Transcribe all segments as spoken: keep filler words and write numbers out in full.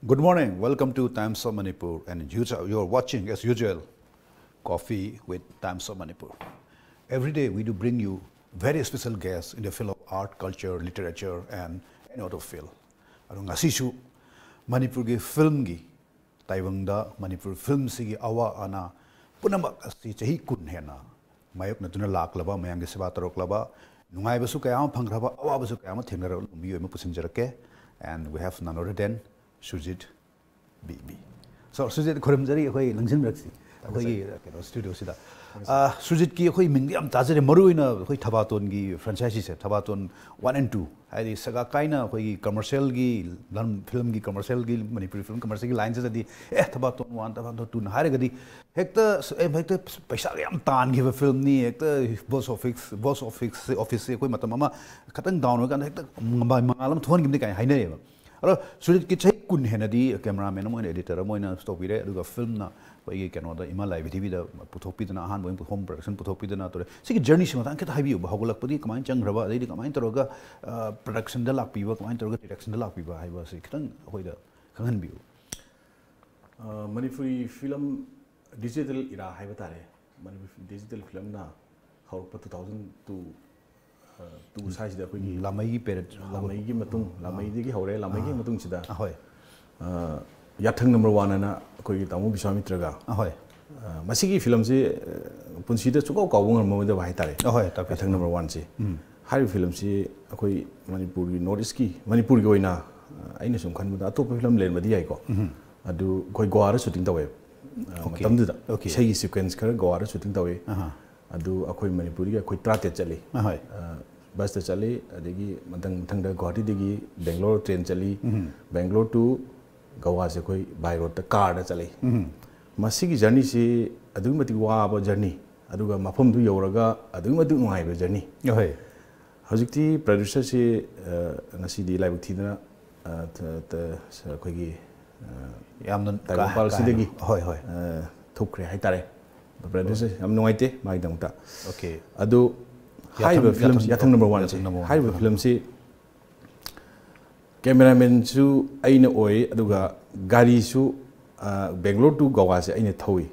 Good morning. Welcome to Times of Manipur, and you, you're watching, as usual, Coffee with Times of Manipur. Every day we do bring you very special guests in the field of art, culture, literature, and any other field. ꯑꯗꯣ ꯉꯁꯤꯁꯨ ꯃꯅꯤꯄꯨꯔꯒꯤ ꯐꯤꯂꯝꯒꯤ ꯇꯥꯏꯕꯪꯗ ꯃꯅꯤꯄꯨꯔ ꯐꯤꯂꯝꯁꯤꯒꯤ ꯑꯋꯥ ꯑꯅꯥ ꯄꯨꯝꯅꯃꯛ ꯑꯁꯤ ꯆꯍꯤ ꯀꯨꯟ ꯍꯦꯟꯅ ꯃꯥꯌꯣꯛꯅꯗꯨꯅ ꯂꯥꯛꯂꯕ, ꯃꯌꯥꯝꯒꯤ ꯁꯦꯕꯥ ꯇꯧꯔꯛꯂꯕ, ꯅꯨꯡꯉꯥꯏꯕꯁꯨ ꯀꯌꯥ ꯑꯃ ꯐꯪꯈ꯭ꯔꯕ, ꯑꯋꯥꯕꯁꯨ ꯀꯌꯥ ꯑꯃ ꯊꯦꯡꯅꯔꯕ ꯃꯤꯑꯣꯏ ꯑꯃ ꯄꯨꯁꯤꯟꯖꯔꯛꯀꯦ꯫ And we have none other than Sujit B B. So, Sujit, ꯈꯨꯔꯨꯝꯖꯔꯤ ꯑꯩꯈꯣꯏ ꯂꯪꯁꯤꯟꯕꯤꯔꯛꯁꯤ ꯑꯩꯈꯣꯏꯒꯤ ꯀꯩꯅꯣ ꯁ꯭ꯇꯨꯗꯤꯑꯣꯁꯤꯗ꯫ ꯑ, ꯁꯨꯖꯤꯠꯀꯤ ꯑꯩꯈꯣꯏ ꯃꯤꯡꯗꯤ ꯌꯥꯝ ꯇꯥꯖꯔꯦ, ꯃꯔꯨꯑꯣꯏꯅ ꯑꯩꯈꯣꯏ ꯊꯕꯥꯇꯣꯟꯒꯤ ꯐ꯭ꯔꯦꯟꯆꯥꯏꯖꯤꯁꯦ, ꯊꯕꯥꯇꯣꯟ ꯋꯥꯟ ꯑꯦꯟ ꯇꯨ, ꯍꯥꯏꯗꯤ ꯁꯒꯥ ꯀꯥꯏꯅ ꯑꯩꯈꯣꯏꯒꯤ ꯀꯃꯔꯁꯤꯌꯦꯜꯒꯤ ꯂꯝ, ꯐꯤꯂꯝꯒꯤ ꯀꯃꯔꯁꯤꯌꯦꯜꯒꯤ, ꯃꯅꯤꯄꯨꯔꯤ ꯐꯤꯂꯝ ꯀꯃꯔꯁꯤꯌꯦꯜꯒꯤ ꯂꯥꯏꯟꯁꯤꯗꯗꯤ, ꯑꯦ, ꯊꯕꯥꯇꯣꯟ ꯋꯥꯟ, ꯊꯕꯥꯇꯣꯟ ꯇꯨꯅ ꯍꯥꯏꯔꯒꯗꯤ ꯍꯦꯛꯇ ꯁ-, ꯑꯦ, ꯍꯦꯛꯇ ꯄꯩꯁꯥꯒ ꯌꯥꯝ ꯇꯥꯟꯈꯤꯕ ꯐꯤꯂꯝꯅꯤ, ꯍꯦꯛꯇ ꯕꯣꯛꯁ ꯑꯣꯐꯤꯁ, ꯕꯣꯛꯁ ꯑꯣꯐꯤꯁ, ꯑꯣꯐꯤꯁꯁꯦ ꯑꯩꯈꯣꯏ ꯃꯇꯝ ꯑꯃ ꯈꯤꯇꯪ ꯗꯥꯎꯟ ꯑꯣꯏꯔꯀꯥꯟꯗ ꯍꯦꯛꯇ ꯃꯉꯥꯜ ꯑꯃ ꯊꯣꯛꯍꯟꯈꯤꯕꯅꯤ ꯀꯥꯏꯅ ꯍꯥꯏꯅꯩꯌꯦꯕ꯫ ꯑꯗꯣ ꯁꯨꯖꯤꯠꯀꯤ ꯆꯍꯤ ꯀꯨꯟ ꯍꯦꯟꯅꯗꯤ ꯀꯦꯃꯦꯔꯥꯃꯦꯟ ꯑꯃ ꯑꯣꯏꯅ, ꯑꯦꯗꯤꯇꯔ ꯑꯃ ꯑꯣꯏꯅ ꯇꯧꯕꯤꯔꯦ, ꯑꯗꯨꯒ ꯐꯤꯂꯝꯅ ꯑꯩꯈꯣꯏꯒꯤ ꯀꯩꯅꯣꯗ, ꯏꯃꯥ ꯂꯥꯏꯕꯤ ꯇꯤꯚꯤꯗ ꯄꯨꯊꯣꯛꯄꯤꯗꯅ, ꯑꯍꯥꯟꯕ ꯑꯣꯏꯅ ꯍꯣꯝ ꯄ꯭ꯔꯗꯛꯁꯟ ꯄꯨꯊꯣꯛꯄꯤꯗꯅ ꯇꯧꯔꯦ꯫ ꯁꯤꯒꯤ ꯖꯔꯅꯤꯁꯤ ꯃꯇꯥꯡ ꯈꯤꯇ ꯍꯥꯏꯕꯤꯌꯨꯕ, ꯍꯧꯒꯠꯂꯛꯄꯗꯒꯤ ꯀꯃꯥꯏꯅ ꯆꯪꯈ꯭ꯔꯕ, ꯑꯗꯩꯗꯤ ꯀꯃꯥꯏꯅ ꯇꯧꯔꯒ, ꯑ, ꯄ꯭ꯔꯗꯛꯁꯟꯗ ꯂꯥꯛꯄꯤꯕ, ꯀꯃꯥꯏꯅ ꯇꯧꯔꯒ ꯗꯤꯔꯦꯛꯁꯟꯗ ꯂꯥꯛꯄꯤꯕ ꯍꯥꯏꯕꯁꯤ ꯈꯤꯇꯪ ꯑꯩꯈꯣꯏꯗ ꯈꯪꯍꯟꯕꯤꯌꯨ꯫ ꯑ, ꯃꯅꯤꯄꯨꯔꯤ ꯐꯤꯂꯝ ꯗꯤꯖꯤꯇꯦꯜ ꯏꯔꯥ ꯍꯥꯏꯕ ꯇꯥꯔꯦ꯫ ꯃꯅꯤꯄꯨꯔ ꯗꯤꯖꯤꯇꯦꯜ ꯐꯤꯂꯝꯅ ꯍꯧꯔꯛꯄ two thousand two, ꯑ, two ꯁ꯭ꯋꯥꯏꯁꯤꯗ ꯑꯩꯈꯣꯏꯒꯤ ꯂꯥꯃꯩꯒꯤ ꯄꯦꯔꯦꯠ ꯍꯧꯔꯛꯄ꯫ ꯂꯥꯃꯩꯒꯤ ꯃꯇꯨꯡ, ꯂꯥꯃꯩꯗꯒꯤ ꯍꯧꯔꯦ, ꯂꯥꯃꯩꯒꯤ ꯑꯥ꯫ ꯃꯇꯨꯡꯁꯤꯗ, ꯑꯍꯣꯏ꯫ ꯑ, ꯌꯥꯊꯪ ꯅꯝꯕꯔ ꯋꯥꯟ ꯑꯅ ꯑꯩꯈꯣꯏꯒꯤ ꯇꯥꯃꯣ ꯕꯤꯁ꯭ꯋꯥꯃꯤꯇ꯭ꯔꯒ, ꯑꯍꯣꯏ꯫ ꯑ, ꯃꯁꯤꯒꯤ ꯐꯤꯂꯝꯁꯤ, ꯑ, ꯄꯨꯟꯁꯤꯗ ꯁꯨꯡꯀꯥꯎ ꯀꯥꯎꯕ ꯉꯝꯃꯣꯏꯗꯕ ꯍꯥꯏꯇꯥꯔꯦ, ꯑꯍꯣꯏ, ꯇꯥꯛꯄꯤꯌꯨ꯫ ꯌꯥꯊꯪ ꯅꯝꯕꯔ ꯋꯥꯟꯁꯤ꯫ ꯎꯝ꯫ ꯍꯥꯏꯔꯤꯕ ꯐꯤꯂꯝꯁꯤ ꯑꯩꯈꯣꯏ ꯃꯅꯤꯄꯨꯔꯒꯤ, ꯅꯣꯔꯠ ꯏꯁꯀꯤ, ꯃꯅꯤꯄꯨꯔꯒꯤ ꯑꯣꯏꯅ, ꯑ, ꯑꯩꯅ ꯁꯨꯝ ꯈꯟꯕꯗ ꯑꯇꯣꯞꯄ ꯐꯤꯂꯝ ꯂꯩꯔꯝꯕꯗꯤ ꯌꯥꯏꯀꯣ꯫ ꯎꯝ꯫ ꯑꯗꯨ ꯑꯩꯈꯣꯏ ꯒꯣꯋꯥꯗ ꯁꯨꯇꯤꯡ ꯇꯧꯋꯦ꯫ ꯑ, ꯑꯣꯀꯦ꯫ ꯃꯇꯝꯗꯨꯗ ꯑꯣꯀꯦ꯫ ꯏꯁꯩꯒꯤ ꯁꯤꯀ꯭ꯋꯦꯟꯁ ꯈꯔ ꯒꯣꯋꯥꯗ ꯁꯨꯇꯤꯡ ꯇꯧꯋꯦ꯫ ꯑꯍꯥ꯫ ꯑꯗꯨ ꯑꯩꯈꯣꯏ ꯃꯅꯤꯄꯨꯔꯗꯒꯤ ꯑꯩꯈꯣꯏ ꯇꯔꯥꯇꯔꯦꯠ ꯆꯠꯂꯤ꯫ ꯑꯍꯣꯏ꯫ ꯑ, ꯕꯁꯇ ꯆꯠꯂꯤ, ꯑꯗꯒꯤ ꯃꯊꯪ, ꯃꯊꯪꯗ ꯒꯨꯋꯥꯍꯥꯇꯤꯗꯒꯤ ꯕꯦꯡꯒ꯭ꯂꯣꯔ ꯇ꯭ꯔꯦꯟ ꯆꯠꯂꯤ, ꯎꯝ꯫ ꯕꯦꯡꯒ꯭ꯂꯣꯔ to ꯒꯋꯥꯁꯦ ꯑꯩꯈꯣꯏ by ꯔꯣꯗꯇ ꯀꯥꯔꯗ ꯆꯠꯂꯤ꯫ ꯎꯝ꯫ ꯃꯁꯤꯒꯤ ꯖꯔꯅꯤꯁꯤ ꯑꯗꯨꯛꯀꯤ ꯃꯇꯤꯛ ꯋꯥꯕ ꯖꯔꯅꯤ, ꯑꯗꯨꯒ ꯃꯐꯝꯗꯨ ꯌꯧꯔꯒ ꯑꯗꯨꯛꯀꯤ ꯃꯇꯤꯛ ꯅꯨꯡꯉꯥꯏꯕ ꯖꯔꯅꯤ꯫ ꯑꯍꯣꯏ꯫ ꯍꯧꯖꯤꯛꯇꯤ ꯄ꯭ꯔꯗ꯭ꯌꯨꯁꯔꯁꯤ, ꯑ, ꯉꯁꯤꯗꯤ ꯂꯥꯏꯕꯛ ꯊꯤꯗꯅ, ꯑ, ꯇ-, ꯇ-, ꯑꯩꯈꯣꯏꯒꯤ, ꯑ, ꯌꯥꯝꯅ ꯀꯥ-, ꯇꯥꯏꯕꯪꯄꯥꯜ ꯀꯥ-, ꯁꯤꯗꯒꯤ, ꯍꯣꯏ, ꯍꯣꯏ꯫ ꯑ, ꯊꯣꯛꯈ꯭ꯔꯦ ꯍꯥꯏꯇꯥꯔꯦ꯫ ꯄ꯭ꯔꯗ꯭ꯌꯨꯁꯔ ꯌꯥꯝ ꯅꯨꯡꯉꯥꯏꯇꯦ ꯃꯥꯒꯤꯗꯃꯛꯇ꯫ ꯑꯣꯀꯦ꯫ ꯑꯗꯨ ꯌꯥꯊꯪ, ꯍꯥꯏꯔꯤꯕ ꯐꯤꯂꯝꯁꯤ, ꯌꯥꯊꯪ, ꯌꯥꯊꯪ ꯅꯝꯕꯔ ꯋꯥꯟꯁꯤ, ꯌꯥꯊꯪ ꯅꯝꯕꯔ ꯋꯥꯟ꯫ ꯍꯥꯏꯔꯤꯕ ꯐꯤꯂꯝꯁꯤ ꯀꯦꯃꯦꯔꯥꯃꯦꯟꯁꯨ ꯑꯩꯅ ꯑꯣꯏ, ꯑꯗꯨꯒ ꯒꯥꯔꯤꯁꯨ, ꯑ, ꯕꯦꯡꯒ꯭ꯂꯣꯔ to ꯒꯣꯋꯥꯁꯦ ꯑꯩꯅ ꯊꯧꯏ꯫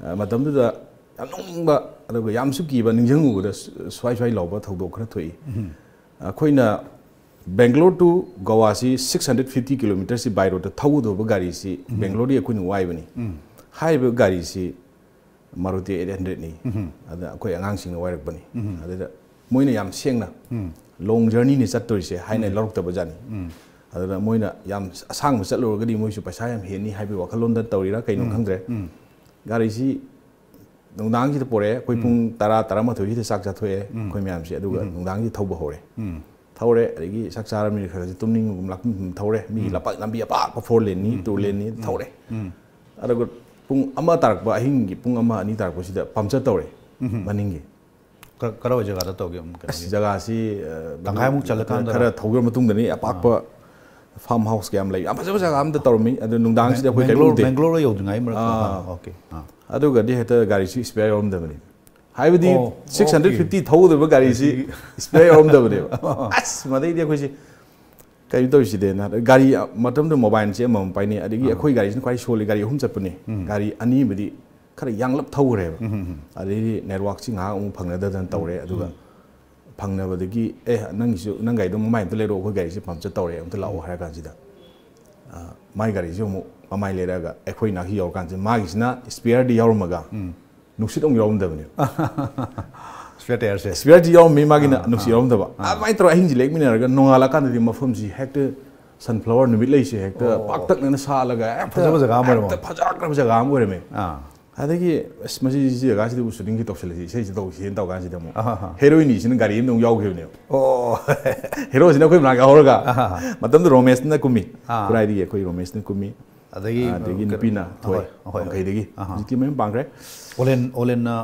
ꯑ, ꯃꯇꯝꯗꯨꯗ ꯌꯥꯝ ꯅꯣꯛꯅꯤꯡꯕ, ꯑꯗꯨꯒ ꯌꯥꯝꯁꯨ ꯀꯤꯕ, ꯅꯤꯡꯁꯤꯡꯉꯨꯕꯗ ꯁ꯭ꯋꯥꯏ ꯁ꯭ꯋꯥꯏ ꯂꯥꯎꯕ ꯊꯧꯗꯣꯛ ꯈꯔ ꯊꯣꯛꯏ꯫ ꯑꯩꯈꯣꯏꯅ Bangalore to ꯒꯣꯋꯥꯁꯤ six hundred fifty kilometerꯁꯤ by roadꯇ ꯊꯧꯒꯗꯧꯕ ꯒꯥꯔꯤꯁꯤ ꯕꯦꯡꯒ꯭ꯂꯣꯔꯗꯤ ꯑꯩꯈꯣꯏꯅ ꯋꯥꯏꯕꯅꯤ꯫ ꯍꯥꯏꯔꯤꯕ ꯒꯥꯔꯤꯁꯤ ꯃꯥꯔꯨꯇꯤ eight hundredꯅꯤ꯫ ꯑꯗ ꯑꯩꯈꯣꯏ ꯑꯉꯥꯡꯁꯤꯡꯅ ꯋꯥꯏꯔꯛꯄꯅꯤ꯫ ꯑꯗꯨꯗ ꯃꯣꯏꯅ ꯌꯥꯝ ꯁꯦꯡꯅ, "Long journeyꯅꯤ ꯆꯠꯇꯣꯏꯁꯦ" ꯍꯥꯏꯅ ꯂꯧꯔꯛꯇꯕ ꯖꯥꯠꯅꯤ꯫ ꯑꯗꯨꯗ ꯃꯣꯏꯅ ꯌꯥꯝ ꯑꯁꯥꯡꯕ ꯆꯠꯂꯨꯔꯒꯗꯤ ꯃꯣꯏꯁꯨ ꯄꯩꯁꯥ ꯌꯥꯝ ꯍꯦꯟꯅꯤ ꯍꯥꯏꯕꯒꯤ ꯋꯥꯈꯜꯂꯣꯟꯗ ꯇꯧꯔꯤꯔꯥ ꯀꯩꯅꯣ ꯈꯪꯗ꯭ꯔꯦ꯫ ꯒꯥꯔꯤꯁꯤ ꯅꯨꯡꯗꯥꯡꯁꯤꯗ ꯄꯣꯔꯛꯑꯦ꯫ ꯑꯩꯈꯣꯏ ꯄꯨꯡ ꯇꯔꯥ, ꯇꯔꯥꯃꯥꯊꯣꯏꯁꯤꯗ ꯆꯥꯛ ꯆꯥꯊꯣꯛꯑꯦ ꯑꯩꯈꯣꯏ ꯃꯌꯥꯝꯁꯦ, ꯑꯗꯨꯒ ꯅꯨꯡꯗꯥꯡꯁꯤꯗ ꯊꯧꯕ ꯍꯧꯔꯦ꯫ ꯊꯧꯔꯦ, ꯑꯗꯒꯤ ꯆꯥꯛ ꯆꯥꯔꯕꯅꯤꯅ ꯈꯔ ꯈꯔꯁꯦ ꯇꯨꯝꯅꯤꯡꯕꯒꯨꯝ ꯂꯥꯛꯄꯒꯨꯝ ꯊꯧꯔꯦ꯫ ꯃꯤꯒꯤ ꯂꯝꯄꯥꯛ ꯂꯝꯕꯤ ꯑꯄꯥꯛꯄ four laneꯅꯤ, two laneꯅꯤ ꯊꯧꯔꯦ꯫ ꯑꯗꯨꯒ ꯄꯨꯡ ꯑꯃ ꯇꯥꯔꯛꯄ, ꯑꯍꯤꯡꯒꯤ ꯄꯨꯡ ꯑꯃ, ꯑꯅꯤ ꯇꯥꯔꯛꯄꯁꯤꯗ puncture ꯇꯧꯔꯦ ꯃꯅꯤꯡꯒꯤ꯫ ꯀ-, ꯀꯔꯥꯏꯋꯥꯏ ꯖꯒꯥꯗ ꯇꯧꯒꯦ? ꯑꯃꯨꯛ ꯑꯁ, ꯀꯩꯅꯣꯒꯤ ꯖꯒꯥꯁꯤ, ꯑ, ꯇꯪꯈꯥꯏꯃꯨꯛ ꯆꯠꯂꯀꯥꯟꯗꯔꯣ? ꯈꯔ ꯊꯧꯈꯤꯕ ꯃꯇꯨꯡꯗꯅꯤ, ꯑꯄꯥꯛꯄ farm house ꯀꯌꯥꯝ ꯂꯩ, ꯌꯥꯝ ꯐꯖꯕ ꯖꯒꯥ ꯑꯃꯗ ꯇꯧꯔꯝꯃꯤ꯫ ꯑꯗꯨ ꯅꯨꯡꯗꯥꯡꯁꯤꯗ ꯑꯩꯈꯣꯏ ꯀꯔꯤꯝ ꯕꯦꯡꯒ꯭ꯂꯣꯔ, ꯎꯗꯦ꯫ ꯕꯦꯡꯒ꯭ꯂꯣꯔ ꯌꯧꯗ꯭ꯔꯤꯉꯩ ꯃꯔꯛꯇ? ꯑꯥ꯫ ꯑꯥ, okay꯫ ꯑꯥ꯫ ꯑꯗꯨꯒꯗꯤ ꯍꯦꯛꯇ ꯒꯥꯔꯤꯁꯤ spare ꯌꯥꯎꯔꯝꯗꯕꯅꯤ꯫ ꯍꯥꯏꯕꯗꯤ ꯑꯣ, six hundred fifty okay꯫ ꯊꯧꯒꯗꯕ ꯒꯥꯔꯤꯁꯤ spare ꯌꯥꯎꯔꯝꯗꯕꯅꯦꯕ꯫ ꯑꯁ, ꯃꯗꯩꯗꯤ ꯑꯩꯈꯣꯏꯁꯤ ꯀꯩꯅꯣ ꯇꯧꯔꯤꯁꯤꯗꯤꯅ, ꯒꯥꯔꯤ, ꯃꯇꯝꯗꯨꯗ mobileꯁꯦ ꯑꯃꯃꯝ ꯄꯥꯏꯅꯩ, ꯑꯗꯒꯤ ꯑꯥ꯫ ꯑꯩꯈꯣꯏ ꯒꯥꯔꯤꯁꯤꯅ ꯈ꯭ꯋꯥꯏ ꯁꯣꯜꯂꯤ, ꯒꯥꯔꯤ ꯑꯍꯨꯝ ꯆꯠꯄꯅꯤ꯫ ꯎꯝ꯫ ꯒꯥꯔꯤ ꯑꯅꯤ ꯑꯃꯗꯤ ꯈꯔ ꯌꯥꯡꯂꯞ ꯊꯧꯈ꯭ꯔꯦꯕ꯫ ꯎꯝ, ꯎꯝ, ꯎꯝ꯫ ꯑꯗꯩꯗꯤ networkꯁꯤ ꯉꯥꯏꯍꯥꯛ ꯑꯃꯨꯛ ꯐꯪꯅꯗꯗꯅ ꯇꯧꯔꯦ, ꯎꯝ, ꯑꯗꯨꯒ ꯎꯝ꯫ ꯐꯪꯅꯕꯗꯒꯤ, "ꯑꯦ, ꯅꯪꯒꯤꯁꯨ, ꯅꯪ ꯒꯥꯔꯤꯗꯣ ꯃꯃꯥꯏ ꯑꯝꯇ ꯂꯩꯔꯛꯑꯣ, ꯑꯩꯈꯣꯏ ꯒꯥꯔꯤꯁꯦ puncture ꯇꯧꯔꯦ, ꯑꯝꯇ ꯂꯥꯛꯑꯣ" ꯍꯥꯏꯔ ꯀꯥꯟꯁꯤꯗ, ꯑ, ꯃꯥꯏ ꯒꯥꯔꯤꯁꯦ ꯑꯃꯨꯛ ꯃꯃꯥꯏ ꯂꯩꯔꯛꯑꯒ ꯑꯩꯈꯣꯏ ꯅꯥꯛꯁꯤ ꯌꯧꯔꯀꯥꯟꯁꯤꯗ ꯃꯥꯒꯤꯁꯤꯅ spareꯗꯤ ꯌꯥꯎꯔꯝꯃꯒ ꯎꯝ꯫ ꯅꯨꯡꯁꯤꯠ ꯑꯃꯨꯛ ꯌꯥꯎꯔꯝꯗꯕꯅꯦꯕ꯫ Spare tyreꯁꯦ? Spareꯁꯤ ꯌꯥꯎꯔꯝꯃꯤ, ꯃꯥꯒꯤꯅ ꯑꯥ, ꯅꯨꯡꯁꯤꯠ ꯑꯥ, ꯌꯥꯎꯔꯝꯗꯕ꯫ ꯑꯥ꯫ ꯑꯗꯨꯃꯥꯏꯅ ꯇꯧꯔꯒ ꯑꯍꯤꯡꯁꯤ ꯂꯦꯛꯃꯤꯟꯅꯔꯒ ꯅꯣꯡꯉꯥꯜꯂꯀꯥꯟꯗꯗꯤ ꯃꯐꯝꯁꯤ ꯍꯦꯛꯇ sunflower ꯅꯨꯃꯤꯠ ꯂꯩꯁꯦ ꯍꯦꯛꯇ ꯑꯣ꯫ ꯄꯥꯛꯇꯛꯅꯅ ꯁꯥꯠꯂꯒ ꯍꯦꯛꯇ ꯐꯖꯕ ꯖꯒꯥ ꯑꯃ ꯑꯣꯏꯔꯝꯃꯣ꯫ ꯍꯦꯛꯇ ꯐꯖꯈ꯭ꯔꯕ ꯖꯒꯥ ꯑꯃ ꯑꯣꯏꯔꯝꯃꯦ꯫ ꯑꯥ꯫ ꯑꯗꯒꯤ, "ꯑꯁ, ꯃꯁꯤ, ꯁꯤ ꯖꯒꯥꯁꯤꯗꯕꯨ shootingꯁꯤ ꯇꯧꯁꯜꯂꯁꯤ, ꯏꯁꯩꯁꯤ ꯇꯧꯁꯤꯅ" ꯇꯧ ꯀꯥꯟꯁꯤꯗ ꯑꯃꯨꯛ ꯑꯍꯥ, ꯑꯍꯥ꯫ Heroineꯁꯤꯅ ꯒꯥꯔꯤ ꯑꯃꯗ ꯑꯃꯨꯛ ꯌꯥꯎꯈꯤꯕꯅꯦꯕ꯫ ꯑꯣ꯫ Heroꯁꯤꯅ ꯑꯩꯈꯣꯏ ꯃꯅꯥꯛ ꯌꯥꯎꯍꯧꯔꯒ ꯑꯍꯥ, ꯑꯍꯥ꯫ ꯃꯇꯝꯗꯨꯗ ꯔꯣꯃꯦꯁꯅ ꯀꯨꯝꯃꯤ꯫ ꯑꯥ꯫ ꯈꯨꯔꯥꯏꯗꯒꯤ ꯑꯩꯈꯣꯏ ꯔꯣꯃꯦꯁꯅ ꯀꯨꯝꯃꯤ꯫ ꯑꯗꯒꯤ, ꯑꯗꯒꯤ ꯀꯩꯅꯣ, ꯅꯨꯄꯤꯅ ꯊꯣꯏ, ꯍꯣꯏ, ꯍꯣꯏ꯫ ꯋꯥꯡꯈꯩꯗꯒꯤ꯫ ꯑꯍꯥ꯫ ꯍꯧꯖꯤꯛꯇꯤ ꯃꯌꯨꯝ ꯄꯥꯟꯈ꯭ꯔꯦ꯫ ꯑꯣꯂꯦꯟ, ꯑꯣꯂꯦꯟꯅ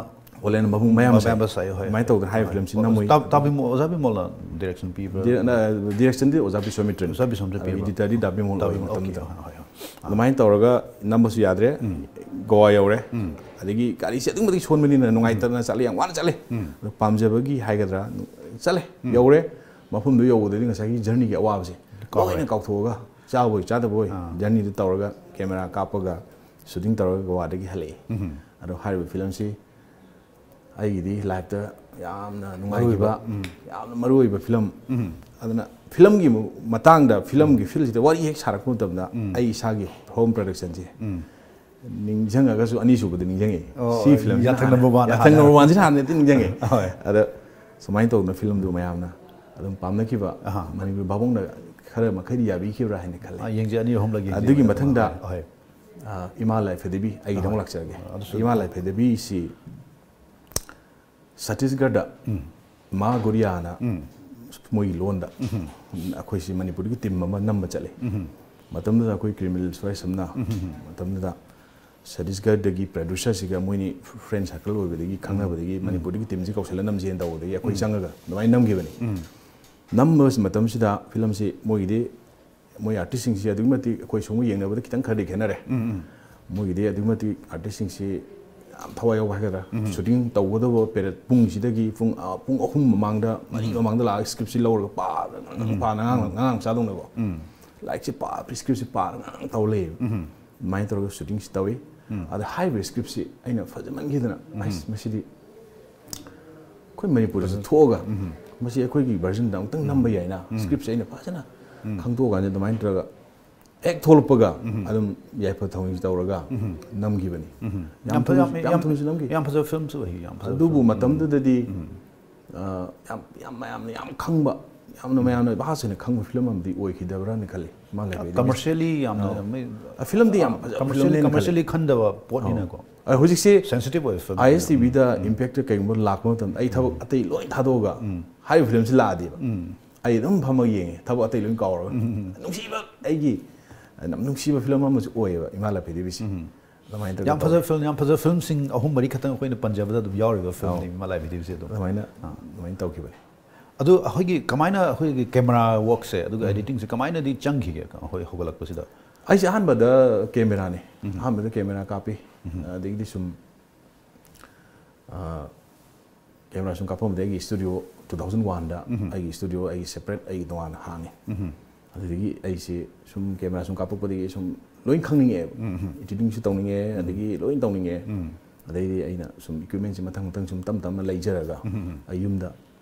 ꯑꯣꯂꯦꯟ ꯃꯕꯨꯡ ꯃꯌꯥꯝꯕꯁꯦ꯫ ꯃꯌꯥꯝꯕ ꯁꯥꯏ, ꯍꯣꯏ꯫ ꯑꯗꯨꯃꯥꯏꯅ ꯇꯧꯗꯅ ꯍꯥꯏꯔꯤꯕ ꯍꯣꯏ꯫ ꯐꯤꯂꯝꯁꯤ ꯑꯣ, ꯅꯝꯃꯨꯏ꯫ ꯇꯥ-, ꯇꯥꯕꯤꯃꯣꯜ, ꯑꯣꯖꯥ ꯕꯤꯃꯣꯜꯅ direction ꯄꯤꯕ꯭ꯔꯥ? ꯗꯤ-, ꯅ-, directionꯗꯤ ꯑꯣꯖꯥ ꯕꯤꯁ꯭ꯋꯥꯃꯤꯇ꯭ꯔꯅ꯫ ꯑꯣꯖꯥ ꯕꯤꯁ꯭ꯋꯥꯃꯤꯇ꯭ꯔ ꯄꯤꯕ꯭ꯔꯥ? Editorꯗꯤ ꯗꯥ ꯕꯤꯃꯣꯜ ꯑꯣꯏꯕ ꯇꯥꯕꯤꯃꯣꯜ, ꯃꯇꯝꯗꯨꯗ꯫ Okay, ꯍꯣꯏ, ꯍꯣꯏ, ꯍꯣꯏ꯫ ꯑꯗꯨꯃꯥꯏꯅ ꯇꯧꯔꯒ ꯅꯝꯕꯁꯨ ꯌꯥꯗ꯭ꯔꯦ꯫ ꯎꯝ꯫ ꯒꯣꯋꯥ ꯌꯧꯔꯦ꯫ ꯎꯝ꯫ ꯑꯗꯒꯤ ꯒꯥꯔꯤꯁꯦ ꯑꯗꯨꯛꯀꯤ ꯃꯇꯤꯛ ꯁꯣꯟꯕꯅꯤꯅ ꯅꯨꯡꯉꯥꯏꯇꯗꯅ ꯆꯠꯂꯦ, ꯌꯥꯝ ꯋꯥꯅ ꯆꯠꯂꯦ꯫ ꯎꯝ꯫ ꯑꯗꯣ ꯄꯥꯝꯖꯕꯒꯤ ꯍꯥꯏꯒꯗ꯭ꯔꯥ, ꯆꯠꯂꯦ, ꯎꯝ꯫ ꯌꯧꯔꯦ꯫ ꯃꯐꯝꯗꯨ ꯌꯧꯕꯗꯗꯤ ꯉꯁꯥꯏꯒꯤ journeyꯒꯤ ꯑꯋꯥꯕꯁꯦ ꯂꯣꯏꯅ ꯀꯥꯎꯊꯣꯛꯑꯒ, ꯆꯥꯕꯣꯏ ꯆꯥꯗꯕꯣꯏ, journey ꯗꯨ ꯇꯧꯔꯒ, camera ꯀꯥꯞꯄꯒ, shooting ꯇꯧꯔꯒ ꯒꯣꯋꯥꯗꯒꯤ ꯍꯜꯂꯛꯏ꯫ ꯑꯗꯣ ꯍꯥꯏꯔꯤꯕ film ꯁꯤ ꯑꯩꯒꯤꯗꯤ life ꯇ ꯌꯥꯝꯅ ꯅꯨꯡꯉꯥꯏꯈꯤꯕ, ꯌꯥꯝꯅ ꯃꯔꯨ ꯑꯣꯏꯕ film꯫ ꯑꯗꯨꯅ film ꯒꯤ ꯃꯇꯥꯡꯗ, film ꯒꯤ field ꯁꯤꯗ ꯋꯥꯔꯤ ꯍꯦꯛ ꯁꯥꯔꯛꯄ ꯃꯇꯝꯗ, ꯑꯩ ꯏꯁꯥꯒꯤ home production ꯁꯦ ꯅꯤꯡꯁꯤꯡꯉꯒꯁꯨ ꯑꯅꯤꯁꯨꯕꯗ ꯅꯤꯡꯁꯤꯡꯉꯛꯏ꯫ ꯑꯣ, ꯁꯤ film ꯁꯤꯅ ꯌꯥꯊꯪ ꯍꯥꯟꯅ, number one ꯌꯥꯊꯪ ꯍꯥꯟꯅ꯫ Number one ꯁꯤꯅ ꯍꯥꯟꯅ ꯍꯦꯛꯇ ꯅꯤꯡꯁꯤꯡꯉꯛꯏ꯫ ꯍꯣꯏ꯫ ꯑꯗ ꯁꯨꯃꯥꯏꯅ ꯇꯧꯗꯅ film ꯗꯨ ꯃꯌꯥꯝꯅ ꯑꯗꯨꯝ ꯄꯥꯝꯅꯈꯤꯕ, ꯑꯍꯥ꯫ ꯃꯅꯤꯄꯨꯔ ꯚꯥꯕꯣꯡꯅ ꯈꯔ ꯃꯈꯩꯗꯤ ꯌꯥꯕꯤꯈꯤꯕ꯭ꯔꯥ ꯍꯥꯏꯅ ꯈꯜꯂꯦ꯫ ꯑꯥ, ꯌꯦꯡꯖꯩ, ꯑꯅꯤ ꯑꯍꯨꯝꯂꯛ ꯌꯦꯡꯖꯩ꯫ ꯑꯗꯨꯒꯤ ꯃꯊꯪꯗ, ꯍꯣꯏ꯫ ꯑꯥ, ꯏꯃꯥ ꯂꯥꯏ ꯐꯗꯤꯕꯤ, ꯑꯩꯒꯤꯗ ꯑꯃꯨꯛ ꯑꯍꯣꯏ꯫ ꯂꯥꯛꯆꯔꯒꯦ꯫ ꯑꯗꯨꯁꯨ ꯏꯃꯥ ꯂꯥꯏ ꯐꯗꯤꯕꯤꯁꯤ ꯁꯇꯤꯁꯒꯔꯗ ꯎꯝ꯫ ꯃꯥ ꯒꯣꯔꯤꯌꯥꯅ ꯎꯝ꯫ ꯃꯣꯏꯒꯤ ꯂꯣꯟꯗ ꯎꯝ꯫ ꯑꯩꯈꯣꯏꯁꯤ ꯃꯅꯤꯄꯨꯔꯗꯒꯤ team ꯑꯃ ꯅꯝꯕ ꯆꯠꯂꯤ꯫ ꯎꯝ꯫ ꯃꯇꯝꯗꯨꯗ ꯑꯩꯈꯣꯏ criminal ꯁ꯭ꯋꯥꯏ ꯁꯝꯅ ꯎꯝ꯫ ꯃꯇꯝꯗꯨꯗ ꯁꯇꯤꯁꯒꯔꯗꯒꯤ producer ꯁꯤꯒ ꯃꯣꯏꯅꯤ friend circle ꯑꯣꯏꯕꯗꯒꯤ ꯈꯪꯅꯕꯗꯒꯤ ꯎꯝ꯫ ꯃꯅꯤꯄꯨꯔꯗꯒꯤ team ꯁꯤ ꯀꯧꯁꯜꯂ ꯅꯝꯁꯦꯅ ꯇꯧꯕꯗꯒꯤ ꯑꯩꯈꯣꯏ ꯎꯝ꯫ ꯆꯪꯉꯒ ꯑꯗꯨꯃꯥꯏꯅ ꯅꯝꯈꯤꯕꯅꯤ꯫ ꯎꯝ꯫ ꯅꯝꯕ ꯃꯇꯝꯁꯤꯗ film ꯁꯤ ꯃꯣꯏꯒꯤꯗꯤ ꯃꯣꯏ artist ꯁꯤꯡꯁꯤ ꯑꯗꯨꯛꯀꯤ ꯃꯇꯤꯛ ꯑꯩꯈꯣꯏ ꯁꯣꯝꯒ ꯌꯦꯡꯅꯕꯗ ꯈꯤꯇꯪ ꯈꯔꯗꯤ ꯈꯦꯠꯅꯔꯦ꯫ ꯎꯝ, ꯎꯝ꯫ ꯃꯣꯏꯒꯤꯗꯤ ꯑꯗꯨꯛꯀꯤ ꯃꯇꯤꯛ artist ꯁꯤꯡꯁꯤ ꯌꯥꯝ ꯊꯋꯥꯏ ꯌꯥꯎꯕ ꯍꯥꯏꯒꯗ꯭ꯔꯥ? ꯎꯝ꯫ Shooting ꯇꯧꯒꯗꯕ period ꯄꯨꯡꯁꯤꯗꯒꯤ ꯄꯨꯡ, ꯑ, ꯄꯨꯡ ꯑꯍꯨꯝ ꯃꯃꯥꯡꯗ, ꯃꯔꯤ ꯎꯝ꯫ ꯃꯃꯥꯡꯗ ꯂꯥꯛꯑꯒ script ꯁꯤ ꯂꯧꯔꯒ ꯄꯥꯗꯅ ꯎꯝ꯫ ꯄꯥꯅ ꯉꯥꯡ-, ꯎꯝ꯫ ꯉꯥꯡ ꯆꯥꯗꯧꯅꯀꯣ꯫ ꯎꯝ꯫ ꯂꯥꯏꯔꯤꯛꯁꯤ ꯄꯥ-, script ꯁꯤ ꯄꯥꯔꯒ ꯉꯥꯡ ꯇꯧ ꯂꯩꯌꯦꯕ꯫ ꯎꯝ꯫ ꯑꯗꯨꯃꯥꯏꯅ ꯇꯧꯔꯒ shooting ꯁꯤ ꯇꯧꯏ꯫ ꯎꯝ꯫ ꯑꯗ ꯍꯥꯏꯔꯤꯕ script ꯁꯤ ꯑꯩꯅ ꯐꯖꯃꯟꯈꯤꯗꯅ, ꯎꯝ꯫ "ꯑꯩꯁ, ꯃꯁꯤꯗꯤ ꯑꯩꯈꯣꯏ ꯃꯅꯤꯄꯨꯔꯗꯁꯨ ꯊꯣꯛꯑꯒ ꯎꯝ꯫ ꯃꯁꯤ ꯑꯩꯈꯣꯏꯒꯤ version ꯗ ꯑꯃꯨꯛꯇꯪ ꯎꯝ꯫ ꯅꯝꯕ ꯌꯥꯏꯅ", ꯎꯝ꯫ Script ꯁꯦ ꯑꯩꯅ ꯐꯖꯅ ꯎꯝ꯫ ꯈꯪꯗꯣꯛꯑꯀꯥꯟꯗ ꯑꯗꯨꯃꯥꯏꯅ ꯇꯧꯔꯒ ꯍꯦꯛ ꯊꯣꯛꯂꯛꯄꯒ ꯎꯝ꯫ ꯑꯗꯨꯝ ꯌꯥꯏꯐ ꯊꯧꯅꯤꯁꯤ ꯇꯧꯔꯒ ꯎꯝ꯫ ꯅꯝꯈꯤꯕꯅꯤ꯫ ꯎꯝ꯫ ꯌꯥꯝ ꯌꯥꯝ ꯐ-, ꯊꯨꯅ-, ꯌꯥꯝ, ꯌꯥꯝ ꯌꯥꯝ, ꯊꯨꯅꯁꯨ ꯅꯝꯈꯤ꯫ ꯌꯥꯝ ꯐꯖꯕ film ꯁꯨ ꯑꯣꯏ, ꯌꯥꯝ ꯐꯖꯕ ꯑꯗꯨꯕꯨ film꯫ ꯎꯝ꯫ ꯃꯇꯝꯗꯨꯗꯗꯤ, ꯎꯝ꯫ ꯑ, ꯌꯥꯝ, ꯌꯥꯝ ꯃꯌꯥꯝꯅ ꯌꯥꯝ ꯈꯪꯕ, ꯌꯥꯝꯅ ꯎꯝ꯫ ꯃꯌꯥꯝꯅ ꯚꯥꯁ ꯑꯣꯏꯅ ꯈꯪꯕ film ꯑꯃꯗꯤ ꯑꯣꯏꯈꯤꯗꯕ꯭ꯔꯥꯅ ꯈꯜꯂꯤ꯫ ꯏꯃꯥ ꯂꯥꯏꯕ꯭ꯔꯦꯔꯤꯁꯦ꯫ Commercially ꯌꯥꯝꯅ ꯑꯥ꯫ ꯃꯩ-, ꯑ, film ꯗꯤ ꯌꯥꯝ ꯐꯖꯕ commercial-, film ꯅꯦꯅ ꯈꯜꯂꯤ꯫ Commercially ꯈꯟꯗꯕ ꯄꯣꯠꯅꯤꯅꯀꯣ꯫ ꯑꯧ꯫ ꯑ, ꯍꯧꯖꯤꯛꯁꯤ sensitive ꯑꯣꯏꯕ film꯫ I S T V the um. Impact ꯇ ꯀꯩꯒꯨꯝꯕ ꯂꯥꯛꯄ ꯃꯇꯝꯗ ꯑꯩ ꯊꯕꯛ ꯎꯝ꯫ ꯑꯇꯩ ꯂꯣꯏ ꯊꯥꯗꯣꯛꯑꯒ ꯎꯝ꯫ ꯍꯥꯏꯔꯤꯕ film ꯁꯤ ꯂꯥꯛꯑꯗꯤꯕ ꯎꯝ꯫ ꯑꯩ ꯑꯗꯨꯝ ꯐꯝꯃꯒ ꯌꯦꯡꯉꯦ, ꯊꯕꯛ ꯑꯇꯩ ꯂꯣꯏ ꯀꯥꯎꯔꯒ꯫ ꯎꯝ, ꯎꯝ, ꯎꯝ꯫ ꯅꯨꯡꯁꯤꯕ ꯑꯩꯒꯤ, ꯌꯥꯝ ꯅꯨꯡꯁꯤꯕ film ꯑꯃꯁꯨ ꯑꯣꯏꯌꯦꯕ ꯏꯃꯥ ꯂꯥꯏꯕ꯭ꯔꯦꯔꯤꯁꯦ꯫ ꯎꯝ꯫ ꯑꯗꯨꯃꯥꯏꯅ ꯇꯧꯔꯒ ꯌꯥꯝ ꯐꯖꯕ ꯇꯧꯋꯦ꯫ Film, ꯌꯥꯝ ꯐꯖꯕ film ꯁꯤꯡ ꯑꯍꯨꯝ ꯃꯔꯤ ꯈꯛꯇꯪ ꯑꯩꯈꯣꯏꯅ ꯄꯟꯖꯕꯗ ꯑꯗꯨꯝ ꯌꯥꯎꯔꯤꯕ film ꯅꯤ ꯑꯧ꯫ ꯏꯃꯥ ꯂꯥꯏꯕ꯭ꯔꯦꯔꯤꯁꯦ ꯑꯗꯨꯝ꯫ ꯑꯗꯨꯃꯥꯏꯅ, ꯑꯥ꯫ ꯑꯗꯨꯃꯥꯏꯅ ꯇꯧꯈꯤꯕꯅꯤ꯫ ꯑꯗꯨ ꯑꯩꯈꯣꯏꯒꯤ ꯀꯃꯥꯏꯅ ꯑꯩꯈꯣꯏꯒꯤ camera work ꯁꯦ ꯑꯗꯨꯒ ꯎꯝ꯫ Editing ꯁꯦ ꯀꯃꯥꯏꯅꯗꯤ ꯆꯪꯈꯤꯒꯦ ꯑꯩꯈꯣꯏ ꯍꯧꯒꯠꯂꯛꯄꯁꯤꯗ? ꯑꯩꯁꯦ ꯑꯍꯥꯟꯕꯗ camera ꯅꯤ꯫ ꯎꯝ꯫ ꯑꯍꯥꯟꯕꯗ camera ꯀꯥꯞꯄꯤ꯫ ꯎꯝ꯫ ꯑꯗꯒꯤꯗꯤ ꯁꯨꯝ, ꯑ, camera ꯁꯨꯝ ꯀꯥꯞꯐꯝꯗꯒꯤ ꯑꯩꯒꯤ studio two thousand one ꯗ ꯎꯝ꯫ ꯑꯩꯒꯤ studio ꯑꯩꯒꯤ separate ꯑꯩꯒꯤ ꯇꯣꯉꯥꯟꯅ ꯍꯥꯡꯉꯤ꯫ ꯎꯝ꯫ ꯑꯗꯨꯗꯒꯤ ꯑꯩꯁꯦ ꯁꯨꯝ ꯀꯦꯃꯦꯔꯥ ꯁꯨꯝ ꯀꯥꯞꯄꯛꯄꯗꯒꯤ ꯁꯨꯝ ꯂꯣꯏ ꯈꯪꯅꯤꯡꯉꯛꯑꯦꯕ꯫ ꯎꯝ, ꯎꯝ꯫ Editing ꯁꯨ ꯇꯧꯅꯤꯡꯉꯦ, ꯎꯝ꯫ ꯑꯗꯒꯤ ꯂꯣꯏ ꯇꯧꯅꯤꯡꯉꯦ꯫ ꯎꯝ꯫ ꯑꯗꯩꯗꯤ ꯑꯩꯅ ꯁꯨꯝ equipment ꯁꯦ ꯃꯊꯪ ꯃꯊꯪ ꯁꯨꯝ ꯇꯞ ꯇꯞꯅ ꯂꯩꯖꯔꯒ ꯎꯝ, ꯎꯝ, ꯎꯝ꯫ ꯑꯩ ꯌꯨꯝꯗ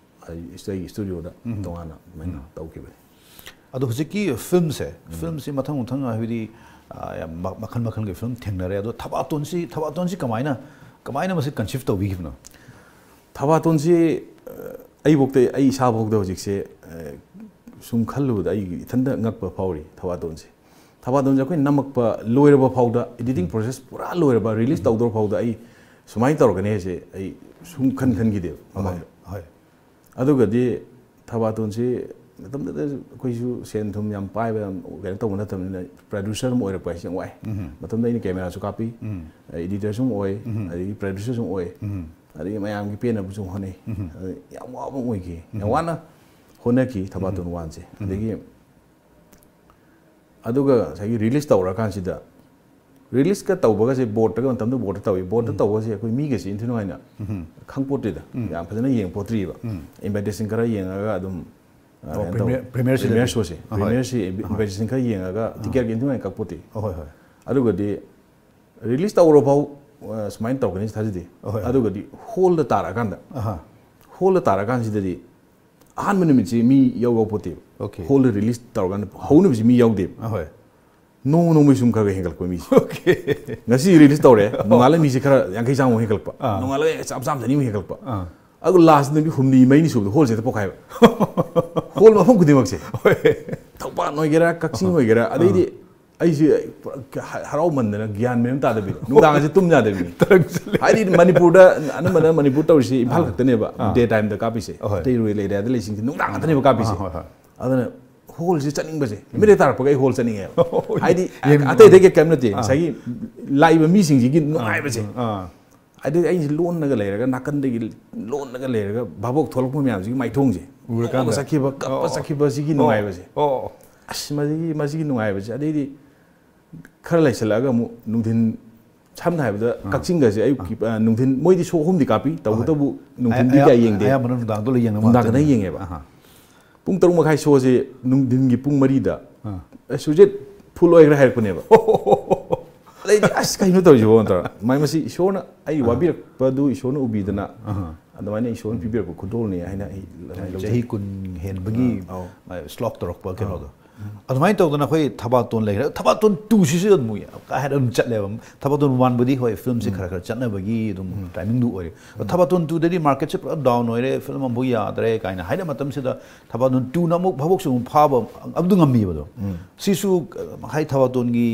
ꯑꯩ ꯑꯩꯒꯤ studio ꯗ ꯎꯝ꯫ ꯇꯣꯉꯥꯟꯅ ꯑꯗꯨꯃꯥꯏꯅ ꯎꯝ꯫ ꯇꯧꯈꯤꯕꯅꯤ꯫ ꯑꯗꯣ ꯍꯧꯖꯤꯛꯀꯤ ꯐꯤꯂꯝꯁꯦ, ꯎꯝ꯫ ꯐꯤꯂꯝꯁꯤ ꯃꯊꯪ ꯃꯊꯪ ꯍꯥꯏꯕꯗꯤ, ꯑ, ꯌꯥꯝ ꯃ-, ꯃꯈꯜ ꯃꯈꯜꯒꯤ ꯐꯤꯂꯝ ꯊꯦꯡꯅꯔꯦ꯫ ꯑꯗꯣ ꯊꯕꯥꯇꯣꯟꯁꯤ, ꯊꯕꯥꯇꯣꯟꯁꯤ ꯀꯃꯥꯏꯅ, ꯀꯃꯥꯏꯅ ꯃꯁꯤ conceive ꯇꯧꯕꯤꯈꯤꯕꯅꯣ? ꯊꯕꯥꯇꯣꯟꯁꯤ, ꯑ, ꯑꯩꯕꯣꯛꯇ, ꯑꯩ ꯏꯁꯥꯐꯥꯎꯗ ꯍꯧꯖꯤꯛꯁꯦ, ꯑ, ꯁꯨꯝ ꯈꯜꯂꯨꯕꯗ ꯑꯩ ꯏꯊꯟꯇ ꯉꯛꯄ ꯐꯥꯎꯔꯤ ꯊꯕꯥꯇꯣꯟꯁꯦ꯫ ꯊꯕꯥꯇꯣꯟꯁꯦ ꯑꯩꯈꯣꯏ ꯅꯝꯃꯛꯄ ꯂꯣꯏꯔꯕ ꯐꯥꯎꯗ, editing ꯎꯝ꯫ Process ꯄꯨꯔꯥ ꯂꯣꯏꯔꯕ, release ꯎꯝ꯫ ꯇꯧꯗꯧꯔ ꯐꯥꯎꯗ ꯑꯩ ꯁꯨꯃꯥꯏꯅ ꯇꯧꯔꯛꯀꯅꯤ ꯍꯥꯏꯁꯦ ꯑꯩ ꯁꯨꯝ ꯈꯟ ꯈꯟꯈꯤꯗꯦꯕ ꯍꯣꯏ, ꯃꯃꯥꯡꯗ꯫ ꯍꯣꯏ꯫ ꯑꯗꯨꯒꯗꯤ ꯊꯕꯥꯇꯣꯟꯁꯤ ꯃꯇꯝꯗꯨꯗ ꯑꯩꯈꯣꯏꯁꯨ ꯁꯦꯟ ꯊꯨꯝ ꯌꯥꯝ ꯄꯥꯏꯕ, ꯌꯥꯝ ꯀꯩꯅꯣ ꯇꯧꯕ ꯅꯠꯇꯕꯅꯤꯅ producer ꯑꯃ ꯑꯣꯏꯔꯛꯄ ꯍꯥꯏꯁꯦ ꯌꯥꯝ ꯋꯥꯏ꯫ ꯎꯝ꯫ ꯃꯇꯝꯗ ꯑꯩꯅ ꯀꯦꯃꯦꯔꯥꯁꯨ ꯀꯥꯞꯄꯤ, ꯎꯝ꯫ Editor ꯁꯨ ꯑꯃ ꯑꯣꯏ, ꯎꯝ꯫ ꯑꯗꯒꯤ producer ꯁꯨ ꯑꯃ ꯑꯣꯏ, ꯎꯝ꯫ ꯑꯗꯒꯤ ꯃꯌꯥꯝꯒꯤ ꯄꯦꯟꯅꯕꯁꯨ ꯍꯣꯠꯅꯩ꯫ ꯎꯝ꯫ ꯑꯗ ꯌꯥꯝ ꯋꯥꯕ ꯑꯃ ꯑꯣꯏꯈꯤ꯫ ꯌꯥꯝ ꯎꯝ꯫ ꯋꯥꯅ ꯍꯣꯠꯅꯈꯤ ꯊꯕꯥꯇꯣꯟ ꯎꯝ꯫ One ꯁꯦ꯫ ꯎꯝ꯫ ꯑꯗꯒꯤ ꯑꯗꯨꯒ ꯉꯁꯥꯏꯒꯤ release ꯇꯧꯔꯀꯥꯟꯁꯤꯗ, release ꯀ ꯇꯧꯕꯒꯁꯦ board ꯇꯒ, ꯃꯇꯝꯗꯨ board ꯇ ꯇꯧꯏ, board ꯇ ꯎꯝ꯫ ꯇꯧꯕꯁꯦ ꯑꯩꯈꯣꯏ ꯃꯤꯒꯁꯦ ꯏꯟꯊꯤ ꯅꯨꯡꯉꯥꯏꯅ ꯎꯝ꯫ ꯈꯪꯄꯣꯠꯇꯦꯗ, ꯎꯝ꯫ ꯌꯥꯝ ꯐꯖꯅ ꯌꯦꯡꯄꯣꯠꯇ꯭ꯔꯤꯕ꯫ ꯎꯝ꯫ Invitation ꯈꯔ ꯌꯦꯡꯉꯒ ꯑꯗꯨꯝ, ꯑ, ꯑꯣ, ꯀꯩꯅꯣ ꯇꯧ-, premiere ꯁꯤꯗꯗꯤ꯫ Premiere show ꯁꯦ, ꯑꯍꯣꯏ꯫ Premiere ꯁꯤ ꯑꯍꯣꯏ꯫ Invitation ꯈꯔ ꯌꯦꯡꯉꯒ ꯑꯥ꯫ Ticket ꯀ ꯏꯟꯊꯤ ꯅꯨꯡꯉꯥꯏꯅ ꯀꯛꯄꯣꯠꯇꯦ꯫ ꯑꯍꯣꯏ, ꯍꯣꯏ꯫ ꯑꯗꯨꯒꯗꯤ release ꯇꯧꯔꯐꯥꯎ, ꯑ, ꯁꯨꯃꯥꯏꯅ ꯇꯧꯔꯛꯀꯅꯤ ꯊꯥꯖꯗꯦ꯫ ꯑꯍꯣꯏ, ꯍꯣꯏ꯫ ꯑꯗꯨꯒꯗꯤ hall ꯗ ꯇꯥꯔꯛꯑꯀꯥꯟꯗ, ꯑꯍꯥ꯫ Hall ꯗ ꯇꯥꯔꯛꯑꯀꯥꯟꯁꯤꯗꯗꯤ ꯑꯍꯥꯟꯕ ꯅꯨꯃꯤꯠꯁꯤ ꯃꯤ ꯌꯥꯎ ꯌꯥꯎꯄꯣꯠꯇꯦꯕ꯫ Okay꯫ Hall ꯗ release ꯇꯧꯔꯀꯥꯟꯗ ꯍꯧ ꯅꯨꯃꯤꯠꯁꯤ ꯃꯤ ꯌꯥꯎꯗꯦꯕ꯫ ꯑꯍꯣꯏ꯫ ꯅꯣꯡꯃ ꯅꯣꯡꯃꯒꯤ ꯁꯨꯝ ꯈꯔ ꯈꯔ ꯍꯦꯟꯒꯠꯂꯛꯄ ꯃꯤꯁꯦ꯫ Okay꯫ ꯉꯁꯤ release ꯇꯧꯔꯦ, ꯅꯣꯡꯉꯥꯜꯂ ꯃꯤꯁꯦ ꯈꯔ ꯌꯥꯡꯈꯩ ꯆꯥꯝꯃ ꯍꯦꯟꯒꯠꯂꯛꯄ, ꯑꯥ꯫ ꯅꯣꯡꯉꯥꯜꯂꯒ ꯆꯥꯝ ꯆꯥꯝ ꯆꯅꯤꯃꯨꯛ ꯍꯦꯟꯒꯠꯂꯛꯄ꯫ ꯑꯥ꯫ ꯑꯗꯨ last ꯅꯨꯃꯤꯠ ꯍꯨꯝꯅꯤ ꯃꯔꯤꯅꯤ ꯁꯨꯕꯗ hall ꯁꯦ ꯍꯦꯛꯇ ꯄꯣꯛꯈꯥꯏꯕ꯫ Hall ꯃꯐꯝ ꯈꯨꯗꯤꯡꯃꯛꯁꯦ꯫ ꯍꯣꯏ꯫ ꯊꯧꯕꯥꯜ ꯑꯣꯏꯒꯦꯔꯥ, ꯀꯛꯆꯤꯡ ꯑꯣꯏꯒꯦꯔꯥ, ꯑꯗꯩꯗꯤ ꯑꯥ꯫ ꯑꯩꯁꯦ ꯄꯨꯔꯥ ꯍ-, ꯍꯔꯥꯎꯃꯟꯗꯅ ꯒ꯭ꯌꯥꯟ ꯃꯦꯟ ꯑꯃ ꯇꯥꯗꯕꯤꯗꯣ꯫ ꯅꯨꯡꯗꯥꯡꯁꯦ ꯇꯨꯝ ꯌꯥꯗꯕꯤꯅꯤ꯫ ꯇꯔꯪ ꯆꯠꯂꯦ꯫ ꯍꯥꯏꯗꯤ ꯃꯅꯤꯄꯨꯔꯗ ꯑꯅꯝꯕꯅ ꯃꯅꯤꯄꯨꯔ ꯇꯧꯔꯤꯁꯤ ꯏꯝꯐꯥꯜ ꯑꯥ꯫ ꯈꯛꯇꯅꯦꯕ ꯑꯥ꯫ Day time ꯗ ꯀꯥꯞꯄꯤꯁꯦ꯫ ꯑꯍꯣꯏ꯫ ꯑꯇꯩ rural area ꯗ ꯂꯩꯁꯤꯡꯁꯦ ꯅꯨꯡꯗꯥꯡ ꯉꯥꯛꯇꯅꯦꯕ ꯀꯥꯞꯄꯤꯁꯦ꯫ ꯑꯥ, ꯍꯣꯏ, ꯍꯣꯏ꯫ ꯑꯗꯨꯅ hall ꯁꯦ ꯆꯠꯅꯤꯡꯕꯁꯦ꯫ ꯎꯝ꯫ ꯅꯨꯃꯤꯠ ꯍꯦꯛ ꯇꯥꯔꯛꯄꯒ ꯑꯩ hall ꯆꯠꯅꯤꯡꯉꯦꯕ꯫ ꯍꯣꯏ꯫ ꯍꯥꯏꯗꯤ ꯌꯦꯡ-, ꯑꯇꯩ ꯑꯇꯩ ꯀꯩꯝ ꯅꯠꯇꯦ꯫ ꯑꯥ꯫ ꯉꯁꯥꯏꯒꯤ ꯂꯥꯛꯏꯕ ꯃꯤꯁꯤꯡꯁꯤꯒꯤ ꯑꯥ, ꯅꯨꯡꯉꯥꯏꯕꯁꯦ꯫ ꯑꯥ꯫ ꯑꯗꯩ ꯑꯩꯁꯦ ꯂꯣꯟꯅꯒ ꯂꯩꯔꯒ, ꯅꯥꯀꯟꯗꯒꯤ ꯂꯣꯟꯅꯒ ꯂꯩꯔꯒ ꯚꯥꯕꯣꯛ ꯊꯣꯛꯂꯛꯄ ꯃꯌꯥꯝꯁꯤꯒꯤ ꯃꯥꯏꯊꯣꯡꯁꯦ꯫ ꯎꯔꯀꯥꯟꯗ꯫ ꯅꯣꯛꯑꯒ ꯆꯠꯈꯤꯕ, ꯀꯞꯄ ꯑꯣ, ꯆꯠꯈꯤꯕ ꯁꯤꯒꯤ ꯑꯣ, ꯅꯨꯡꯉꯥꯏꯕꯁꯦ꯫ ꯑꯣ꯫ ꯑꯁ, ꯃꯁꯤꯒꯤ, ꯃꯁꯤꯒꯤ ꯅꯨꯡꯉꯥꯏꯕꯁꯦ꯫ ꯑꯗꯩꯗꯤ ꯈꯔ ꯂꯩꯁꯜꯂꯛꯑꯒ ꯑꯃꯨꯛ ꯅꯨꯡꯊꯤꯟ ꯁꯝꯅ ꯍꯥꯏꯔꯕꯗ ꯑꯥ꯫ ꯀꯛꯆꯤꯡꯒꯁꯦ ꯑꯌꯨꯛꯀꯤ, ꯑꯥ꯫ ꯑ, ꯅꯨꯡꯊꯤꯟ ꯃꯣꯏꯗꯤ show ꯑꯍꯨꯝꯗꯤ ꯀꯥꯞꯄꯤ, ꯍꯣꯏ꯫ ꯇꯧꯕꯇꯕꯨ ꯅꯨꯡꯊꯤꯟꯗꯤ ꯑꯌꯥ-, ꯀꯌꯥ ꯌꯦꯡꯗꯦ꯫ ꯑꯌꯥꯝꯕꯅ ꯅꯨꯡꯗꯥꯡꯗ ꯂꯣꯏ ꯌꯦꯡꯅꯕ ꯅꯨꯡꯗꯥꯡ ꯉꯥꯛꯇꯅꯤ꯫ ꯈꯛꯇꯪ ꯌꯦꯡꯉꯦꯕ꯫ ꯑꯍꯥ꯫ ꯄꯨꯡ ꯇꯔꯨꯛ ꯃꯈꯥꯏ ꯁꯣꯁꯦ ꯅꯨꯡꯊꯤꯟꯒꯤ ꯄꯨꯡ ꯃꯔꯤꯗ ꯑꯥ꯫ "ꯑꯦ, ꯁꯨꯔꯖꯤꯠ, ꯐꯨꯜ ꯑꯣꯏꯈ꯭ꯔꯦ" ꯍꯥꯏꯔꯛꯄꯅꯦꯕ꯫ ꯑꯗꯩꯗꯤ "ꯑꯁ, ꯀꯩꯅꯣ ꯇꯧꯔꯤꯁꯤꯕꯣ?" ꯇꯧꯔ, ꯃꯥꯏ ꯃꯁꯤ ꯏꯁꯣꯔꯅ ꯑꯩ ꯑꯥ꯫ ꯋꯥꯕꯤꯔꯛꯄꯗꯨ ꯏꯁꯣꯔꯅ ꯎꯕꯤꯗꯅ ꯑꯥ꯫ ꯑꯗꯨꯃꯥꯏꯅ ꯏꯁꯣꯔꯅ ꯄꯤꯕꯤꯔꯛꯄ ꯈꯨꯗꯣꯜꯅꯤ ꯍꯥꯏꯅ ꯑꯩ ꯑꯗꯨꯃꯥꯏꯅ ꯂꯧꯖꯩ꯫ ꯆꯍꯤ ꯀꯨꯟ ꯍꯦꯟꯕꯒꯤ ꯑꯥ, ꯑꯧ꯫ ꯃꯥꯏ ꯁ꯭ꯂꯣꯛ ꯇꯧꯔꯛꯄ ꯑꯥ꯫ ꯀꯩꯅꯣꯗꯣ꯫ ꯑꯗꯨꯃꯥꯏꯅ ꯇꯧꯗꯅ ꯑꯩꯈꯣꯏ ꯊꯕꯥꯇꯣꯟ ꯂꯩꯈ꯭ꯔꯦ꯫ ꯊꯕꯥꯇꯣꯟ ꯇꯨꯁꯤꯁꯨ ꯑꯗꯨꯝ ꯀꯥ ꯍꯦꯟꯅ ꯑꯗꯨꯝ ꯆꯠꯂꯦꯕ꯫ ꯊꯕꯥꯇꯣꯟ ꯋꯥꯟꯕꯨꯗꯤ ꯍꯣꯏ, ꯐꯤꯂꯝꯁꯦ ꯎꯝ꯫ ꯈꯔ ꯈꯔ ꯆꯠꯅꯕꯒꯤ ꯑꯗꯨꯝ ꯎꯝ꯫ ꯇꯥꯏꯃꯤꯡꯗꯨ ꯑꯣꯏꯔꯦ꯫ ꯑꯗꯣ ꯎꯝ꯫ ꯊꯕꯥꯇꯣꯟ ꯇꯨꯗꯗꯤ ꯃꯥꯔꯀꯦꯠꯁꯦ ꯄꯨꯔꯥ ꯗꯥꯎꯟ ꯑꯣꯏꯔꯦ, ꯐꯤꯂꯝ ꯑꯃꯐꯥꯎ ꯌꯥꯗ꯭ꯔꯦ ꯀꯥꯏꯅ ꯍꯥꯏꯅ ꯃꯇꯝꯁꯤꯗ ꯊꯕꯥꯇꯣꯟ ꯇꯨꯅ ꯑꯃꯨꯛ ꯚꯥꯕꯣꯛꯁꯨ ꯑꯃꯨꯛ ꯐꯥꯕ ꯑꯗꯨ ꯉꯝꯃꯤꯕꯗꯣ꯫ ꯎꯝ꯫ ꯁꯤꯁꯨ, ꯑ, ꯍꯥꯏ ꯊꯕꯥꯇꯣꯟꯒꯤ,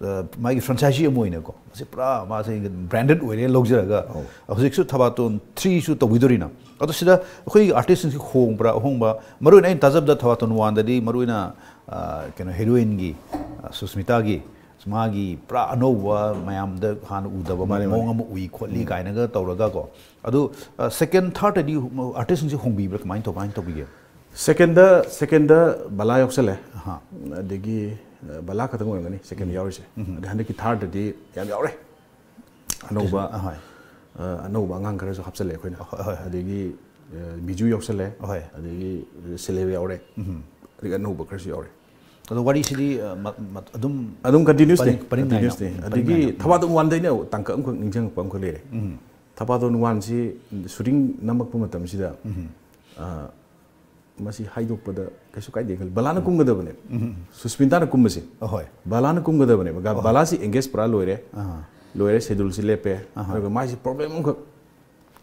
ꯑ, ꯃꯥꯒꯤ ꯐ꯭ꯔꯥꯟꯆꯥꯏꯖꯤ ꯑꯃ ꯑꯣꯏꯅꯀꯣ, ꯃꯁꯤ ꯄꯨꯔꯥ ꯃꯥꯁꯦ ꯕ꯭ꯔꯥꯟꯗꯦꯗ ꯑꯣꯏꯔꯦ ꯂꯧꯖꯔꯒ ꯑꯧ꯫ ꯍꯧꯖꯤꯛꯁꯨ ꯊꯕꯥꯇꯣꯟ ꯊ꯭ꯔꯤꯁꯨ ꯇꯧꯕꯤꯗꯣꯔꯤꯅ꯫ ꯑꯗꯣ ꯁꯤꯗ ꯑꯩꯈꯣꯏꯒꯤ ꯑꯥꯔꯇꯤꯁꯁꯤꯡꯁꯤ ꯍꯣꯡꯕ꯭ꯔꯥ? ꯑꯍꯣꯡꯕ, ꯃꯔꯨꯑꯣꯏꯅ ꯑꯩꯅ ꯇꯥꯖꯕꯗ ꯊꯕꯥꯇꯣꯟ ꯋꯥꯟꯗꯗꯤ ꯃꯔꯨꯑꯣꯏꯅ, ꯑ, ꯀꯩꯅꯣ, ꯍꯦꯔꯣꯏꯟꯒꯤ, ꯑ, ꯁꯨꯁꯃꯤꯇꯥꯒꯤ ꯃꯥꯒꯤ ꯄꯨꯔꯥ ꯑꯅꯧꯕ ꯃꯌꯥꯝꯗ ꯍꯥꯟꯅ ꯎꯗꯕ ꯃꯥꯅꯦ, ꯃꯑꯣꯡ ꯃꯥꯅꯦ꯫ ꯑꯃ ꯎꯏ ꯈꯣꯠꯂꯤ ꯎꯝ꯫ ꯀꯥꯏꯅꯒ ꯇꯧꯔꯒꯀꯣ꯫ ꯑꯗꯨ, ꯑ, ꯁꯦꯀꯦꯟ, ꯊꯥꯔꯠꯇꯗꯤ ꯑꯥꯔꯇꯤꯁꯁꯤꯡꯁꯦ ꯍꯣꯡꯕꯤꯕ꯭ꯔꯥ? ꯀꯃꯥꯏꯅ ꯇꯧ-, ꯀꯃꯥꯏꯅ ꯇꯧꯕꯤꯒꯦ? ꯁꯦꯀꯦꯟꯗ, ꯁꯦꯀꯦꯟꯗ ꯕꯂꯥ ꯌꯥꯎꯁꯜꯂꯦ꯫ ꯑꯍꯥ꯫ ꯑꯗꯒꯤ, ꯑ, ꯕꯂꯥ ꯈꯛꯇꯪ ꯑꯣꯏꯔꯝꯒꯅꯤ ꯁꯦꯀꯦꯟꯗ ꯎꯝ꯫ ꯌꯥꯎꯔꯤꯁꯦ꯫ ꯎꯝ꯫ ꯑꯗꯩ ꯍꯟꯗꯛꯀꯤ ꯊꯥꯔꯠꯇꯗꯤ ꯌꯥꯝ ꯌꯥꯎꯔꯦ꯫ ꯑꯅꯧꯕ, ꯑꯍꯣꯏ꯫ ꯑ, ꯑꯅꯧꯕ ꯑꯉꯥꯡ ꯈꯔꯁꯨ ꯍꯥꯞꯆꯜꯂꯦ ꯑꯩꯈꯣꯏꯅ꯫ ꯍꯣꯏ, ꯍꯣꯏ, ꯍꯣꯏ꯫ ꯑꯗꯒꯤ, ꯑ, ꯕꯤꯖꯨ ꯌꯥꯎꯁꯜꯂꯦ꯫ ꯍꯣꯏ꯫ ꯑꯗꯒꯤ ꯁꯦꯂꯦꯕ ꯌꯥꯎꯔꯦ꯫ ꯎꯝ꯫ ꯑꯗꯒꯤ ꯑꯅꯧꯕ ꯈꯔꯁꯨ ꯌꯥꯎꯔꯦ꯫ ꯑꯗꯣ ꯋꯥꯔꯤꯁꯤꯗꯤ, ꯑ, ꯃ-, ꯃ-, ꯑꯗꯨꯝ ꯑꯗꯨꯝ ꯀꯟꯇꯤꯅ꯭ꯌꯨꯁꯅꯦ, ꯄꯔꯤꯡ, ꯄꯔꯤꯡ ꯀꯟꯇꯤꯅ꯭ꯌꯨꯁꯅꯦ꯫ ꯅꯥꯏꯅ, ꯎꯝ, ꯄꯔꯤꯡ ꯑꯗꯒꯤ ꯅꯥꯏꯅ꯫ ꯎꯝ꯫ ꯊꯕꯥꯇꯣꯟ ꯋꯥꯟꯗꯩꯅ ꯇꯥꯡꯀꯛ ꯑꯃꯈꯛ ꯅꯤꯡꯁꯤꯡꯉꯛꯄ ꯑꯃꯈꯛ ꯂꯩꯔꯦ꯫ ꯎꯝ꯫ ꯊꯕꯥꯇꯣꯟ ꯋꯥꯟꯁꯤ ꯁꯨꯇꯤꯡ ꯅꯝꯃꯛꯄ ꯃꯇꯝꯁꯤꯗ, ꯎꯝ꯫ ꯑ, ꯃꯁꯤ ꯍꯥꯏꯗꯣꯛꯄꯗ ꯀꯩꯁꯨ ꯀꯥꯏꯗꯦ ꯈꯜꯂꯤ꯫ ꯕꯂꯥꯅ ꯎꯝ꯫ ꯀꯨꯝꯒꯗꯕꯅꯦꯕ꯫ ꯎꯝ꯫ ꯁꯨꯁꯃꯤꯇꯥꯅ ꯀꯨꯝꯕꯁꯦ꯫ ꯑꯍꯣꯏ꯫ ꯕꯂꯥꯅ ꯀꯨꯝꯒꯗꯕꯅꯦꯕ꯫ ꯒ-, ꯑꯍꯣꯏ꯫ ꯕꯂꯥꯁꯤ ꯑꯦꯡꯒꯦꯖ ꯄꯨꯔꯥ ꯂꯣꯏꯔꯦ꯫ ꯑꯍꯥ꯫ ꯂꯣꯏꯔꯦ, ꯁꯦꯗꯨꯜꯁꯤ ꯂꯦꯞꯄꯦ꯫ ꯑꯍꯥ꯫ ꯑꯗꯨꯒ ꯃꯥꯏꯁꯤ ꯄ꯭ꯔꯣꯕ꯭ꯂꯦꯝ ꯑꯃꯈꯛ,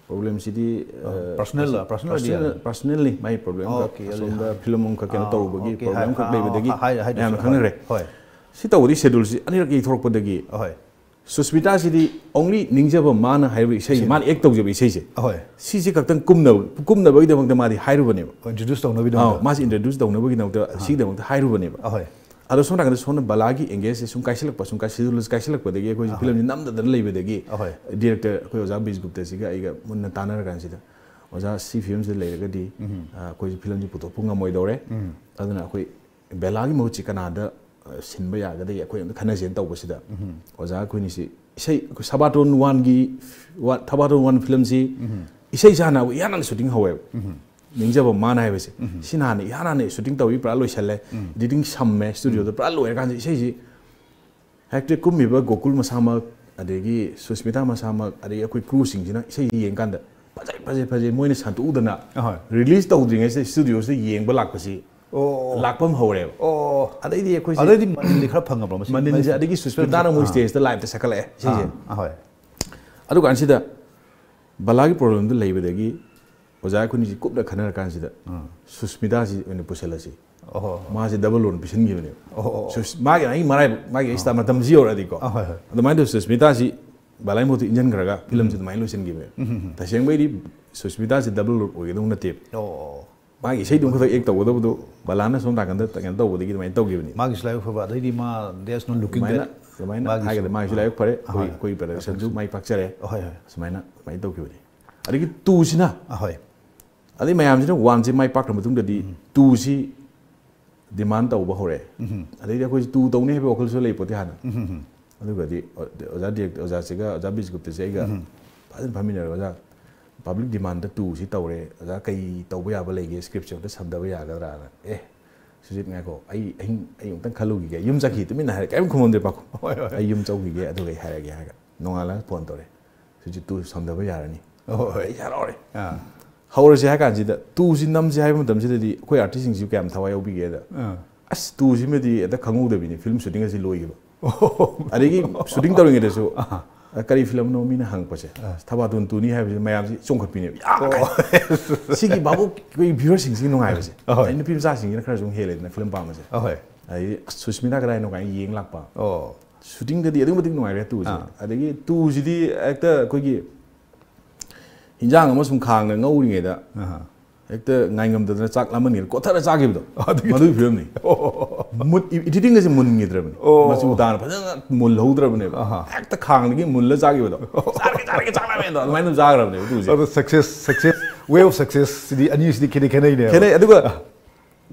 ꯄ꯭ꯔꯣꯕ꯭ꯂꯦꯝꯁꯤꯗꯤ, ꯑ, ꯑ, personal, personal personal, idea. Personally ꯃꯥꯏ ꯄ꯭ꯔꯣꯕ꯭ꯂꯦꯝ ꯑꯃꯈꯛ, ꯑꯣꯀꯦ, ꯑꯗꯨꯗꯤ ꯑꯁꯣꯝꯗ ꯍꯥꯏ-, ꯐꯤꯂꯝ ꯑꯃꯈꯛ ꯀꯩꯅꯣ ꯑꯥ, ꯇꯧꯔꯨꯕꯒꯤ ꯑꯣꯀꯦ, ꯄ꯭ꯔꯣꯕ꯭ꯂꯦꯝ ꯍꯥꯏ-, ꯑꯃꯈꯛ ꯑꯥ, ꯂꯩꯕꯗꯒꯤ ꯍꯥꯏ-, ꯍꯥꯏꯗꯣꯛꯁꯤ꯫ ꯃꯌꯥꯝꯅ ꯈꯪꯅꯈ꯭ꯔꯦ꯫ ꯍꯣꯏ꯫ ꯁꯤ ꯇꯧꯕꯗꯤ ꯁꯦꯗꯨꯜꯁꯤ ꯑꯅꯤꯔꯛ ꯌꯩꯊꯣꯔꯛꯄꯗꯒꯤ ꯍꯣꯏ꯫ ꯁꯨꯁꯃꯤꯇꯥꯁꯤꯗꯤ only ꯅꯤꯡꯖꯕ ꯃꯥꯅ ꯍꯥꯏꯔꯤꯕ ꯏꯁꯩ, ꯏꯁꯩ꯫ ꯃꯥꯅ ꯑꯦꯛ ꯇꯧꯖꯕ ꯏꯁꯩꯁꯦ, ꯑꯍꯣꯏ꯫ ꯁꯤꯁꯦ ꯈꯛꯇꯪ ꯀꯨꯝꯅꯕ, ꯀꯨꯝꯅꯕꯒꯤꯗꯃꯛꯇ ꯃꯥꯗꯤ ꯍꯥꯏꯔꯨꯕꯅꯦꯕ꯫ ꯍꯣꯏ, introduce ꯇꯧꯅꯕꯒꯤꯗꯃꯛꯇ꯫ ꯑꯥꯎ, ꯃꯥꯁꯦ introduce ꯇꯧꯅꯕꯒꯤꯗꯃꯛꯇ, ꯑꯍꯥ꯫ ꯁꯤꯒꯤꯗꯃꯛꯇ ꯍꯥꯏꯔꯨꯕꯅꯦꯕ꯫ ꯑꯍꯣꯏ꯫ ꯑꯗꯣ ꯁꯣꯝ ꯅꯥꯀꯟꯗ ꯁꯣꯝꯅ ꯕꯂꯥꯒꯤ ꯑꯦꯡꯒꯦꯖꯁꯦ ꯁꯨꯝ ꯀꯥꯏꯁꯜꯂꯛꯄ, ꯁꯨꯝ ꯀꯥꯏꯁꯜ-, ꯀꯥꯏꯁꯜꯂꯛꯄꯗꯒꯤ ꯑꯩꯈꯣꯏꯁꯦ ꯑꯍꯣꯏ꯫ ꯐꯤꯂꯝꯁꯦ ꯅꯝꯗꯗꯅ ꯂꯩꯕꯗꯒꯤ ꯑꯍꯣꯏ꯫ ꯗꯤꯔꯦꯛꯇꯔ ꯑꯩꯈꯣꯏ ꯑꯣꯖꯥ ꯕꯤꯖꯒꯨꯞꯇꯁꯤꯒ ꯑꯩꯒ ꯃꯨꯟꯅ ꯇꯥꯟꯅꯔꯀꯥꯟꯁꯤꯗ, "ꯑꯣꯖꯥ, ꯁꯤ ꯐꯤꯂꯝꯁꯦ ꯂꯩꯔꯒꯗꯤ, ꯎꯝ꯫ ꯑ, ꯑꯩꯈꯣꯏꯁꯦ ꯐꯤꯂꯝꯁꯦ ꯄꯨꯊꯣꯛꯄ ꯉꯝꯃꯣꯏꯗꯧꯔꯦ꯫ ꯎꯝ꯫ ꯑꯗꯨꯅ ꯑꯩꯈꯣꯏ ꯕꯦꯂꯥꯒꯤ ꯃꯍꯨꯠꯁꯤ ꯀꯅꯥꯗ, ꯑ, ꯁꯤꯟꯕ ꯌꯥꯒꯗꯒꯦ?" ꯑꯩꯈꯣꯏ ꯑꯝꯇ ꯈꯟꯅꯁꯦꯅ ꯇꯧꯕꯁꯤꯗ, ꯎꯝ꯫ ꯑꯣꯖꯥ ꯑꯩꯈꯣꯏꯅꯤꯁꯤ ꯏꯁꯩ, ꯑꯩꯈꯣꯏ ꯁꯕꯥꯇꯣꯟ ꯋꯥꯟꯒꯤ, ꯋꯥ-, ꯊꯕꯥꯇꯣꯟ ꯋꯥꯟ ꯐꯤꯂꯝꯁꯤ ꯎꯝ꯫ ꯏꯁꯩꯁꯦ ꯍꯥꯟꯅ ꯏꯍꯥꯟ ꯍꯥꯟꯅ ꯁꯨꯇꯤꯡ ꯍꯧꯋꯦꯕ꯫ ꯎꯝ꯫ ꯅꯤꯡꯖꯕ ꯃꯥꯅ ꯍꯥꯏꯕꯁꯦ꯫ ꯁꯤꯅ ꯍꯥꯟꯅ ꯏꯍꯥꯟ ꯍꯥꯟꯅ ꯁꯨꯇꯤꯡ ꯇꯧꯏ, ꯄꯨꯔꯥ ꯂꯣꯏꯁꯜꯂꯦ꯫ ꯏꯗꯤꯇꯤꯡ ꯁꯝꯃꯦ, ꯁ꯭ꯇꯨꯗꯤꯑꯣꯗ ꯄꯨꯔꯥ ꯂꯣꯏꯔꯀꯥꯟꯁꯤꯗ ꯏꯁꯩꯁꯤ ꯍꯦꯛꯇ ꯀꯨꯝꯃꯤꯕ ꯒꯣꯀꯨꯜ ꯃꯁꯥꯃꯛ, ꯑꯗꯒꯤ ꯁꯨꯁꯃꯤꯇꯥ ꯃꯁꯥꯃꯛ, ꯑꯗꯒꯤ ꯑꯩꯈꯣꯏ ꯀ꯭ꯔꯨꯁꯤꯡꯁꯤꯅ ꯏꯁꯩꯁꯤ ꯌꯦꯡꯀꯥꯟꯗ ꯐꯖꯩ, ꯐꯖꯩ, ꯐꯖꯩ, ꯃꯣꯏꯅ ꯁꯟꯇꯣꯛꯎꯗꯅ ꯑꯍꯣꯏ꯫ ꯔꯤꯂꯤꯁ ꯇꯧꯗ꯭ꯔꯤꯉꯩꯁꯤꯗ ꯁ꯭ꯇꯨꯗꯤꯑꯣꯁꯤꯗ ꯌꯦꯡꯕ ꯂꯥꯛꯄꯁꯤ ꯑꯣ꯫ ꯂꯥꯛꯄ ꯑꯃ ꯍꯧꯔꯦꯕ꯫ ꯑꯣ꯫ ꯑꯗꯩꯗꯤ ꯑꯩꯈꯣꯏꯁꯦ ꯑꯗꯩꯗꯤ ꯃꯅꯤꯜꯗꯤ ꯈꯔ ꯐꯪꯉꯕ꯭ꯔꯣ ꯃꯁꯤ? ꯃꯅꯤꯜꯁꯦ, ꯑꯗꯒꯤ ꯁꯨꯁꯃꯤꯇꯥꯅ ꯃꯣꯏ ꯑꯥ꯫ ꯁ꯭ꯇꯦꯖꯇ ꯂꯥꯏꯞꯇ ꯁꯛꯀꯠꯂꯛꯑꯦ ꯏꯁꯩꯁꯦ꯫ ꯑꯥ, ꯑꯍꯣꯏ꯫ ꯑꯗꯨ ꯀꯥꯟꯁꯤꯗ ꯕꯂꯥꯒꯤ ꯄ꯭ꯔꯣꯕ꯭ꯂꯦꯝꯗꯨ ꯂꯩꯕꯗꯒꯤ ꯑꯣꯖꯥ ꯑꯩꯈꯣꯏꯅꯤꯁꯤ ꯀꯨꯞꯅ ꯈꯟꯅꯔ ꯀꯥꯟꯁꯤꯗ ꯑꯥ꯫ ꯁꯨꯁꯃꯤꯇꯥꯁꯤ ꯑꯣꯏꯅ ꯄꯨꯁꯜꯂꯁꯤ꯫ ꯑꯣꯍꯣ꯫ ꯃꯥꯁꯦ ꯗꯕꯜ ꯔꯣꯜ ꯄꯤꯁꯟꯈꯤꯕꯅꯦꯕ꯫ ꯑꯣꯍꯣ꯫ ꯁꯨꯁ-, ꯃꯥꯒꯤ ꯑꯩ ꯃꯔꯥꯏꯕꯛ, ꯃꯥꯒꯤ ꯑꯩ ꯁ꯭ꯇꯥꯔ ꯃꯇꯝꯁꯤ ꯌꯧꯔꯛꯑꯗꯤꯀꯣ꯫ ꯑꯍꯣꯏ, ꯍꯣꯏ꯫ ꯑꯗꯨꯃꯥꯏꯅ ꯇꯧ ꯁꯨꯁꯃꯤꯇꯥꯁꯤ ꯕꯂꯥꯏ ꯃꯍꯨꯠꯇ ꯏꯟꯖꯟꯈ꯭ꯔꯒ ꯐꯤꯂꯝꯁꯤ ꯑꯗꯨꯃꯥꯏꯅ ꯂꯣꯏꯁꯤꯟꯈꯤꯕꯅꯦꯕ꯫ ꯎꯝ, ꯎꯝ, ꯎꯝ꯫ ꯇꯁꯦꯡꯕꯩꯗꯤ ꯁꯨꯁꯃꯤꯇꯥꯁꯤ ꯗꯕꯜ ꯔꯣꯜ ꯑꯣꯏꯒꯗꯧ ꯅꯠꯇꯦꯕ꯫ ꯑꯣ꯫ ꯃꯥꯒꯤ ꯏꯁꯩꯗꯨ ꯈꯛꯇ ꯑꯦꯛ ꯇꯧꯒꯗꯕꯗꯨ ꯕꯂꯥꯅ ꯁꯣꯝ ꯅꯥꯀꯟꯗ ꯀꯩꯅꯣ ꯇꯧꯕꯗꯒꯤ ꯑꯗꯨꯃꯥꯏꯅ ꯇꯧꯈꯤꯕꯅꯤ꯫ ꯃꯥꯒꯤꯁꯨ ꯂꯥꯏꯕꯛ ꯐꯕ, ꯑꯗꯩꯗꯤ ꯃꯥ there's no looking ꯑꯗꯨꯃꯥꯏꯅ, back꯫ ꯑꯗꯨꯃꯥꯏꯅ ꯃꯥꯒꯤꯁꯨ꯫ ꯍꯥꯏꯒꯗ꯭ꯔꯥ, ꯃꯥꯒꯤꯁꯨ ꯑꯥ꯫ ꯂꯥꯏꯕꯛ ꯐꯔꯦ, ꯑꯩꯈꯣꯏ, ꯑꯍꯣꯏ꯫ ꯑꯩꯈꯣꯏ ꯄ꯭ꯔꯗꯛꯁꯟꯁꯨ ꯃꯥꯏ ꯄꯥꯛꯆꯔꯦ꯫ ꯑꯍꯣꯏ, ꯍꯣꯏ꯫ ꯁꯨꯃꯥꯏꯅ, ꯁꯨꯃꯥꯏꯅ ꯇꯧꯈꯤꯕꯅꯤ꯫ ꯑꯗꯒꯤ ꯇꯨꯁꯤꯅ ꯑꯍꯣꯏ꯫ ꯑꯗꯩ ꯃꯌꯥꯝꯁꯤꯅ ꯋꯥꯟꯁꯦ ꯃꯥꯏ ꯄꯥꯛꯈ꯭ꯔ ꯃꯇꯨꯡꯗꯗꯤ ꯎꯝ꯫ ꯇꯨꯁꯤ ꯗꯤꯃꯥꯟ ꯇꯧꯕ ꯍꯧꯔꯛꯑꯦ꯫ ꯎꯝ꯫ ꯑꯗꯩꯗꯤ ꯑꯩꯈꯣꯏꯁꯤ ꯇꯨ ꯇꯧꯅꯤ ꯍꯥꯏꯕ ꯋꯥꯈꯜꯁꯨ ꯂꯩꯄꯣꯠꯇꯦ ꯍꯥꯟꯅ꯫ ꯎꯝ, ꯎꯝ, ꯎꯝ꯫ ꯑꯗꯨꯒꯗꯤ ꯑꯣꯖꯥ ꯗꯤꯔꯦꯛ-, ꯑꯣꯖꯥꯁꯤꯒ ꯑꯣꯖꯥ ꯕꯤꯁꯒꯨꯞꯇꯁꯦ ꯑꯩꯒ ꯎꯝ꯫ ꯐꯖꯅ ꯐꯝꯃꯤꯟꯅꯔꯒ, "ꯑꯣꯖꯥ, ꯄꯕ꯭ꯂꯤꯛ ꯗꯤꯃꯥꯟꯗ ꯇꯨꯁꯤ ꯇꯧꯔꯦ, ꯑꯣꯖꯥ, ꯀꯩ ꯇꯧꯕ ꯌꯥꯕ ꯂꯩꯒꯦ? ꯁ꯭ꯀ꯭ꯔꯤꯞꯁꯦ ꯑꯝꯇ ꯁꯝꯗꯕ ꯌꯥꯒꯗ꯭ꯔꯥꯅ?" "ꯑꯦ, ꯁꯨꯖꯤꯠ, ꯉꯥꯏꯈꯣ, ꯑꯩ ꯑꯍꯤꯡ, ꯑꯩ ꯑꯃꯨꯛꯇꯪ ꯈꯜꯂꯨꯈꯤꯒꯦ꯫" ꯌꯨꯝ ꯆꯠꯈꯤ, ꯇꯨꯃꯤꯟꯅ ꯍꯥꯏꯔꯦ, ꯀꯔꯤꯝ ꯈꯨꯝꯃꯝꯗꯦ ꯄꯥꯈꯣ꯫ ꯍꯣꯏ, ꯍꯣꯏ꯫ "ꯑꯩ ꯌꯨꯝ ꯆꯠꯈꯤꯒꯦ, ꯑꯗꯨꯒ ꯑꯩ ꯍꯥꯏꯔꯛꯑꯒꯦ" ꯍꯥꯏꯔꯒ ꯅꯣꯡꯉꯥꯜꯂꯒ ꯐꯣꯟ ꯇꯧꯔꯦ꯫ "ꯁꯨꯖꯤꯠ, ꯇꯨ ꯁꯝꯗꯕ ꯌꯥꯔꯅꯤ꯫" ꯍꯣꯏ, ꯍꯣꯏ꯫ ꯑꯩ ꯍꯔꯥꯎꯔꯦ꯫ ꯑꯥ꯫ ꯍꯧꯔꯁꯦ ꯍꯥꯏ ꯀꯥꯟꯁꯤꯗ, ꯇꯨꯁꯤ ꯅꯝꯁꯦ ꯍꯥꯏꯕ ꯃꯇꯝꯁꯤꯗꯗꯤ ꯑꯩꯈꯣꯏ ꯑꯥꯔꯇꯤꯁꯁꯤꯡꯁꯤꯕꯨ ꯀꯌꯥꯝ ꯊꯋꯥꯏ ꯌꯥꯎꯕꯤꯒꯦꯗ, ꯑꯥ꯫ ꯑꯁ, ꯇꯨꯁꯤꯃꯗꯤ ꯍꯦꯛꯇ ꯈꯪꯍꯧꯗꯕꯤꯅꯤ, ꯐꯤꯂꯝ ꯁꯨꯇꯤꯡ ꯑꯁꯤ ꯂꯣꯏꯈꯤꯕ꯫ ꯑꯣ꯫ ꯑꯗꯒꯤ ꯁꯨꯇꯤꯡ ꯇꯧꯔꯤꯉꯩꯗꯁꯨ, ꯑꯥ꯫ "ꯑ, ꯀꯔꯤ ꯐꯤꯂꯝꯅꯣ?" ꯃꯤꯅ ꯍꯪꯉꯛꯄꯁꯦ, ꯑꯥ꯫ "ꯊꯕꯥꯇꯣꯟ ꯇꯨꯅꯤ" ꯍꯥꯏꯕꯁꯦ ꯃꯌꯥꯝꯁꯤ ꯆꯣꯡꯈꯠꯄꯤꯅꯦꯕ꯫ ꯌꯥꯝ ꯑꯣ꯫ ꯁꯤꯒꯤ ꯚꯥꯕꯣꯛ ꯑꯩꯈꯣꯏ ꯚ꯭ꯌꯨꯋꯔꯁꯤꯡꯁꯤꯒꯤ ꯅꯨꯡꯉꯥꯏꯕꯁꯦ꯫ ꯑꯍꯣꯏ꯫ ꯑꯗꯩ ꯅꯨꯄꯤ ꯃꯆꯥꯁꯤꯡꯁꯤꯅ ꯈꯔꯁꯨ ꯑꯃꯨꯛ ꯍꯦꯜꯂꯦꯗꯅ ꯐꯤꯂꯝ ꯄꯥꯝꯕꯁꯦ꯫ ꯑꯍꯣꯏ꯫ ꯑꯗꯩꯗꯤ, "ꯑꯁ, ꯁꯨꯁꯃꯤꯇꯥ ꯀꯗꯥꯏꯅꯣ?" ꯀꯥꯏꯅ ꯌꯦꯡ ꯂꯥꯛꯄ꯫ ꯑꯣ꯫ ꯁꯨꯇꯤꯡꯗꯗꯤ ꯑꯗꯨꯛꯀꯤ ꯃꯇꯤꯛ ꯅꯨꯡꯉꯥꯏꯈ꯭ꯔꯦ ꯇꯨꯁꯦ꯫ ꯑꯥ꯫ ꯑꯗꯒꯤ ꯇꯨꯁꯤꯗꯤ ꯍꯦꯛꯇ ꯑꯩꯈꯣꯏꯒꯤ ꯍꯤꯟꯖꯥꯡ ꯑꯃ ꯁꯨꯝ ꯈꯥꯡꯗ ꯉꯧꯔꯤꯉꯩꯗ ꯑꯍꯥ꯫ ꯍꯦꯛꯇ ꯉꯥꯏꯉꯝꯗꯗꯅ ꯆꯥꯛ ꯂꯥꯝꯃꯟꯒꯤꯗꯅ ꯀꯣꯠꯊꯔ ꯆꯥꯈꯤꯕꯗꯣ꯫ ꯑꯗꯨꯒꯤ ꯑꯗꯨꯒꯤ ꯐꯤꯕꯝꯅꯤ꯫ ꯃꯨꯠ-, ꯏ-, editing ꯑꯁꯦ ꯃꯨꯟꯈꯤꯗ꯭ꯔꯕꯅꯤ꯫ ꯑꯣ꯫ ꯃꯆꯨ ꯇꯥꯅ ꯐꯖꯅ ꯃꯨꯜꯍꯧꯗ꯭ꯔꯕꯅꯦꯕ꯫ ꯑꯍꯥ꯫ ꯍꯦꯛꯇ ꯈꯥꯡꯗꯒꯤ ꯃꯨꯜꯂ ꯆꯥꯈꯤꯕꯗꯣ꯫ "ꯆꯥꯔꯒꯦ, ꯆꯥꯔꯒꯦ, ꯆꯥꯛ ꯂꯥꯝꯃꯦ" ꯑꯗꯣ ꯑꯗꯨꯃꯥꯏꯅ ꯑꯗꯨꯝ ꯆꯥꯈ꯭ꯔꯕꯅꯦꯕ ꯇꯨꯁꯦ꯫ ꯑꯗꯣ success, success, way of success ꯁꯤꯗꯤ ꯑꯅꯤꯁꯤꯗꯤ ꯈꯦꯠꯅꯩ, ꯈꯦꯠꯅꯩꯅꯦꯕ꯫ ꯈꯦꯠꯅꯩ꯫ ꯑꯗꯨꯒ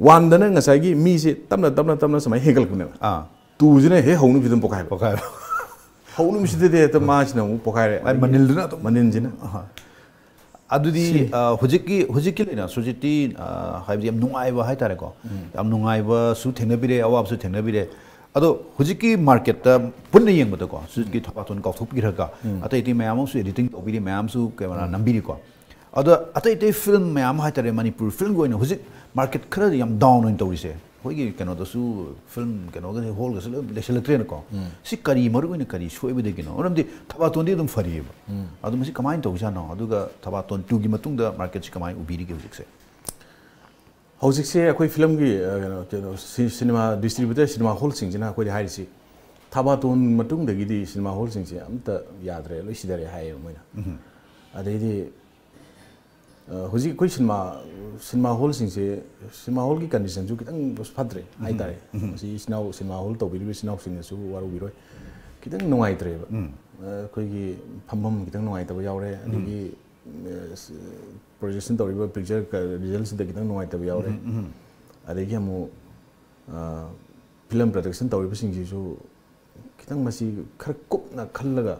ꯋꯥꯟꯗꯅ ꯉꯁꯥꯏꯒꯤ ꯃꯤꯁꯦ ꯇꯞꯅ, ꯇꯞꯅ, ꯇꯞꯅ ꯁꯨꯃꯥꯏꯅ ꯍꯦꯟꯒꯠꯂꯛꯄꯅꯦꯕ꯫ ꯑꯥ꯫ ꯇꯨꯁꯤꯅ ꯍꯦꯛ ꯍꯧꯅꯕꯤꯗ ꯑꯗꯨꯝ ꯄꯣꯛꯈꯥꯏꯕ꯫ ꯄꯣꯛꯈꯥꯏꯕ꯫ ꯍꯧꯅꯕꯤꯁꯤꯗꯗꯤ ꯍꯦꯛꯇ ꯃꯥꯁꯤꯅ ꯑꯃꯨꯛ ꯄꯣꯛꯈꯥꯏꯔꯦ꯫ ꯃꯥꯏ ꯃꯅꯤꯜꯗꯨꯅ ꯑꯗꯨꯝ꯫ ꯃꯅꯤꯜꯁꯤꯅ꯫ ꯑꯍꯥ꯫ ꯑꯗꯨꯗꯤ ꯁꯤ ꯑ, ꯍꯧꯖꯤꯛꯀꯤ ꯍꯧꯖꯤꯛꯀꯤ ꯂꯩꯅ ꯁꯨꯖꯤꯠꯇꯤ ꯑ, ꯍꯥꯏꯕꯗꯤ ꯌꯥꯝ ꯅꯨꯡꯉꯥꯏꯕ ꯍꯥꯏꯇꯥꯔꯦꯀꯣ꯫ ꯌꯥꯝ ꯅꯨꯡꯉꯥꯏꯕꯁꯨ ꯊꯦꯡꯅꯕꯤꯔꯦ, ꯑꯋꯥꯕꯁꯨ ꯊꯦꯡꯅꯕꯤꯔꯦ꯫ ꯑꯗꯣ ꯍꯧꯖꯤꯛꯀꯤ ꯃꯥꯔꯀꯦꯠꯇ ꯄꯨꯟꯅ ꯌꯦꯡꯕꯗꯀꯣ, ꯁꯨꯖꯤꯠꯀꯤ ꯊꯕꯥꯇꯣꯟ ꯀꯥꯎꯊꯣꯛꯄꯤꯔꯒ ꯑꯇꯩ ꯑꯇꯩ ꯃꯌꯥꯝ ꯑꯃꯁꯨ ꯑꯦꯗꯤꯇꯤꯡ ꯇꯧꯕꯤꯔꯤ, ꯃꯌꯥꯝꯁꯨ ꯀꯦꯃꯦꯔꯥ ꯅꯝꯕꯤꯔꯤꯀꯣ꯫ ꯑꯗꯣ ꯑꯇꯩ ꯑꯇꯩ ꯐꯤꯂꯝ ꯃꯌꯥꯝ ꯍꯥꯏꯇꯥꯔꯦ, ꯃꯅꯤꯄꯨꯔ ꯐꯤꯂꯝꯒꯤ ꯑꯣꯏꯅ ꯍꯧꯖꯤꯛ ꯃꯥꯔꯀꯦꯠ ꯈꯔꯗꯤ ꯌꯥꯝ ꯗꯥꯎꯟ ꯑꯣꯏꯅ ꯇꯧꯔꯤꯁꯦ꯫ ꯑꯩꯈꯣꯏꯒꯤ ꯀꯩꯅꯣꯗꯁꯨ ꯐꯤꯂꯝ ꯀꯩꯅꯣꯒꯁꯦ, ꯍꯣꯜꯒꯁꯦ ꯂꯣꯏ ꯂꯩꯁꯤꯜꯂꯛꯇ꯭ꯔꯦꯅꯀꯣ꯫ ꯁꯤ ꯀꯔꯤ ꯃꯔꯨ ꯑꯣꯏꯅ ꯀꯔꯤ ꯁꯣꯏꯕꯗꯒꯤꯅꯣ? ꯃꯔꯝꯗꯤ ꯊꯕꯥꯇꯣꯟꯗꯤ ꯑꯗꯨꯝ ꯐꯔꯤꯑꯕ꯫ ꯑꯗꯣ ꯃꯁꯤ ꯀꯃꯥꯏꯅ ꯇꯧꯔꯤꯖꯥꯠꯅꯣ? ꯑꯗꯨꯒ ꯊꯕꯥꯇꯣꯟ ꯇꯨꯒꯤ ꯃꯇꯨꯡꯗ ꯃꯥꯔꯀꯦꯠꯁꯤ ꯀꯃꯥꯏꯅ ꯎꯕꯤꯔꯤꯒꯦ ꯍꯧꯖꯤꯛꯁꯦ? ꯍꯧꯖꯤꯛꯁꯦ ꯑꯩꯈꯣꯏ ꯐꯤꯂꯝꯒꯤ, ꯑ, ꯀꯩꯅꯣ, ꯀꯩꯅꯣ, ꯁꯤ-, ꯁꯤꯅꯦꯃꯥ ꯗꯤꯁꯇ꯭ꯔꯤꯕ꯭ꯌꯨꯇꯔ, ꯁꯤꯅꯦꯃꯥ ꯍꯣꯜꯁꯤꯡꯁꯤꯅ ꯑꯩꯈꯣꯏꯗ ꯍꯥꯏꯔꯤꯁꯤ, ꯊꯕꯥꯇꯣꯟ ꯃꯇꯨꯡꯗꯒꯤꯗꯤ ꯁꯤꯅꯦꯃꯥ ꯍꯣꯜꯁꯤꯡꯁꯦ ꯑꯝꯇ ꯌꯥꯗ꯭ꯔꯦ, ꯂꯣꯏ ꯁꯤꯊꯔꯦ ꯍꯥꯏꯌꯦꯕ ꯃꯣꯏꯅ꯫ ꯑꯗꯩꯗꯤ, ꯑ, ꯍꯧꯖꯤꯛ ꯑꯩꯈꯣꯏ ꯁꯤꯅꯦꯃꯥ, ꯁꯤꯅꯦꯃꯥ ꯍꯣꯜꯁꯤꯡꯁꯦ, ꯁꯤꯅꯦꯃꯥ ꯍꯣꯜꯒꯤ ꯀꯟꯗꯤꯁꯟꯁꯨ ꯈꯤꯇꯪ ꯐꯠꯇ꯭ꯔꯦ ꯍꯥꯏꯇꯥꯔꯦ꯫ ꯃꯁꯤ ꯏꯆꯤꯟ ꯏꯅꯥꯎ, ꯁꯤꯅꯦꯃꯥ ꯍꯣꯜ ꯇꯧꯕꯤꯔꯤꯕ ꯏꯆꯤꯟ ꯏꯅꯥꯎꯁꯤꯡꯅꯁꯨ ꯋꯥꯔꯧꯕꯤꯔꯣꯏ, ꯈꯤꯇꯪ ꯅꯨꯡꯉꯥꯏꯇ꯭ꯔꯦꯕ꯫ ꯑ, ꯑꯩꯈꯣꯏꯒꯤ ꯐꯝꯐꯝ ꯈꯤꯇꯪ ꯅꯨꯡꯉꯥꯏꯇꯕ ꯌꯥꯎꯔꯦ, ꯑꯗꯒꯤ, ꯑ, ꯄ꯭ꯔꯣꯖꯦꯛꯁꯟ ꯇꯧꯔꯤꯕ ꯄꯤꯛꯆꯔ ꯔꯤꯖꯜꯁꯤꯗ ꯈꯤꯇꯪ ꯅꯨꯡꯉꯥꯏꯇꯕ ꯌꯥꯎꯔꯦ꯫ ꯑꯗꯒꯤ ꯑꯃꯨꯛ, ꯑ, ꯐꯤꯂꯝ ꯄ꯭ꯔꯗꯛꯁꯟ ꯇꯧꯔꯤꯕꯁꯤꯡꯁꯤꯁꯨ ꯈꯤꯇꯪ ꯃꯁꯤ ꯈꯔ ꯀꯨꯞꯅ ꯈꯜꯂꯒ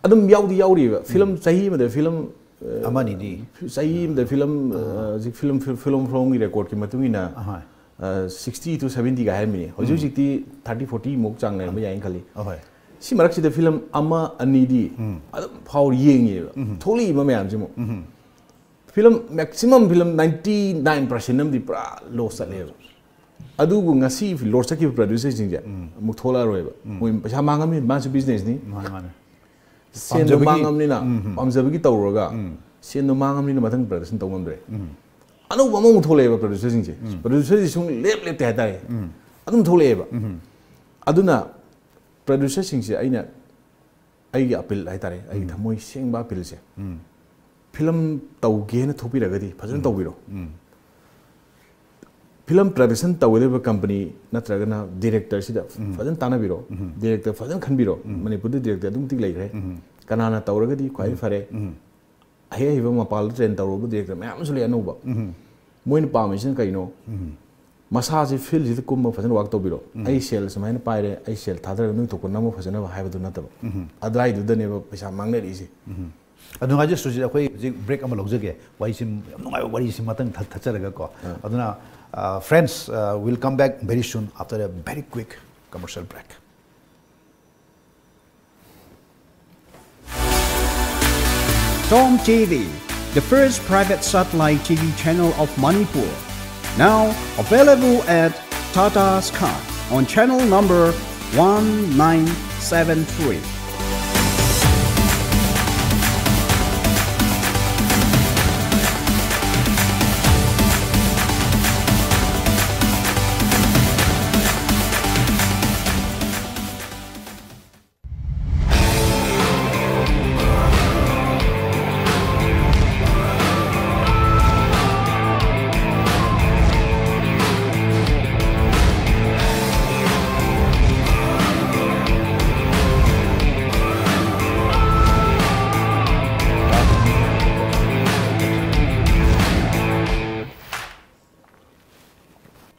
ꯑꯗꯨꯝ ꯌꯥꯎꯗꯤ ꯌꯥꯎꯔꯤꯕ꯫ ꯐꯤꯂꯝ ꯆꯍꯤ ꯑꯃꯗ ꯐꯤꯂꯝ, ꯑ, ꯑꯃꯅꯤꯗꯤ꯫ ꯆꯍꯤ ꯑꯃꯗ ꯐꯤꯂꯝ, ꯑ, ꯍꯧꯖꯤꯛ ꯐꯤꯂꯝ, ꯐꯤꯂꯝ ꯐꯣꯔꯝꯒꯤ ꯔꯦꯀꯣꯔꯗꯀꯤ ꯃꯇꯨꯡ ꯏꯟꯅ, ꯑꯍꯣꯏ꯫ ꯑ, sixty to seventy ꯒ ꯍꯥꯏꯔꯝꯃꯤꯅꯦ꯫ ꯍꯧꯖꯤꯛ ꯍꯧꯖꯤꯛꯇꯤ thirty, forty ꯃꯨꯛ ꯆꯥꯡ ꯂꯩꯔꯝꯕ ꯌꯥꯏꯅ ꯈꯜꯂꯤ꯫ ꯑꯍꯣꯏ꯫ ꯁꯤ ꯃꯔꯛꯁꯤꯗ ꯐꯤꯂꯝ ꯑꯃ ꯑꯅꯤꯗꯤ ꯑꯗꯨꯝ ꯐꯥꯎ ꯌꯦꯡꯉꯦꯕ꯫ ꯊꯣꯛꯂꯛꯏꯕ ꯃꯌꯥꯝꯁꯤꯃꯨꯛ꯫ Film maximum film ninety nine percent ꯑꯃꯗꯤ ꯄꯨꯔꯥ ꯂꯣꯁ ꯆꯠꯂꯦꯕ꯫ ꯑꯗꯨꯕꯨ ꯉꯁꯤ ꯂꯣꯁ ꯆꯠꯈꯤꯕ ꯄ꯭ꯔꯗ꯭ꯌꯨꯁꯔꯁꯤꯡꯁꯦ ꯑꯃꯨꯛ ꯊꯣꯛꯂꯛꯑꯔꯣꯏꯕ꯫ ꯃꯣꯏ ꯄꯩꯁꯥ ꯃꯥꯡꯉꯝꯅꯤ, ꯃꯥꯁꯨ ꯕꯤꯖꯤꯅꯦꯁꯅꯤ꯫ ꯃꯥꯅꯦ, ꯃꯥꯅꯦ꯫ ꯁꯦꯟꯗꯣ ꯄꯥꯝꯖꯕꯒꯤ ꯃꯥꯡꯉꯝꯅꯤꯅ, ꯄꯥꯝꯖꯕꯒꯤ ꯇꯧꯔꯒ ꯁꯦꯟꯗꯣ ꯃꯥꯡꯉꯝꯅꯤꯅ ꯃꯊꯪ ꯄ꯭ꯔꯗꯛꯁꯟ ꯇꯧ ꯉꯝꯗ꯭ꯔꯦ꯫ ꯑꯅꯧꯕ ꯑꯃꯃꯨꯛ ꯊꯣꯛꯂꯛꯑꯦꯕ ꯄ꯭ꯔꯗ꯭ꯌꯨꯁꯔꯁꯤꯡꯁꯦ꯫ ꯄ꯭ꯔꯗ꯭ꯌꯨꯁꯔꯁꯤ ꯁꯨꯝ ꯂꯦꯞ ꯂꯦꯞꯇꯦ ꯍꯥꯏꯇꯥꯔꯦ꯫ ꯑꯗꯨꯝ ꯊꯣꯛꯂꯛꯑꯦꯕ꯫ ꯑꯗꯨꯅ ꯄ꯭ꯔꯗ꯭ꯌꯨꯁꯔꯁꯤꯡꯁꯦ ꯑꯩꯅ, ꯑꯩꯒꯤ ꯑꯄꯤꯜ ꯍꯥꯏꯇꯥꯔꯦ, ꯑꯩꯒꯤ ꯊꯃꯣꯏ ꯁꯦꯡꯕ ꯑꯄꯤꯜꯁꯦ, ꯐꯤꯂꯝ ꯇꯧꯒꯦꯅ ꯊꯣꯛꯄꯤꯔꯒꯗꯤ ꯐꯖꯅ ꯇꯧꯕꯤꯔꯣ꯫ ꯐꯤꯂꯝ ꯄ꯭ꯔꯗꯛꯁꯟ ꯇꯧꯒꯗꯧꯔꯤꯕ ꯀꯝꯄꯅꯤ ꯅꯠꯇ꯭ꯔꯒꯅ ꯗꯤꯔꯦꯛꯇꯔꯁꯤꯗ ꯐꯖꯅ ꯇꯥꯟꯅꯕꯤꯔꯣ꯫ ꯗꯤꯔꯦꯛꯇꯔ ꯐꯖꯅ ꯈꯟꯕꯤꯔꯣ꯫ ꯃꯅꯤꯄꯨꯔꯗ ꯗꯤꯔꯦꯛꯇꯔ ꯑꯗꯨꯛ ꯃꯇꯤꯛ ꯂꯩꯈ꯭ꯔꯦ꯫ ꯀꯅꯥꯅ ꯇꯧꯔꯒꯗꯤ ꯈ꯭ꯋꯥꯏ ꯐꯔꯦ? ꯑꯍꯩ ꯑꯍꯩꯕ ꯃꯄꯥꯟꯗ ꯇ꯭ꯔꯦꯟ ꯇꯧꯔꯨꯕ ꯗꯤꯔꯦꯛꯇꯔ ꯃꯌꯥꯝ ꯑꯃꯁꯨ ꯂꯩ ꯑꯅꯧꯕ꯫ ꯃꯣꯏꯅ ꯄꯥꯝꯃꯤꯁꯤꯅ ꯀꯩꯅꯣ? ꯃꯁꯥꯁꯦ ꯐꯤꯜꯁꯤꯗ ꯀꯨꯝꯃꯒ ꯐꯖꯅ ꯋꯥꯛ ꯇꯧꯕꯤꯔꯣ꯫ ꯑꯩ ꯁꯦꯜ ꯁꯨꯃꯥꯏꯅ ꯄꯥꯏꯔꯦ, ꯑꯩ ꯁꯦꯜ ꯊꯥꯗꯔꯒ ꯅꯣꯏ ꯊꯣꯛꯄ ꯅꯝꯃꯣ ꯐꯖꯅꯕ ꯍꯥꯏꯕꯗꯨ ꯅꯠꯇꯕ꯫ ꯑꯗꯨꯋꯥꯏꯗꯨꯗꯅꯦꯕ ꯄꯩꯁꯥ ꯃꯥꯡꯅꯔꯛꯏꯁꯦ꯫ ꯑꯗꯨ ꯅꯨꯡꯉꯥꯏꯖꯩ ꯁꯨꯔꯖꯤꯠ, ꯑꯩꯈꯣꯏ ꯍꯧꯖꯤꯛ ꯕ꯭ꯔꯦꯛ ꯑꯃ ꯂꯧꯖꯒꯦ, ꯋꯥꯔꯤꯁꯤ, ꯌꯥꯝ ꯅꯨꯡꯉꯥꯏꯕ ꯋꯥꯔꯤꯁꯤ ꯃꯊꯪ ꯊꯠ- ꯊꯠꯆꯔꯒꯀꯣ꯫ ꯑꯗꯨꯅ, friends, we'll come back very soon after a very quick commercial break. Tom T V, the first private satellite T V channel of Manipur. Now available at Tata Sky on channel number one nine seven three.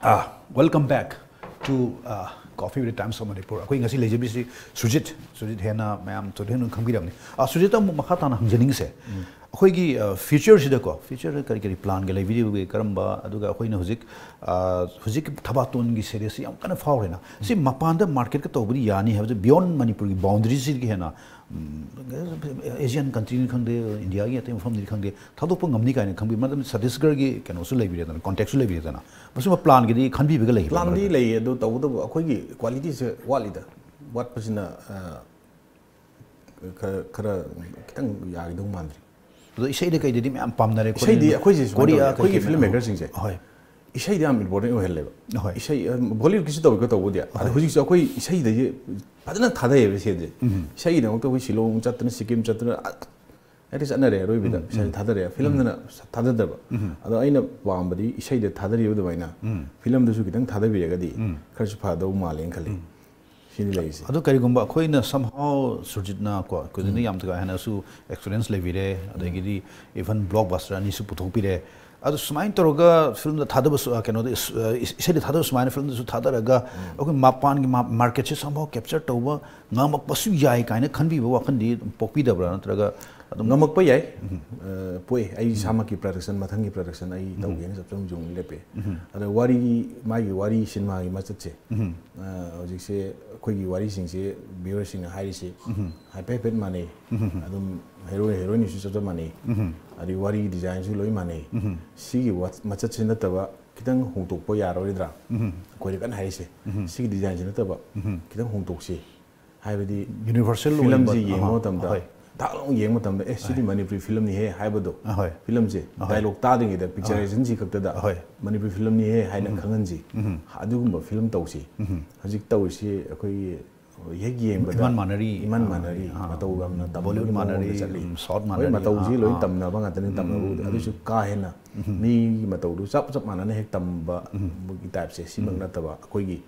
Ah, welcome back to, uh, Coffee with the Times of Manipur. ꯑꯩꯈꯣꯏ ꯉꯁꯤ ꯂꯩꯖꯕꯤꯁꯤ ꯁꯨꯔꯖꯤꯠ, ꯁꯨꯔꯖꯤꯠ ꯍꯦꯟꯅ ꯃꯌꯥꯝ ꯁꯨꯔꯖꯤꯠ ꯍꯦꯟꯅ ꯈꯪꯕꯤꯔꯝꯅꯤ꯫ ꯑꯥ, ꯁꯨꯔꯖꯤꯠꯇ ꯑꯃꯨꯛ ꯃꯈꯥ ꯇꯥꯅ ꯍꯪꯖꯅꯤꯡꯉꯤꯁꯦ, ꯑꯩꯈꯣꯏꯒꯤ, ꯑ, future ꯁꯤꯗꯀꯣ, future ꯗ ꯀꯔꯤ ꯀꯔꯤ plan ꯒ ꯂꯩꯕꯤꯔꯤꯕꯒꯦ? ꯀꯔꯝꯕ, ꯑꯗꯨꯒ ꯑꯩꯈꯣꯏꯅ ꯍꯧꯖꯤꯛ, ꯑ, ꯍꯧꯖꯤꯛꯀꯤ ꯊꯕꯥꯇꯣꯟꯒꯤ series ꯁꯤ ꯌꯥꯝ ꯀꯟꯅ ꯐꯥꯎꯔꯦꯅ, ꯁꯤ ꯃꯄꯥꯟꯗ market ꯀ ꯇꯧꯕꯗꯤ ꯌꯥꯅꯤ ꯍꯥꯏꯕꯁꯦ, beyond ꯃꯅꯤꯄꯨꯔꯒꯤ boundary ꯁꯤꯗꯒꯤ ꯍꯦꯟꯅ, ꯎꯝ, Asian country ꯅꯤ ꯈꯪꯗꯦ, India ꯒꯤ ꯑꯇꯩ ꯃꯐꯝꯗꯤ ꯈꯪꯗꯦ, ꯊꯥꯗꯣꯛꯄ ꯉꯝꯅꯤ ꯀꯥꯏꯅ ꯈꯪꯕꯤ, ꯃꯔꯝꯗꯤ ꯁꯠꯇꯤꯁꯒꯔꯒꯤ ꯀꯩꯅꯣꯁꯨ ꯂꯩꯕꯤꯔꯦꯗꯅ, contact ꯁꯨ ꯂꯩꯕꯤꯔꯦꯗꯅ, ꯃꯁꯤꯃ plan ꯒꯗꯤ ꯈꯟꯕꯤꯕꯒ ꯂꯩꯕ꯭ꯔꯥ? Plan ꯗꯤ ꯂꯩꯌꯦ, ꯑꯗꯨ ꯇꯧꯕꯇꯕꯨ ꯑꯩꯈꯣꯏꯒꯤ quality ꯁꯦ ꯋꯥꯠꯂꯤꯗ, ꯋꯥꯠꯄꯁꯤꯅ, ꯑ, ꯈꯔ, ꯈꯔ ꯈꯤꯇꯪ ꯌꯥꯒꯗꯧ ꯃꯥꯟꯗ꯭ꯔꯤ꯫ ꯑꯗꯣ ꯏꯁꯩꯗ ꯀꯩꯗꯗꯤ ꯃꯌꯥꯝ ꯄꯥꯝꯅꯔꯦ, ꯏꯁꯩꯗꯤ ꯈꯣꯠꯅꯔꯦ꯫ ꯑꯩꯈꯣꯏꯁꯦ ꯁꯨꯃꯥꯏꯅ ꯀꯣꯔꯤꯌꯥ ꯇꯧꯋꯦ, ꯑꯩꯈꯣꯏꯒꯤ ꯀꯩ ꯀꯩꯅꯣ? Film maker ꯁꯤꯡꯁꯦ ꯍꯣꯏ꯫ ꯏꯁꯩꯗ ꯌꯥꯝ important ꯑꯣꯏꯍꯜꯂꯦꯕ꯫ ꯍꯣꯏ꯫ ꯏꯁꯩ, ꯑ, Bollywood ꯀꯤꯁꯨ ꯇꯧꯋꯤꯀꯣ ꯇꯧꯕꯗꯤ꯫ ꯑꯗꯣ ꯍꯣꯏ꯫ ꯍꯧꯖꯤꯛꯁꯦ ꯑꯩꯈꯣꯏ ꯏꯁꯩꯗꯒꯤ ꯐꯖꯅ ꯊꯥꯗꯩꯌꯦꯕ ꯁꯦꯜꯁꯦ꯫ ꯎꯝ꯫ ꯏꯁꯩꯒꯤꯗꯃꯛꯇ ꯑꯩꯈꯣꯏ ꯁꯤꯂꯣꯡ ꯆꯠꯇꯅ, ꯁꯤꯛꯀꯤꯝ ꯆꯠꯇꯅ, ꯑ, ꯍꯦꯛꯇ ꯆꯠꯅꯔꯦ ꯑꯔꯣꯏꯕꯗ꯫ ꯎꯝ, ꯏꯁꯩ ꯎꯝ꯫ ꯊꯥꯗꯔꯦ꯫ Film ꯗꯅ ꯊꯥꯗꯗꯕ꯫ ꯎꯝ꯫ ꯑꯗꯣ ꯑꯩꯅ ꯄꯥꯝꯕꯗꯤ ꯏꯁꯩꯗ ꯊꯥꯗꯔꯤꯕ ꯑꯗꯨꯃꯥꯏꯅ ꯎꯝ꯫ Film ꯗꯁꯨ ꯈꯤꯇꯪ ꯊꯥꯗꯕꯤꯔꯒꯗꯤ ꯎꯝ꯫ ꯈꯔꯁꯨ ꯐꯗꯧ ꯃꯥꯜꯂꯦꯅ ꯈꯜꯂꯤ꯫ ꯎꯝ꯫ ꯁꯤꯅꯤ ꯂꯩꯔꯤꯁꯦ꯫ ꯑꯗꯣ ꯀꯔꯤꯒꯨꯝꯕ ꯑꯩꯈꯣꯏꯅ somehow ꯁꯨꯔꯖꯤꯠꯅ ꯀꯣ, ꯑꯩꯈꯣꯏꯗꯅ ꯎꯝ꯫ ꯌꯥꯝ ꯀꯥ ꯍꯦꯟꯅꯁꯨ experience ꯂꯩꯕꯤꯔꯦ, ꯎꯝ꯫ ꯑꯗꯒꯤꯗꯤ even blockbuster ꯑꯅꯤꯁꯨ ꯄꯨꯊꯣꯛꯄꯤꯔꯦ꯫ ꯑꯗꯣ ꯁꯨꯃꯥꯏꯅ ꯇꯧꯔꯒ film ꯗ ꯊꯥꯗꯕꯁꯨ, ꯑ, ꯀꯩꯅꯣꯗ, ꯑ, ꯏꯁꯩꯗ ꯊꯥꯗꯕ ꯁꯨꯃꯥꯏꯅ film ꯗꯁꯨ ꯊꯥꯗꯔꯒ ꯎꯝ꯫ ꯑꯩꯈꯣꯏ ꯃꯄꯥꯟꯒꯤ ꯃꯥ-, market ꯁꯦ somehow capture ꯇꯧꯕ ꯉꯝꯃꯛꯄꯁꯨ ꯌꯥꯏ ꯀꯥꯏꯅ ꯈꯟꯕꯤꯕ ꯋꯥꯈꯜꯗꯤ ꯑꯗꯨꯝ ꯄꯣꯛꯄꯤꯗꯕ꯭ꯔꯥ? ꯅꯠꯇ꯭ꯔꯒ ꯑꯗꯨꯝ ꯉꯝꯃꯛꯄ ꯌꯥꯏ꯫ ꯑ, ꯄꯣꯛꯑꯦ꯫ ꯑꯩ ꯏꯁꯥꯃꯛꯀꯤ production, ꯃꯊꯪꯒꯤ production ꯑꯩ ꯇꯧꯒꯦꯅ ꯆꯞ ꯆꯞ ꯌꯨꯝ ꯂꯦꯞꯄꯦ꯫ ꯑꯗ ꯋꯥꯔꯤ, ꯃꯥꯒꯤ ꯋꯥꯔꯤ, ꯁꯤꯅꯦꯃꯥꯒꯤ ꯃꯆꯠꯁꯦ, ꯑ, ꯍꯧꯖꯤꯛꯁꯦ ꯑꯩꯈꯣꯏꯒꯤ ꯋꯥꯔꯤꯁꯤꯡꯁꯦ viewerꯁꯤꯡꯅ ꯍꯥꯏꯔꯤꯁꯦ ꯍꯥꯏꯐꯦꯠ ꯍꯥꯏꯐꯦꯠ ꯃꯥꯟꯅꯩ꯫ ꯑꯗꯨꯝ hero heroineꯁꯨ ꯆꯞ ꯆꯞ ꯃꯥꯟꯅꯩ꯫ ꯑꯗꯩ ꯋꯥꯔꯤꯒꯤ designꯁꯨ ꯂꯣꯏ ꯃꯥꯟꯅꯩ꯫ ꯁꯤꯒꯤ ꯋꯥ-, ꯃꯆꯠꯁꯤ ꯅꯠꯇꯕ ꯈꯤꯇꯪ ꯍꯣꯡꯗꯣꯛꯄ ꯌꯥꯔꯣꯏꯗ꯭ꯔꯥ? ꯑꯩꯈꯣꯏꯗ ꯀꯟꯅ ꯍꯥꯏꯔꯤꯁꯦ꯫ ꯁꯤꯒꯤ designꯁꯤ ꯅꯠꯇꯕ ꯈꯤꯇꯪ ꯍꯣꯡꯗꯣꯛꯁꯤ꯫ ꯍꯥꯏꯕꯗꯤ universal filmꯁꯤ ꯑꯣꯏꯕ, ꯌꯦꯡꯕ ꯑꯍꯥ, ꯃꯇꯝꯗ, ꯍꯣꯏ, ꯊꯥꯛ ꯂꯥꯎꯅ ꯌꯦꯡꯕ ꯃꯇꯝꯗ, "ꯑꯦ, ꯁꯤꯗꯤ ꯍꯣꯏ, ꯃꯅꯤꯄꯨꯔꯤ filmꯅꯤꯍꯦ" ꯍꯥꯏꯕꯗꯣ, ꯑꯍꯣꯏ, filmꯁꯦ, ꯑꯍꯣꯏ, dialogue ꯇꯥꯗ꯭ꯔꯤꯉꯩꯗ, ꯑꯍꯣꯏ, picturizationꯁꯤ ꯈꯛꯇꯗ, ꯑꯍꯣꯏ, "ꯃꯅꯤꯄꯨꯔꯤ filmꯅꯤꯍꯦ" ꯍꯥꯏꯅ ꯈꯪꯍꯟꯁꯤ꯫ ꯑꯗꯨꯒꯨꯝꯕ film ꯇꯧꯁꯤ꯫ ꯍꯧꯖꯤꯛ ꯇꯧꯔꯤꯁꯤ ꯑꯩꯈꯣꯏꯒꯤ ꯍꯦꯛ ꯌꯦꯡꯕꯗ ꯏꯃꯥꯟ ꯃꯥꯟꯅꯔꯤ, ꯏꯃꯥꯟ ꯑꯥ, ꯃꯥꯟꯅꯔꯤ, ꯑꯥ, ꯃꯇꯧ ꯌꯥꯝꯅ ꯇꯝꯕꯒꯤ Bollywood ꯃꯥꯟꯅꯔꯤ, ꯃꯑꯣꯡꯗ ꯆꯠꯂꯤ꯫ ꯎꯝ, South ꯍꯣꯏ, ꯃꯥꯟꯅꯔꯤ, ꯃꯇꯧꯁꯤ ꯑꯥ, ꯂꯣꯏ ꯑꯥ, ꯇꯝꯅꯕ ꯉꯥꯛꯇꯅꯤ, ꯎꯝ, ꯇꯝꯅꯕꯕꯨꯗꯤ꯫ ꯎꯝ, ꯑꯗꯨꯁꯨ ꯀꯥ ꯍꯦꯟꯅ ꯃꯤꯒꯤ ꯃꯇꯧꯗꯨ ꯆꯞ ꯆꯞ ꯃꯥꯟꯅꯅ ꯍꯦꯛ ꯇꯝꯕꯒꯤ typeꯁꯦ ꯁꯤꯃꯛ ꯅꯠꯇꯕ, ꯑꯩꯈꯣꯏꯒꯤ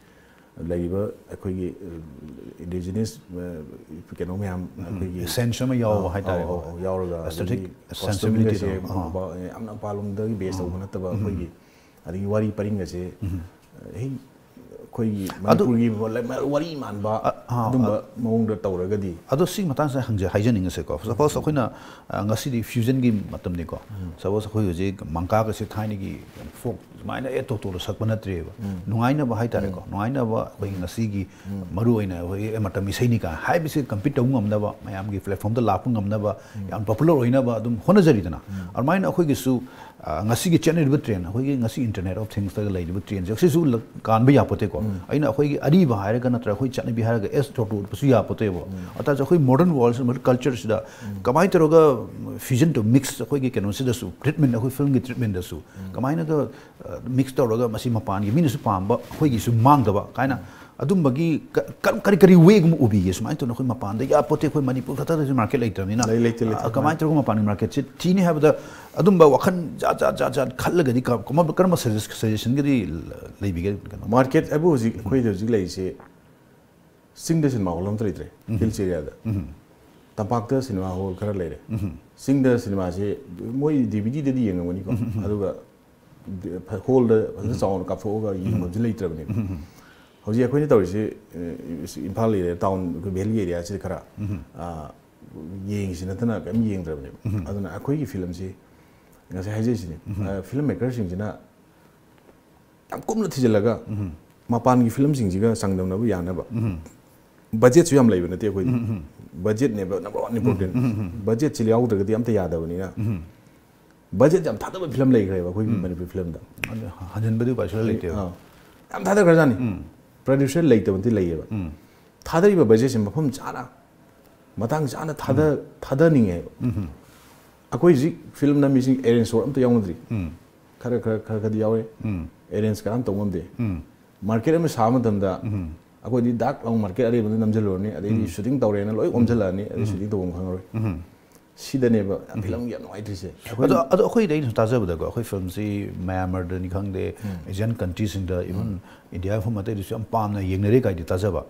ꯂꯩꯔꯤꯕ ꯑꯩꯈꯣꯏꯒꯤ, ꯑ, indigenous, ꯑ, ꯀꯩꯅꯣ ꯃꯌꯥꯝ, ꯑꯩꯈꯣꯏꯒꯤ essence ꯑꯃ ꯌꯥꯎꯕ ꯑꯧ, ꯍꯥꯏꯇꯥꯔꯦꯀꯣ꯫ ꯑꯧ, ꯑꯧ, ꯌꯥꯎꯔꯒ, aesthetic ꯑꯗꯒꯤ sensibility costumeꯒꯁꯦ ꯗꯣ, ꯑꯥ, ꯃꯄꯥ-, ꯌꯥꯝꯅ ꯃꯄꯥꯟꯂꯣꯝꯗꯒꯤ base ꯇꯧꯕ ꯅꯠꯇꯕ, ꯑꯩꯈꯣꯏꯒꯤ, ꯑꯗꯒꯤ ꯋꯥꯔꯤ ꯄꯔꯤꯡꯒꯁꯦ, ꯑ, ꯍꯦꯛ ꯑꯩꯈꯣꯏꯒꯤ ꯑꯗꯨ ꯃꯅꯤꯄꯨꯔꯒꯤ ꯋꯥꯔꯤ ꯃꯥꯟꯕ ꯑ, ꯑꯥ, ꯑꯗꯨꯝꯕ ꯑ, ꯃꯑꯣꯡꯗ ꯇꯧꯔꯒꯗꯤ꯫ ꯑꯗꯣ ꯁꯤꯒꯤ ꯃꯇꯥꯡꯁꯤꯗ ꯍꯪꯖ-, ꯍꯥꯏꯖꯅꯤꯡꯉꯤꯁꯦꯀꯣ꯫ Suppose ꯑꯩꯈꯣꯏꯅ, ꯑ, ꯉꯁꯤꯗꯤ fusionꯒꯤ ꯃꯇꯝꯅꯤꯀꯣ꯫ Suppose ꯑꯩꯈꯣꯏ ꯍꯧꯖꯤꯛ ꯃꯪꯀꯥꯒꯁꯦ ꯊꯥꯏꯅꯒꯤ folk ꯁꯨꯃꯥꯏꯅ ꯑꯦ ꯇꯣꯇꯣꯗ ꯁꯛꯄ ꯅꯠꯇ꯭ꯔꯦꯕ꯫ ꯅꯨꯡꯉꯥꯏꯅꯕ ꯍꯥꯏꯇꯥꯔꯦꯀꯣ꯫ ꯅꯨꯡꯉꯥꯏꯅꯕ ꯑꯩꯈꯣꯏꯒꯤ ꯉꯁꯤꯒꯤ ꯃꯔꯨ ꯑꯣꯏꯅ ꯑꯩꯈꯣꯏꯒꯤ ꯑꯦ ꯃꯇꯝ ꯏꯁꯩꯅꯤ ꯀꯥꯏꯅ ꯍꯥꯏꯕꯁꯤ compete ꯇꯧꯕ ꯉꯝꯅꯕ, ꯃꯌꯥꯝꯒꯤ platformꯗ ꯂꯥꯛꯄ ꯉꯝꯅꯕ, ꯌꯥꯝ popular ꯑꯣꯏꯅꯕ ꯑꯗꯨꯝ ꯍꯣꯠꯅꯖꯔꯤꯗꯅ꯫ ꯑꯗꯨꯃꯥꯏꯅ ꯑꯩꯈꯣꯏꯒꯤꯁꯨ, ꯑ, ꯉꯁꯤꯒꯤ ꯆꯠꯅꯔꯤꯕ trend, ꯑꯩꯈꯣꯏꯒꯤ ꯉꯁꯤ Internet of Thingsꯇꯒ ꯂꯩꯔꯤꯕ trendꯁꯦ, ꯁꯤꯁꯨ ꯂ-, ꯀꯥꯟꯕ ꯌꯥꯄꯣꯠꯇꯦꯀꯣ꯫ ꯑꯩꯅ ꯑꯩꯈꯣꯏꯒꯤ ꯑꯔꯤꯕ ꯍꯥꯏꯔꯒ ꯅꯠꯇ꯭ꯔꯒ ꯑꯩꯈꯣꯏ ꯆꯠꯅꯕꯤ ꯍꯥꯏꯔꯒ ꯑꯦꯁ ꯇꯣꯇꯣ ꯎꯠꯄꯁꯨ ꯌꯥꯄꯣꯠꯇꯦꯕ꯫ ꯑꯗꯨ ꯇꯥꯔꯁꯨ ꯑꯩꯈꯣꯏ modern worldꯁꯤꯗ, modern cultureꯁꯤꯗ ꯀꯃꯥꯏꯅ ꯇꯧꯔꯒ fusion to mix ꯑꯩꯈꯣꯏꯒꯤ ꯀꯩꯅꯣꯁꯤꯗꯁꯨ, treatment, ꯑꯩꯈꯣꯏ filmꯒꯤ treatmentꯗꯁꯨ ꯀꯃꯥꯏꯅꯒ, ꯑ, mix ꯇꯧꯔꯒ ꯃꯁꯤ ꯃꯄꯥꯟꯒꯤ ꯃꯤꯅꯁꯨ ꯄꯥꯝꯕ, ꯑꯩꯈꯣꯏꯒꯤꯁꯨ ꯃꯥꯡꯗꯕ ꯀꯥꯏꯅ ꯑꯗꯨꯝꯕꯒꯤ ꯀ-, ꯀ-, ꯀꯔꯤ ꯀꯔꯤ wayꯒꯨꯝꯕ ꯎꯕꯤꯒꯦ? ꯁꯨꯃꯥꯏꯅ ꯇꯧꯅ ꯑꯩꯈꯣꯏ ꯃꯄꯥꯟꯗ ꯌꯥꯄꯣꯠꯇꯦ, ꯑꯩꯈꯣꯏ ꯃꯅꯤꯄꯨꯔ ꯈꯛꯇꯗꯁꯨ market ꯂꯩꯇ꯭ꯔꯕꯅꯤꯅ, ꯂꯩ-, ꯂꯩꯇꯦ, ꯂꯩꯇꯦ꯫ ꯑ, ꯀꯃꯥꯏꯅ ꯇꯧꯔꯒ ꯃꯄꯥꯟꯒꯤ marketꯁꯦ ꯊꯤꯅꯤ ꯍꯥꯏꯕꯗ ꯑꯗꯨꯝꯕ ꯋꯥꯈꯜ ꯖꯥꯠ ꯖꯥꯠ ꯖꯥꯠ ꯖꯥꯠ ꯈꯜꯂꯒꯗꯤ ꯀ-, ꯀꯃ-, ꯀꯔꯝꯕ suggest-, suggestionꯒꯗꯤ ꯂ-, ꯂꯩꯕꯤꯒꯦ? ꯀꯩꯅꯣ? Market ꯍꯥꯏꯕꯨ ꯍꯧꯖꯤꯛ ꯑꯩꯈꯣꯏꯗ ꯍꯧꯖꯤꯛ ꯂꯩꯔꯤꯁꯦ ꯆꯤꯡꯗ cinema hall ꯑꯝꯇ ꯂꯩꯇ꯭ꯔꯦ, hills areaꯗ꯫ ꯇꯝꯄꯥꯛꯇ cinema hall ꯈꯔ ꯂꯩꯔꯦ꯫ ꯆꯤꯡꯗ cinemaꯁꯦ ꯃꯣꯏ DVDꯗꯗꯤ ꯌꯦꯡꯉꯝꯒꯅꯤꯀꯣ, ꯑꯗꯨꯒ ꯗ-, ꯐ-, hallꯗ ꯐꯖꯅ ꯆꯥꯎꯅ ꯀꯥꯞꯊꯣꯛꯑꯒ ꯌꯦꯡꯐꯝꯁꯦ ꯂꯩꯇ꯭ꯔꯕꯅꯦꯕ꯫ ꯍꯧꯖꯤꯛ ꯑꯩꯈꯣꯏꯅ ꯇꯧꯔꯤꯁꯦ, ꯑ, ꯏꯝꯐꯥꯜ area, town, ꯑꯩꯈꯣꯏ valley areaꯁꯤꯗ ꯈꯔ, ꯑ, ꯌꯦꯡꯉꯤꯁꯤ ꯅꯠꯇꯅ ꯀꯔꯤꯝ ꯌꯦꯡꯗ꯭ꯔꯕꯅꯦꯕ꯫ ꯑꯗꯨꯅ ꯑꯩꯈꯣꯏꯒꯤ ꯐꯤꯂꯝꯁꯤ ꯉꯁꯥꯏ ꯍꯥꯏꯖꯩꯁꯤꯅꯤ, ꯐꯤꯂꯝ ꯃꯦꯀꯔꯁꯤꯡꯁꯤꯅ ꯌꯥꯝ ꯀꯨꯞꯅ ꯊꯤꯖꯤꯜꯂꯒ ꯃꯄꯥꯟꯒꯤ ꯐꯤꯂꯝꯁꯤꯡꯁꯤꯒ ꯆꯥꯡꯗꯝꯅꯕ ꯌꯥꯅꯕ꯫ ꯕꯖꯦꯠꯁꯨ ꯌꯥꯝ ꯂꯩꯕ ꯅꯠꯇꯦ ꯑꯩꯈꯣꯏꯗꯤ꯫ ꯕꯖꯦꯠꯅꯦꯕ number one important꯫ ꯕꯖꯦꯠꯁꯤ ꯌꯥꯎꯗ꯭ꯔꯒꯗꯤ ꯑꯝꯇ ꯌꯥꯗꯕꯅꯤꯅ꯫ ꯕꯖꯦꯠ ꯌꯥꯝ ꯊꯥꯗꯕ ꯐꯤꯂꯝ ꯂꯩꯈ꯭ꯔꯦꯕ ꯑꯩꯈꯣꯏꯒꯤ ꯃꯅꯤꯄꯨꯔꯤ ꯐꯤꯂꯝꯗ꯫ ꯑꯗꯨ ꯍꯟꯖꯤꯟꯕꯗꯤ ꯎꯄꯥꯏ ꯁꯨꯡꯂꯩ ꯂꯩꯇꯦꯕ꯫ ꯑꯥ꯫ ꯌꯥꯝ ꯊꯥꯗꯈ꯭ꯔꯖꯥꯠꯅꯤ꯫ ꯄ꯭ꯔꯗ꯭ꯌꯨꯁꯔ ꯂꯩꯇꯕꯗꯤ ꯂꯩꯌꯦꯕ꯫ ꯊꯥꯗꯔꯤꯕ ꯕꯖꯦꯠꯁꯦ ꯃꯐꯝ ꯆꯥꯅ, ꯃꯇꯥꯡ ꯆꯥꯅ ꯊꯥꯗ ꯊꯥꯗꯅꯤꯡꯉꯦꯕ꯫ ꯑꯩꯈꯣꯏ ꯍꯧꯖꯤꯛ ꯐꯤꯂꯝ ꯅꯝꯃꯤꯁꯤꯡ ꯑꯦꯔꯦꯟꯖ ꯁꯣꯔ ꯑꯝꯇ ꯌꯥꯎꯅꯗ꯭ꯔꯤ꯫ ꯈꯔ ꯈꯔ ꯈꯔ ꯈꯔꯗꯤ ꯌꯥꯎꯔꯦ꯫ ꯑꯦꯔꯦꯟꯖ ꯀꯅꯥꯝ ꯇꯧ ꯉꯝꯗꯦ꯫ ꯃꯥꯔꯀꯦꯠ ꯑꯃ ꯁꯥꯕ ꯃꯇꯝꯗ ꯑꯩꯈꯣꯏꯗꯤ ꯗꯥꯛ ꯂꯥꯎ ꯃꯥꯔꯀꯦꯠ ꯑꯔꯦꯝꯕꯗ ꯅꯝꯁꯤꯜꯂꯨꯔꯅꯤ, ꯑꯗꯩꯗꯤ ꯁꯨꯇꯤꯡ ꯇꯧꯔꯦꯅ ꯂꯣꯏ ꯑꯣꯝꯁꯤꯜꯂꯛꯑꯅꯤ, ꯑꯗꯩ ꯁꯨꯇꯤꯡ ꯇꯧꯐꯝ ꯈꯪꯉꯔꯣꯏ꯫ ꯁꯤꯗꯅꯦꯕ ꯐꯤꯂꯝꯒꯤ ꯌꯥꯝ ꯅꯨꯡꯉꯥꯏꯇ꯭ꯔꯤꯁꯦ꯫ ꯑꯗꯣ ꯑꯗꯣ ꯑꯩꯈꯣꯏꯗ ꯑꯩꯅ ꯁꯨꯝ ꯇꯥꯖꯕꯗꯀꯣ, ꯑꯩꯈꯣꯏ ꯐꯤꯂꯝꯁꯤ ꯃꯌꯥꯟꯃꯔꯗꯅꯤ ꯈꯪꯗꯦ, ꯑꯦꯁꯤꯌꯥꯟ ꯀꯟꯇ꯭ꯔꯤꯁꯤꯡꯗ, ꯏꯚꯟ ꯏꯟꯗꯤꯌꯥ ꯃꯐꯝ ꯑꯇꯩꯗꯁꯨ ꯌꯥꯝ ꯄꯥꯝꯅ ꯌꯦꯡꯅꯔꯦ ꯀꯥꯏꯗꯤ ꯇꯥꯖꯕ꯫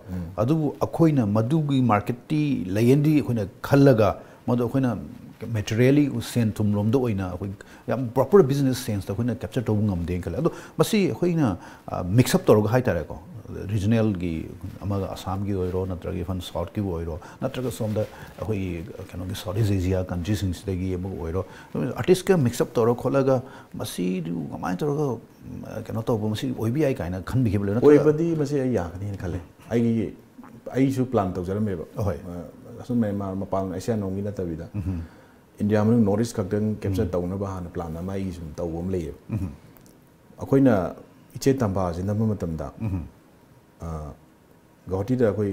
ꯑꯗꯨꯕꯨ ꯑꯩꯈꯣꯏꯅ ꯃꯗꯨꯒꯤ ꯃꯥꯔꯀꯦꯠꯇꯤ ꯂꯩꯌꯦꯅꯗꯤ ꯑꯩꯈꯣꯏꯅ ꯈꯜꯂꯒ, ꯃꯗꯨ ꯑꯩꯈꯣꯏꯅ ꯃꯦꯇꯔꯤꯌꯦꯜꯂꯤ ꯁꯦꯟ ꯊꯨꯝ ꯂꯣꯝꯗ ꯑꯣꯏꯅ ꯑꯩꯈꯣꯏ ꯌꯥꯝ ꯄ꯭ꯔꯣꯄꯔ ꯕꯤꯖꯤꯅꯦꯁ ꯁꯦꯟꯁꯇ ꯑꯩꯈꯣꯏꯅ ꯀꯦꯞꯆꯔ ꯇꯧꯕ ꯉꯝꯗꯦꯅ ꯈꯜꯂꯦ꯫ ꯑꯗꯣ ꯃꯁꯤ ꯑꯩꯈꯣꯏꯅ ꯃꯤꯛꯁ ꯑꯞ ꯇꯧꯔꯒ ꯍꯥꯏꯇꯥꯔꯦꯀꯣ, ꯔꯤꯖꯅꯦꯜꯒꯤ ꯑꯃꯒ ꯑꯁꯥꯝꯒꯤ ꯑꯣꯏꯔꯣ, ꯅꯠꯇ꯭ꯔꯒ ꯏꯐꯟ ꯁꯥꯎꯠꯀꯤꯕꯨ ꯑꯣꯏꯔꯣ, ꯅꯠꯇ꯭ꯔꯒ ꯁꯣꯝꯗ ꯑꯩꯈꯣꯏꯒꯤ ꯀꯩꯅꯣꯒꯤ ꯁꯥꯎꯠ ꯏꯁ ꯑꯦꯁꯤꯌꯥ ꯀꯟꯇ꯭ꯔꯤꯁꯤꯡꯁꯤꯗꯒꯤ ꯑꯃꯕꯨ ꯑꯣꯏꯔꯣ, ꯑꯥꯔꯇꯤꯁꯀ ꯃꯤꯛꯁ ꯑꯞ ꯇꯧꯔ ꯈꯣꯠꯂꯒ ꯃꯁꯤꯗꯨ ꯀꯃꯥꯏꯅ ꯇꯧꯔꯒ ꯎꯝ, ꯀꯩꯅꯣ ꯇꯧꯕ ꯃꯁꯤ ꯑꯣꯏꯕ ꯌꯥꯏ ꯀꯥꯏꯅ ꯈꯟꯕꯤꯈꯤꯕ ꯂꯩ ꯅꯠꯇ꯭ꯔꯒ? ꯑꯣꯏꯕꯗꯤ ꯃꯁꯤ ꯑꯩ ꯌꯥꯒꯅꯤꯅ ꯈꯜꯂꯦ꯫ ꯑꯩꯒꯤ, ꯑꯩꯁꯨ ꯄ꯭ꯂꯥꯟ ꯇꯧꯖꯔꯝꯃꯦꯕ꯫ ꯑꯍꯣꯏ꯫ ꯑ, ꯑꯁꯨꯝ ꯃꯌꯥꯟꯃꯥꯔ ꯃꯄꯥꯟ ꯑꯦꯁꯤꯌꯥꯟ ꯂꯣꯝꯒꯤ ꯅꯠꯇꯕꯤꯗ ꯏꯟꯗꯤꯌꯥ ꯃꯅꯨꯡ ꯅꯣꯔꯠ ꯏꯁ ꯈꯛꯇꯪ ꯀꯦꯞꯆꯔ ꯇꯧꯅꯕ ꯍꯥꯟꯅ ꯄ꯭ꯂꯥꯟ ꯑꯃ ꯑꯩꯒꯤ ꯁꯨꯝ ꯇꯧꯕ ꯑꯃ ꯂꯩꯌꯦꯕ꯫ ꯑꯩꯈꯣꯏꯅ ꯏꯆꯦ ꯇꯝꯕꯥꯁꯦ ꯅꯝꯕ ꯃꯇꯝꯗ ꯑ, ꯒꯧꯍꯥꯇꯤꯗ ꯑꯩꯈꯣꯏ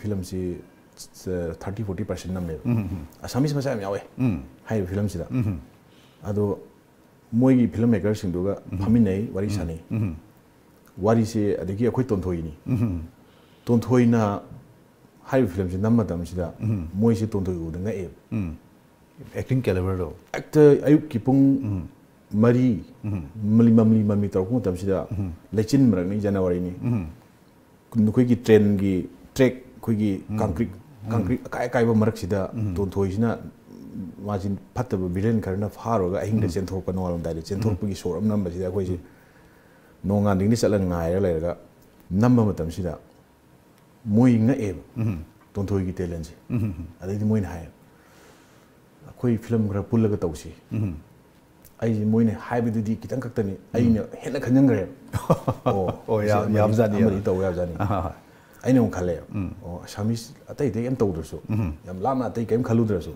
ꯐꯤꯂꯝꯁꯤ ꯊꯥꯔꯇꯤ ꯐꯣꯔꯇꯤ ꯄꯥꯔꯁꯦꯟ ꯅꯝꯃꯦꯕ꯫ ꯑꯁꯥꯃꯤꯁ ꯃꯆꯥ ꯌꯥꯝ ꯌꯥꯎꯋꯦ ꯍꯥꯏꯔꯤꯕ ꯐꯤꯂꯝꯁꯤꯗ꯫ ꯑꯗꯣ ꯃꯣꯏꯒꯤ ꯐꯤꯂꯝ ꯃꯦꯀꯔꯁꯤꯡꯗꯨꯒ ꯐꯝꯃꯤꯟꯅꯩ, ꯋꯥꯔꯤ ꯁꯥꯟꯅꯩ꯫ ꯋꯥꯔꯤꯁꯦ ꯑꯗꯒꯤ ꯑꯩꯈꯣꯏ ꯇꯣꯟꯊꯣꯏꯅꯤ꯫ ꯇꯣꯟꯊꯣꯏꯅ ꯍꯥꯏꯔꯤꯕ ꯐꯤꯂꯝꯁꯤ ꯅꯝꯕ ꯃꯇꯝꯁꯤꯗ ꯃꯣꯏꯁꯦ ꯇꯣꯟꯊꯣꯏ ꯎꯕꯗ ꯉꯛꯑꯦꯕ꯫ ꯑꯦꯛꯇꯤꯡ ꯀꯦꯂꯤꯕꯔꯗꯣ꯫ ꯍꯦꯛꯇ ꯑꯌꯨꯛꯀꯤ ꯄꯨꯡ ꯃꯔꯤ, ꯃꯝꯂꯤ ꯃꯝꯂꯤ ꯃꯝꯂꯤ ꯇꯧꯔꯛꯄ ꯃꯇꯝꯁꯤꯗ, ꯂꯩꯆꯤꯟ ꯃꯔꯛꯅꯤ, ꯖꯅꯋꯥꯔꯤꯅꯤ꯫ ꯑꯩꯈꯣꯏꯒꯤ ꯇ꯭ꯔꯦꯟꯒꯤ ꯇ꯭ꯔꯦꯛ, ꯑꯩꯈꯣꯏꯒꯤ ꯀꯪꯀ꯭ꯔꯤꯠ, ꯀꯪꯀ꯭ꯔꯤꯠ ꯑꯀꯥꯏ ꯑꯀꯥꯏꯕ ꯃꯔꯛꯁꯤꯗ ꯇꯣꯟꯊꯣꯏꯁꯤꯅ ꯃꯥꯁꯤ ꯐꯠꯇꯕ ꯚꯤꯂꯦꯟ ꯈꯔꯅ ꯐꯥꯔꯨꯔꯒ ꯑꯍꯤꯡꯗ ꯆꯦꯟꯊꯣꯔꯛꯄ, ꯅꯣꯡꯉꯥꯜꯂꯝꯗꯥꯏꯗ ꯆꯦꯟꯊꯣꯔꯛꯄꯒꯤ ꯁꯣꯔ ꯑꯃ ꯅꯝꯕꯁꯤꯗ ꯑꯩꯈꯣꯏꯁꯤ ꯅꯣꯡꯉꯥꯟꯗꯤꯡꯗꯤ ꯆꯠꯂꯒ ꯉꯥꯏꯔꯒ ꯂꯩꯔꯒ ꯅꯝꯕ ꯃꯇꯝꯁꯤꯗ ꯃꯣꯏ ꯉꯛꯑꯦꯕ꯫ ꯇꯣꯟꯊꯣꯏꯒꯤ ꯇꯦꯂꯦꯟꯁꯦ꯫ ꯑꯗꯩꯗꯤ ꯃꯣꯏꯅ ꯍꯥꯏꯌꯦ, "ꯑꯩꯈꯣꯏ ꯐꯤꯂꯝ ꯈꯔ ꯄꯨꯜꯂꯒ ꯇꯧꯁꯤ"꯫ ꯑꯩꯁꯦ ꯃꯣꯏꯅ ꯍꯥꯏꯕꯗꯨꯗꯤ ꯈꯤꯇꯪ ꯈꯛꯇꯅꯤ, ꯑꯩꯅ ꯍꯦꯟꯅ ꯈꯟꯖꯟꯈ꯭ꯔꯦꯕ꯫ ꯑꯣ, ꯑꯣ, ꯁꯤ ꯌꯥꯝ-, ꯑꯃꯗꯤ, ꯌꯥꯝꯖꯥꯠꯅꯤ꯫ ꯑꯃꯗꯤ ꯇꯧ ꯌꯥꯕꯖꯥꯠꯅꯤ꯫ ꯑꯍꯥ꯫ ꯑꯩꯅ ꯑꯃꯨꯛ ꯈꯜꯂꯦꯕ, "ꯑꯣ, ꯑꯁꯥꯃꯤꯁ ꯑꯇꯩ ꯑꯇꯩ ꯀꯩꯝ ꯇꯧꯗ꯭ꯔꯁꯨ, ꯌꯥꯝ ꯂꯥꯞꯅ ꯑꯇꯩ ꯀꯩꯝ ꯈꯜꯂꯨꯗ꯭ꯔꯁꯨ,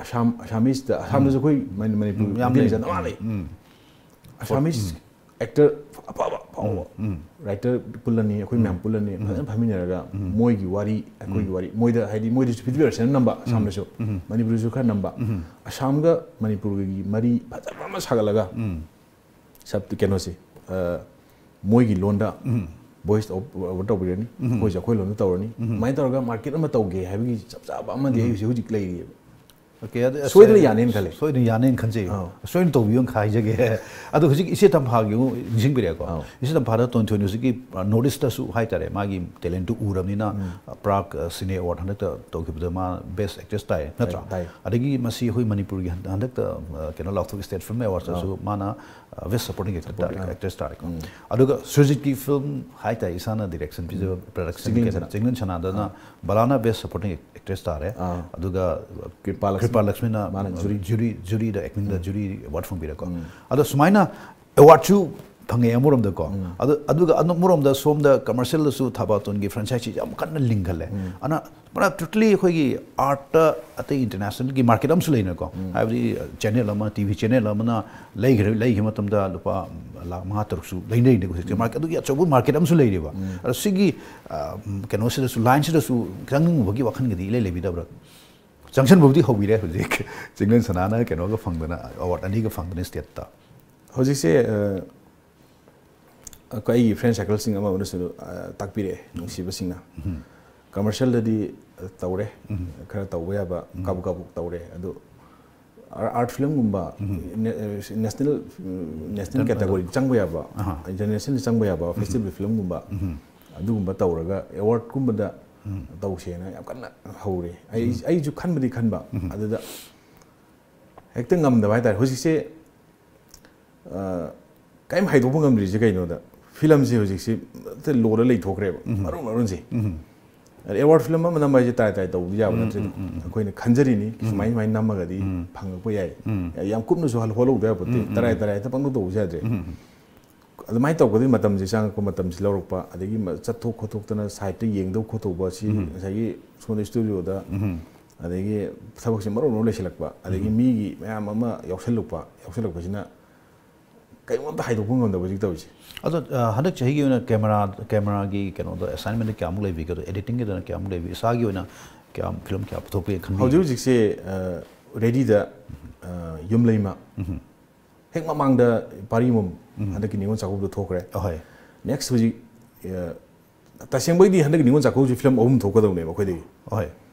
ꯑꯁꯥꯝ-, ꯑꯁꯥꯃꯤꯁꯇ, ꯑꯁꯥꯝꯗꯁꯨ ꯑꯩꯈꯣꯏ ꯃꯅꯤ-, ꯃꯅꯤꯄꯨꯔ ꯌꯥꯝ ꯃꯩꯇꯩ ꯂꯩ꯫ ꯃꯆꯥ ꯃꯌꯥꯝ ꯂꯩ꯫ ꯑꯁꯥꯃꯤꯁ ꯑꯦꯛꯇꯔ ꯑꯐꯕ ꯑꯐꯕ ꯔꯥꯏꯇꯔ ꯄꯨꯜꯂꯅꯤ, ꯑꯩꯈꯣꯏ ꯃꯌꯥꯝ ꯄꯨꯜꯂꯅꯤ, ꯐꯖꯅ ꯐꯝꯃꯤꯟꯅꯔꯒ ꯃꯣꯏꯒꯤ ꯋꯥꯔꯤ, ꯑꯩꯈꯣꯏꯒꯤ ꯋꯥꯔꯤ, ꯃꯣꯏꯗ, ꯍꯥꯏꯗꯤ, ꯃꯣꯏꯗꯁꯨ ꯐꯤꯐꯇꯤ ꯄꯥꯔꯁꯦꯟ ꯅꯝꯕ, ꯑꯁꯥꯝꯗꯁꯨ, ꯃꯅꯤꯄꯨꯔꯗꯁꯨ ꯈꯔ ꯅꯝꯕ, ꯑꯁꯥꯝꯒ ꯃꯅꯤꯄꯨꯔꯒꯤ ꯃꯔꯤ ꯐꯖꯕ ꯑꯃ ꯁꯥꯒꯠꯂꯒ, ꯁꯕ-, ꯀꯩꯅꯣꯁꯦ, ꯑ, ꯃꯣꯏꯒꯤ ꯂꯣꯟꯗ ꯚꯣꯏꯁ ꯑꯣꯚꯔ ꯇꯧꯕꯤꯔꯅꯤ, ꯑꯩꯈꯣꯏꯁꯨ ꯑꯩꯈꯣꯏ ꯂꯣꯟꯗ ꯇꯧꯔꯅꯤ꯫ ꯑꯗꯨꯃꯥꯏꯅ ꯇꯧꯔꯒ ꯃꯥꯔꯀꯦꯠ ꯑꯃ ꯇꯧꯒꯦ ꯍꯥꯏꯕꯒꯤ ꯆꯞ ꯆꯥꯕ ꯑꯃꯗꯤ ꯑꯩ ꯍꯧꯖꯤꯛ ꯍꯧꯖꯤꯛ ꯂꯩꯔꯤꯑꯕ꯫ Okay, ꯑꯗꯨ ꯁꯣꯏꯗꯅ ꯑꯁꯣꯏ-, ꯌꯥꯅꯦꯅ ꯈꯜꯂꯦ꯫ ꯁꯣꯏꯗꯅ ꯌꯥꯅꯦꯅ ꯈꯟꯖꯩ꯫ ꯑꯧ꯫ ꯑꯁꯣꯏꯗꯅ ꯇꯧꯕꯤꯌꯣꯅ ꯍꯥꯏꯖꯒꯦ꯫ ꯑꯗꯣ ꯍꯧꯖꯤꯛ ꯏꯆꯦ ꯇꯝꯐꯥꯒꯤ ꯑꯃꯨꯛ ꯅꯤꯡꯁꯤꯡꯕꯤꯔꯛꯑꯦꯀꯣ꯫ ꯑꯧ꯫ ꯏꯆꯦ ꯇꯝꯐꯥꯗ ꯇꯣꯟꯊꯣꯏꯅ ꯍꯧꯖꯤꯛꯀꯤ, ꯑ, ꯅꯣꯔꯠ ꯏꯁꯇꯁꯨ ꯍꯥꯏꯇꯥꯔꯦ, ꯃꯥꯒꯤ ꯇꯦꯂꯦꯟꯠꯇꯨ ꯎꯔꯕꯅꯤꯅ, ꯑ, ꯄ꯭ꯔꯥꯒ, ꯑ, ꯁꯤꯅꯦ ꯑꯦꯋꯥꯔꯗ ꯍꯟꯗꯛꯇ ꯇꯧꯈꯤꯕꯗ ꯃꯥ ꯕꯦꯁ ꯑꯦꯛꯇ꯭ꯔꯦꯁ ꯇꯥꯏ, ꯅꯠꯇ꯭ꯔꯥ? ꯇꯥꯏ꯫ ꯑꯗꯒꯤ ꯃꯁꯤ ꯑꯩꯈꯣꯏ ꯃꯅꯤꯄꯨꯔꯒꯤ ꯍꯟ-, ꯍꯟꯗꯛꯇ, ꯑ, ꯀꯩꯅꯣ, ꯂꯥꯎꯊꯣꯛ ꯁ꯭ꯇꯦꯠ ꯐꯤꯜꯝ ꯑꯦꯋꯥꯔꯗꯁꯨ ꯃꯥꯅ, ꯑ, ꯕꯦꯁ ꯁꯄꯣꯔꯇꯤꯡ ꯑꯦꯛꯇꯔ, ꯁꯄꯣꯔꯇꯤꯡ, ꯑꯥ꯫ ꯑꯦꯛꯇ꯭ꯔꯦꯁ ꯇꯥꯔꯦꯀꯣ꯫ ꯑꯗꯨꯒ ꯁꯨꯔꯖꯤꯠꯀꯤ ꯐꯤꯜꯝ ꯍꯥꯏꯇꯥꯔꯦ, ꯏꯁꯥꯅ ꯗꯤꯔꯦꯛꯁꯟ ꯄꯤꯖꯕ ꯄ꯭ꯔꯗꯛꯁꯟ ꯆꯤꯡꯂꯦꯟ ꯀꯩꯅꯣ, ꯁꯅꯥ꯫ ꯆꯤꯡꯂꯦꯟ ꯁꯅꯥꯗꯅ ꯕꯂꯥꯅ ꯕꯦꯁ ꯁꯄꯣꯔꯇꯤꯡ ꯑꯦꯛꯇ꯭ꯔꯦꯁ ꯇꯥꯔꯦ꯫ ꯑꯥ꯫ ꯑꯗꯨꯒ ꯀ꯭ꯔꯤꯄꯥ ꯂꯛꯁꯃꯤ꯫ ꯀ꯭ꯔꯤꯄꯥ ꯂꯛꯁꯃꯤꯅ ꯃꯥꯅ ꯖꯨꯔꯤ꯫ ꯖꯨꯔꯤ, ꯖꯨꯔꯤꯗ ꯑꯦꯛꯇꯤꯡꯗ ꯖꯨꯔꯤ ꯑꯦꯋꯥꯔꯗ ꯐꯪꯕꯤꯔꯦꯀꯣ꯫ ꯑꯗꯣ ꯁꯨꯃꯥꯏꯅ ꯑꯦꯋꯥꯔꯗꯁꯨ ꯐꯪꯉꯦ ꯑꯃꯔꯣꯝꯗꯀꯣ꯫ ꯑꯗꯨ, ꯑꯗꯨꯒ ꯑꯃꯔꯣꯝꯗ ꯁꯣꯝꯗ ꯀꯃꯔꯁꯤꯌꯦꯜꯗꯁꯨ ꯊꯥꯕꯥꯇꯣꯟꯒꯤ ꯐ꯭ꯔꯦꯟꯆꯥꯏꯖꯤ ꯌꯥꯝ ꯀꯟꯅ ꯂꯤꯡꯈꯠꯂꯦ꯫ ꯑꯗꯨꯅ ꯄꯨꯔꯥ ꯇꯣꯇꯦꯜꯂꯤ ꯑꯩꯈꯣꯏꯒꯤ ꯑꯥꯔꯠꯇ ꯑꯇꯩ ꯏꯟꯇꯔꯅꯦꯁꯅꯦꯜꯒꯤ ꯃꯥꯔꯀꯦꯠ ꯑꯃꯁꯨ ꯂꯩꯅꯀꯣ꯫ ꯍꯥꯏꯕꯗꯤ ꯆꯦꯅꯦꯜ ꯑꯃ, ꯇꯤ ꯚꯤ ꯆꯦꯅꯦꯜ ꯑꯃꯅ ꯂꯩꯈ꯭ꯔꯦ, ꯂꯩꯈꯤꯕ ꯃꯇꯝꯗ ꯂꯨꯄꯥ ꯂꯥꯈ ꯃꯉꯥ ꯇꯔꯨꯛꯁꯨ ꯂꯩꯅꯔꯤꯅꯦ ꯍꯧꯖꯤꯛꯁꯦ꯫ ꯃꯥꯔꯀꯦꯠ ꯑꯗꯨꯒꯤ ꯑꯆꯧꯕ ꯃꯥꯔꯀꯦꯠ ꯑꯃꯁꯨ ꯂꯩꯔꯤꯕ꯫ ꯑꯗꯣ ꯁꯤꯒꯤ, ꯑ, ꯀꯩꯅꯣꯁꯤꯗꯁꯨ, ꯂꯥꯏꯟꯁꯤꯗꯁꯨ ꯆꯪꯅꯤꯡꯉꯨꯕꯒꯤ ꯋꯥꯈꯜꯒꯗꯤ ꯏꯂꯩ ꯂꯩꯕꯤꯗꯕ꯭ꯔꯥ? ꯆꯪꯁꯟꯕꯕꯨꯗꯤ ꯍꯧꯕꯤꯔꯦ ꯍꯧꯖꯤꯛ꯫ ꯆꯤꯡꯂꯦꯟ ꯁꯅꯥꯅ ꯀꯩꯅꯣꯒ ꯐꯪꯗꯅ, ꯑꯦꯋꯥꯔꯗ ꯑꯅꯤꯒ ꯐꯪꯗꯅ ꯁ꯭ꯇꯦꯠꯇ꯫ ꯍꯧꯖꯤꯛꯁꯦ, ꯑ, ꯑꯩꯈꯣꯏ ꯑꯩꯒꯤ ꯐ꯭ꯔꯦꯟ ꯁꯥꯔꯀꯜꯁꯤꯡ ꯑꯃ ꯑꯃꯅꯁꯨ, ꯑ, ꯇꯥꯛꯄꯤꯔꯛꯑꯦ, ꯅꯨꯡꯁꯤꯕꯁꯤꯡꯅ꯫ ꯀꯃꯔꯁꯤꯌꯦꯜꯗꯗꯤ, ꯑ, ꯇꯧꯔꯦ, ꯈꯔ ꯇꯧꯕ ꯌꯥꯕ, ꯀꯥꯕꯨꯛ ꯀꯥꯕꯨꯛ ꯇꯧꯔꯦ꯫ ꯑꯗꯨ ꯑꯥꯔ-, ꯑꯥꯔꯠ ꯐꯤꯂꯝꯒꯨꯝꯕ, ꯅꯦ-, ꯑ, ꯅꯦꯁꯅꯦꯜ, ꯎꯝ, ꯅꯦꯁꯅꯦꯜ ꯀꯦꯇꯥꯒꯣꯔꯤ ꯆꯪꯕ ꯌꯥꯕ, ꯏꯟꯇꯔꯅꯦꯁꯅꯦꯜ ꯆꯪꯕ ꯌꯥꯕ ꯐꯦꯁꯇꯤꯚꯦꯜ ꯐꯤꯂꯝꯒꯨꯝꯕ, ꯑꯗꯨꯒꯨꯝꯕ ꯇꯧꯔꯒ ꯑꯦꯋꯥꯔꯗꯀꯨꯝꯕꯗ ꯇꯧꯁꯦꯅ ꯌꯥꯝ ꯀꯟꯅ ꯍꯧꯔꯤ꯫ ꯑꯩ, ꯑꯩꯁꯨ ꯈꯟꯕꯗꯤ ꯈꯟꯕ, ꯑꯗꯨꯗ ꯍꯦꯛꯇ ꯉꯝꯗꯕ ꯍꯥꯏꯇꯥꯔꯦ꯫ ꯍꯧꯖꯤꯛꯁꯦ, ꯑ, ꯀꯔꯤꯝ ꯍꯥꯏꯗꯣꯛꯄ ꯉꯝꯗ꯭ꯔꯤꯁꯦ ꯀꯩꯅꯣꯗ, ꯐꯤꯂꯝꯁꯦ ꯍꯧꯖꯤꯛꯁꯦ ꯍꯦꯛꯇ ꯂꯣꯗ ꯂꯩꯊꯣꯛꯈ꯭ꯔꯦꯕ, ꯃꯔꯨ ꯃꯔꯨꯁꯦ꯫ ꯑꯦꯋꯥꯔꯗ ꯐꯤꯂꯝ ꯑꯃ ꯅꯝꯕ ꯍꯥꯏꯁꯦ ꯇꯔꯥꯏ ꯇꯔꯥꯏ ꯇꯧꯕꯗꯤ ꯌꯥꯕ ꯅꯠꯇ꯭ꯔꯦꯗꯅ꯫ ꯑꯩꯈꯣꯏꯅ ꯈꯟꯖꯔꯤꯅꯤ, ꯁꯨꯃꯥꯏ ꯁꯨꯃꯥꯏꯅ ꯅꯝꯃꯒꯗꯤ ꯐꯪꯉꯛꯄ ꯌꯥꯏ꯫ ꯌꯥꯝ ꯀꯨꯞꯅꯁꯨ ꯍꯜ- ꯍꯣꯠꯍꯧꯗ ꯌꯥꯄꯣꯠꯇꯦ꯫ ꯇꯔꯥꯏ ꯇꯔꯥꯏ ꯍꯦꯛꯇ ꯄꯪꯇꯧ ꯇꯧꯕꯁꯨ ꯌꯥꯗ꯭ꯔꯦ꯫ ꯑꯗꯨꯃꯥꯏꯅ ꯇꯧꯕꯗꯒꯤ ꯃꯇꯝꯁꯦ ꯆꯪꯉꯛꯄ, ꯃꯇꯝꯁꯦ ꯂꯧꯔꯛꯄ, ꯑꯗꯒꯤ ꯃ-, ꯆꯠꯊꯣꯛ ꯈꯣꯠꯇꯣꯛꯇꯅ ꯁꯥꯏꯠꯇ ꯌꯦꯡꯗꯧ ꯈꯣꯠꯇꯧꯕ, ꯁꯤ ꯉꯁꯥꯏꯒꯤ ꯁꯣꯝꯗ ꯁ꯭ꯇꯨꯗꯤꯑꯣꯗ, ꯑꯗꯒꯤ ꯊꯕꯛꯁꯦ ꯃꯔꯨ ꯃꯔꯨ ꯂꯩꯁꯤꯜꯂꯛꯄ, ꯑꯗꯒꯤ ꯃꯤꯒꯤ ꯃꯌꯥꯝ ꯑꯃ ꯌꯥꯎꯁꯜꯂꯛꯄ, ꯌꯥꯎꯁꯜꯂꯛꯄꯁꯤꯅ ꯀꯩꯅꯣꯝꯇ ꯍꯥꯏꯗꯣꯛꯄ ꯉꯝꯗꯕ ꯍꯧꯖꯤꯛ ꯇꯧꯔꯤꯁꯦ꯫ ꯑꯗꯣ, ꯑ, ꯍꯟꯗꯛ ꯆꯍꯤꯒꯤ ꯑꯣꯏꯅ ꯀꯦꯃꯦꯔꯥ, ꯀꯦꯃꯦꯔꯥꯒꯤ ꯀꯩꯅꯣꯗꯣ, ꯑꯦꯁꯥꯏꯟꯃꯦꯟꯗ ꯀꯌꯥꯃꯨꯛ ꯂꯩꯕꯤꯒꯦ? ꯑꯗꯣ ꯑꯦꯗꯤꯇꯤꯡꯒꯤꯗꯅ ꯀꯌꯥꯃꯨꯛ ꯂꯩꯕꯤ? ꯏꯁꯥꯒꯤ ꯑꯣꯏꯅ ꯀꯌꯥꯝ, ꯐꯤꯂꯝ ꯀꯌꯥ ꯄꯨꯊꯣꯛꯄꯤꯒꯦ ꯈꯟꯕꯤ? ꯍꯧꯖꯤꯛ ꯍꯧꯖꯤꯛꯁꯦ, ꯑ, ꯔꯦꯗꯤꯗ, ꯑ, ꯌꯨꯝꯂꯩꯃ, ꯍꯦꯛ ꯃꯃꯥꯡꯗ ꯄꯥꯔꯤꯃꯣꯝ, ꯍꯟꯗꯛꯀꯤ ꯅꯤꯉꯣꯜ ꯆꯥꯛꯀꯧꯕꯗ ꯊꯣꯛꯈ꯭ꯔꯦ꯫ ꯑꯍꯣꯏ꯫ ꯅꯦꯛꯁ ꯍꯧꯖꯤꯛ, ꯑ, ꯇꯁꯦꯡꯕꯩꯗꯤ ꯍꯟꯗꯛꯀꯤ ꯅꯤꯉꯣꯜ ꯆꯥꯛꯀꯧꯕꯁꯤ ꯐꯤꯂꯝ ꯑꯍꯨꯝ ꯊꯣꯛꯀꯗꯧꯅꯦꯕ ꯑꯩꯈꯣꯏꯗꯒꯤ꯫ ꯑꯍꯣꯏ꯫